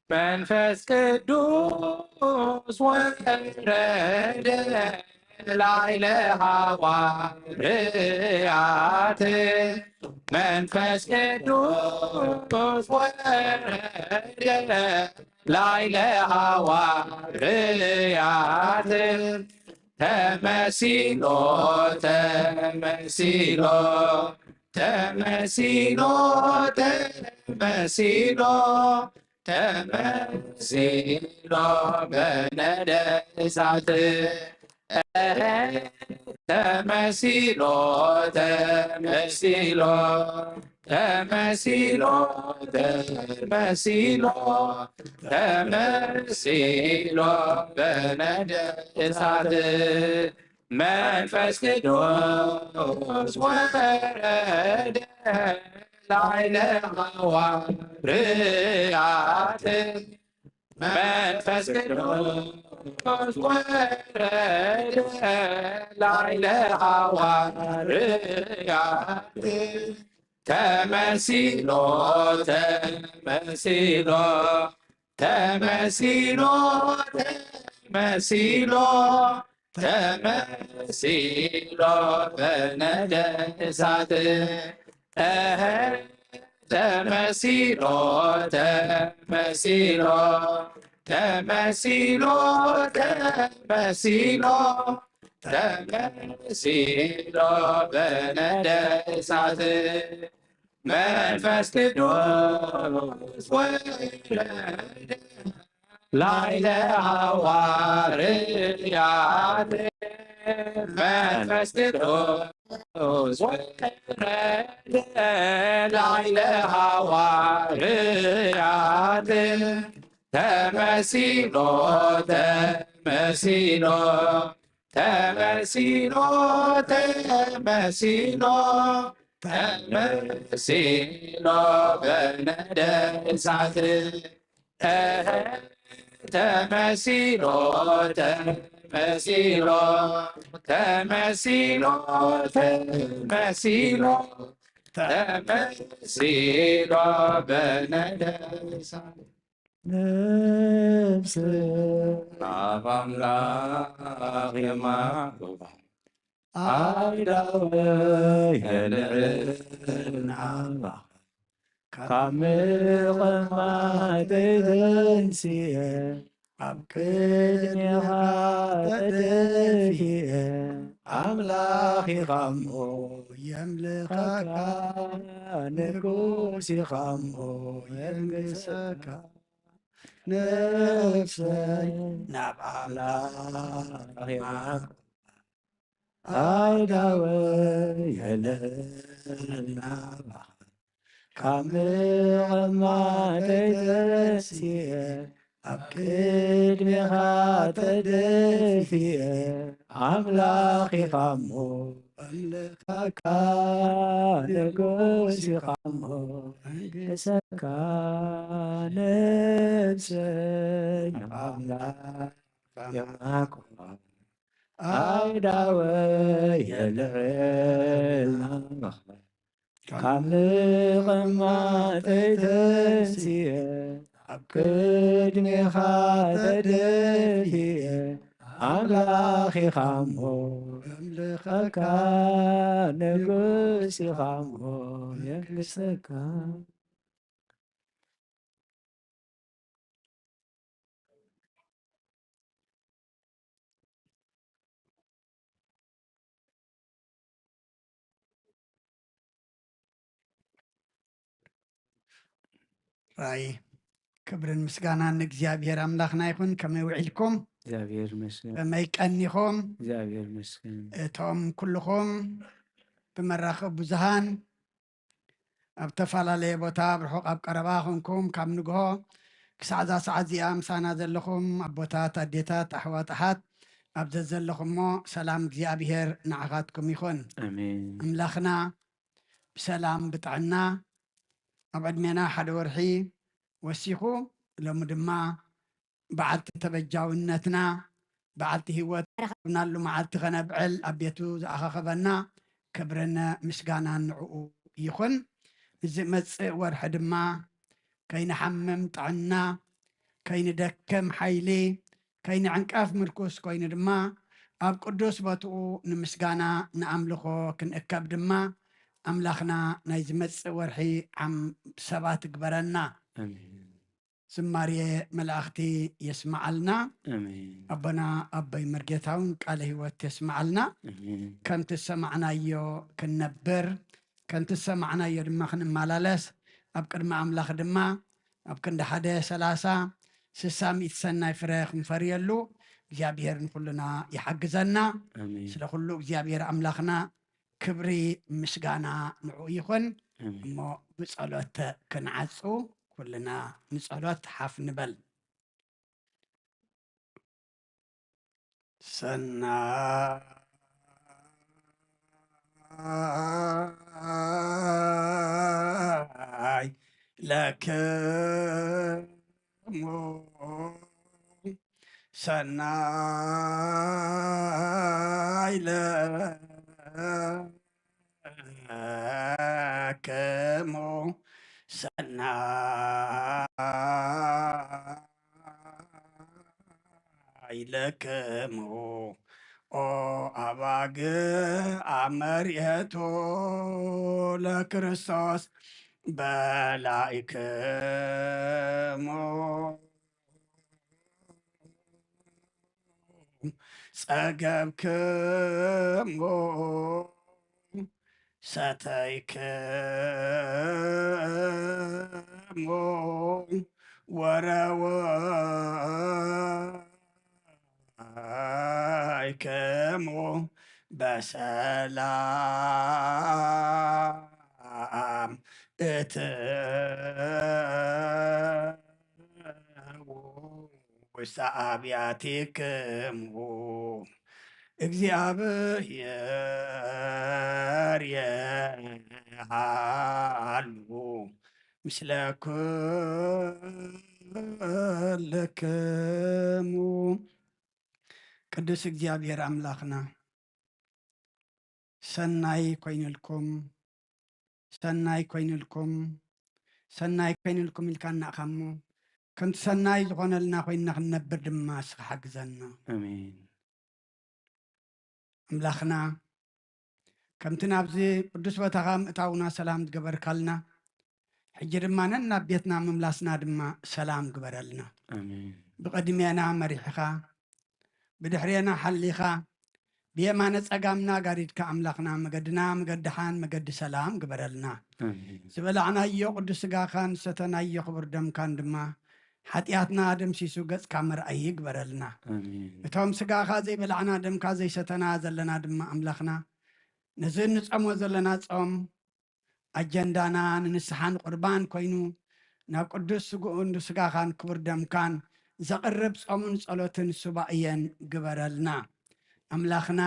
መንፈስ ቅዱስ ወረደ ላዕለ ሃዋርያት፣ መንፈስ ቅዱስ ወረደ ላዕለ ሃዋርያት፣ ተመሲሎ፣ ተመሲሎ፣ ተመሲሎ፣ ተመሲሎ፣ ተመሲሎ በነደ እሳት። ተመሲሎ፣ ተመሲሎ፣ ተመሲሎ፣ ተመሲሎ፣ ተመሲሎ በነደ እሳት። መንፈስ ቅዱስ ወረደ ላዕለ ሃዋርያት። መንፈስ ቅዱስ ወረደ ላዕለ ሃዋርያት። ተመሲሎ፣ ተመሲሎ፣ ተመሲሎ፣ ተመሲሎ፣ ተመሲሎ በነደ እሳት። እህ፣ ተመሲሎ፣ ተመሲሎ፣ ተመሲሎ፣ ተመሲሎ፣ ተመሲሎ በነደ እሳት። መንፈስ ቅዱስ ወረደ ላዕለ ሃዋርያት። መንፈስ ቅዱስ ወረደ ላዕለ ሃዋርያት ተመሲሎ ተመሲሎ ተመሲሎ ተመሲሎ ተመሲሎ በነደ እሳት ተመሲሎ ተመሲሎ ተመሲሎ ተመሲሎ ተመሲሎ በነደ እሳት ነፍስ ኣብ ኣምላኽ የማርዋ ኣይዳወ የልዕል ናባ ካብ ምቕማጥ ተንስኤ ኣብ ቅድሜኻ ተደፊኤ ኣምላኽ ኢኻ እሞ የምልኸካ ንጉስ ኢኻ እሞ የንግሰካ ነፍሰይ ናብ ኣምላኽ የማርዋ ኣይዳወ የለና ካብ ምቕማጠይ ተንስኤ ኣብ ቅድሜኻ ተደፊኤ ኣምላኽ ኢኻ እሞ ኣምልኸካ ንጉስ ኢኻ እሞ ንግሰካ ነፍሰይ ኣምላኽ የማርዋ ኣይዳወ የልዕል ናባኻ ካብ ምቕማጠይ ተንስኤ ኣብ ቅድሜኻ ተደፊኤ ኣምላኽ ኢኻ እሞ ኣምልኸካ ንጉስ ኢኻ እሞ የንግሰካ ራይ ክብርን ምስጋናን ንእግዚኣብሔር ኣምላኽና ይኹን። ከመይ ውዒልኩም? እግዚኣብሔር ይመስገን። ከመይ ቀኒኹም? እግዚኣብሔር ይመስገን። እቶም ኩልኹም ብመራኸቢ ብዙሃን ኣብ ተፈላለየ ቦታ ኣብ ርሑቕ ኣብ ቀረባ ኮንኩም ካብ ንግሆ ክሳዕ እዛ ሰዓት እዚኣ ምሳና ዘለኹም ኣቦታት፣ ኣዴታት፣ ኣሕዋት፣ ኣሓት ኣብ ዘዘለኹሞ ሰላም እግዚኣብሔር ንዓኻትኩም ይኹን። ኣሜን። ኣምላኽና ብሰላም ብጥዕና ኣብ ዕድሜና ሓደ ወርሒ ወሲኹ ሎሚ ድማ በዓልቲ ተበጃውነትና በዓልቲ ህይወት ረኸብናሉ መዓልቲ ከነብዕል ኣብ ቤቱ ዝኣኻኸበና ክብርን ምስጋናን ንዕኡ ይኹን። ንዝመጽእ ወርሒ ድማ ከይንሓምም ጥዕና፣ ከይንደክም ሓይሊ፣ ከይንዕንቀፍ ምርኩስ ኮይኑ ድማ ኣብ ቅዱስ ቦትኡ ንምስጋና ንኣምልኾ ክንእከብ ድማ ኣምላኽና ናይ ዝመጽእ ወርሒ ዓም ሰባት ግበረና። ኣሜን። ዝማሬ መላእኽቲ የስምዓልና። ኣሜን። ኣቦና ኣቦይ መርጌታውን ቃለ ህይወት የስምዓልና። ኣሜን። ከምቲ ዝሰማዕናዮ ክንነብር፣ ከምቲ ዝሰማዕናዮ ድማ ክንመላለስ፣ ኣብ ቅድሚ ኣምላኽ ድማ ኣብ ክንዲ ሓደ ሰላሳ ስሳ ሚእቲ ሰናይ ፍረ ክንፈርየሉ እግዚኣብሔር ንኹልና ይሓግዘና። ኣሜን። ስለ ኩሉ እግዚኣብሔር ኣምላኽና ክብሪ ምስጋና ንዕኡ ይኹን። ኣሜን። እሞ ብጸሎት ክንዓጹ ኩልና ንጸሎት ሓፍ ንበል። ሰናይ ለክሙ ሰናይ ለክሙ ሰናይ ለክሙ ኦ ኣባግ ኣመርየቱ ለክርስቶስ በላይክሙ ጸገብክሙ ሰተይክሙ ወረወይክሙ በሰላም እትዉ ውስተ ኣብያቲክሙ። እግዚኣብሔር የሃሉ ምስለ ኩልክሙ። ቅዱስ እግዚኣብሔር ኣምላኽና፣ ሰናይ ኮይኑልኩም፣ ሰናይ ኮይኑልኩም፣ ሰናይ ኮይኑልኩም ኢልካና ኢኻ እሞ፣ ከምቲ ሰናይ ዝኾነልና ኮይንና ክንነብር ድማ እስኻ ሓግዘና። ኣሜን። ኣምላኽና፣ ከምቲ ናብዚ ቅዱስ ቦታኻ ምእታውና ሰላም ዝገበርካልና፣ ሕጂ ድማ ነናብ ቤትና ምምላስና ድማ ሰላም ግበረልና። ኣሜን። ብቕድሜና መሪሕኻ፣ ብድሕሬና ሓሊኻ፣ ብየማነ ጸጋምና ጋሪድካ ኣምላኽና፣ መገድና መገዲ ሓን መገዲ ሰላም ግበረልና። ኣሜን። ዝበላዕናዮ ቅዱስ ስጋኻን ዝሰተናዮ ክቡር ደምካን ድማ ሓጢኣትና ደምሲሱ ገጽካ መርኣዪ ግበረልና። ኣሜን። እቶም ስጋኻ ዘይበላዕና ደምካ ዘይሰተና ዘለና ድማ ኣምላኽና፣ ነዚ እንጸሞ ዘለና ጾም ኣጀንዳና ንንስሓን ቁርባን ኮይኑ፣ ናብ ቅዱስ ስግኡን ስጋኻን ክቡር ደምካን ዘቕርብ ጾምን ጸሎትን ሱባኤን ግበረልና። ኣምላኽና፣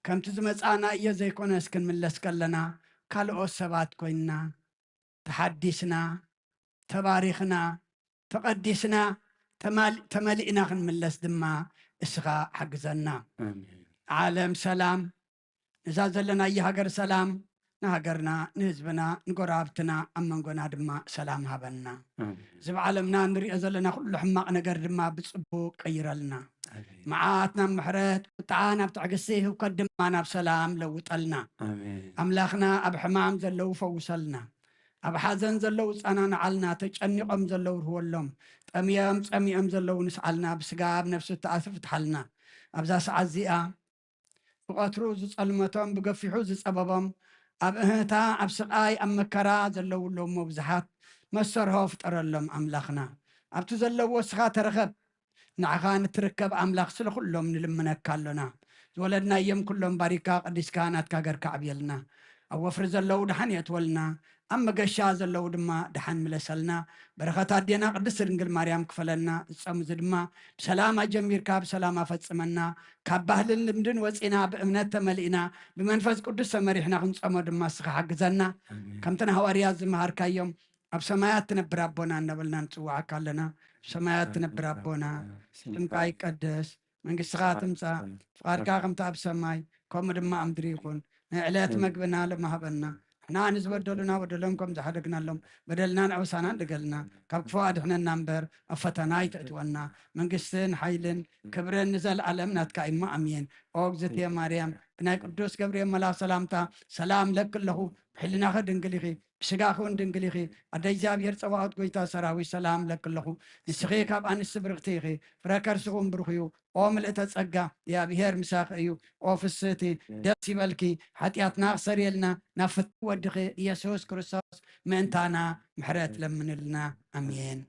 ከምቲ ዝመጻእናዮ ዘይኮነስ ክንምለስ ከለና፣ ካልኦት ሰባት ኮይንና፣ ተሓዲስና፣ ተባሪኽና፣ ተቐዲስና፣ ተማል-፣ ተመሊእና ክንምለስ ድማ እስኻ ሓግዘና። ኣሜን። ዓለም ሰላም፣ ነዛ ዘለናያ ሃገር ሰላም ንሃገርና፣ ንህዝብና፣ ንጎረባብትና፣ ኣብ መንጎና ድማ ሰላም ሃበና። ኣሜን። እዚ ብዓለምና እንሪኦ ዘለና ኩሉ ሕማቕ ነገር ድማ ብጽቡቕ ቀይረልና። ኣሜን። መዓት ናብ ምሕረት፣ ቁጥዓ ናብ ትዕግስቲ፣ ህውከት ድማ ናብ ሰላም ለውጠልና። ኣሜን። ኣምላኽና፣ ኣብ ሕማም ዘለዉ ፈውሰልና። ኣብ ሓዘን ዘለዉ ጸናንዓልና፣ ተጨኒቖም ዘለዉ ርህወሎም፣ ጠምዮም ጸሚኦም ዘለዉ ንስዓልና፣ ብስጋ ኣብ ነፍሲ ተኣስር ፍትሓልና። ኣብዛ ሰዓት እዚኣ ብቐትሩ ዝጸልመቶም፣ ብገፊሑ ዝጸበቦም፣ ኣብ እህታ፣ ኣብ ስቓይ፣ ኣብ መከራ ዘለዉ ኣለዉሞ ብዙሓት፣ መሰርሆ ፍጠረሎም ኣምላኽና። ኣብቲ ዘለውዎ እስኻ ተረኸብ። ንዓኻ ንትርከብ ኣምላኽ ስለ ኩሎም ንልምነካ ኣሎና። ዝወለድናዮም ኩሎም ባሪካ ቀዲስካ ናትካ ገርካ ዕብየልና። ኣብ ወፍሪ ዘለዉ ደሓን የእትወልና፣ ኣብ መገሻ ዘለዉ ድማ ደሓን ምለሰልና። በረኸት ኣዴና ቅድስት ድንግል ማርያም ክፈለልና። ዝጸም እዚ ድማ ብሰላም ኣጀሚርካ ብሰላም ኣፈጽመና። ካብ ባህልን ልምድን ወጺና ብእምነት ተመሊእና ብመንፈስ ቅዱስ ተመሪሕና ክንጸሞ ድማ እስኻ ሓግዘና። ኣሜን። ከምቲ ንሃዋርያት ዝመሃርካዮም ኣብ ሰማያት ትነብር ኣቦና እናበልና ንጽውዓካ ኣለና። ኣብ ሰማያት ትነብር ኣቦና፣ ስምካ ይቀደስ፣ መንግስትኻ ትምጻእ፣ ፍቓድካ ከምቲ ኣብ ሰማይ ከምኡ ድማ ኣብ ምድሪ ይኹን። ናይ ዕለት መግብና ሎሚ ሃበና። ንሕና ንዝበደሉና በደሎም ከም ዝሓደግናሎም በደልና ንዕውሳና ንደገልና፣ ካብ ክፉእ ኣድሕነና እምበር ኣብ ፈተና ኣይተእትወና። መንግስትን ሓይልን ክብርን ንዘለኣለም ናትካ እዩ እሞ ኣሜን። ኦ እግዝእትየ ማርያም፣ ብናይ ቅዱስ ገብርኤል መልኣኽ ሰላምታ ሰላም ለኪ ኣለኹ፣ ብሕልናኺ ድንግል ኢኺ፣ ብስጋኺ እውን ድንግል ኢኺ። ኣደ እግዚኣብሔር ጸባኦት ጎይታ ሰራዊት ሰላም ለኪ ኣለኹ። ንስኺ ካብ ኣንስቲ ብርኽቲ ኢኺ፣ ፍረ ከርስኺ እውን ብሩኽ እዩ። ኦ ምልእተ ጸጋ፣ እግዚኣብሔር ምሳኺ እዩ። ኦ ፍስህቲ፣ ደስ ይበልኪ፣ ሓጢኣትና ክሰርየልና ናብ ፍትሒ ወድኺ ኢየሱስ ክርስቶስ ምእንታና ምሕረት ለምንልና። ኣሜን።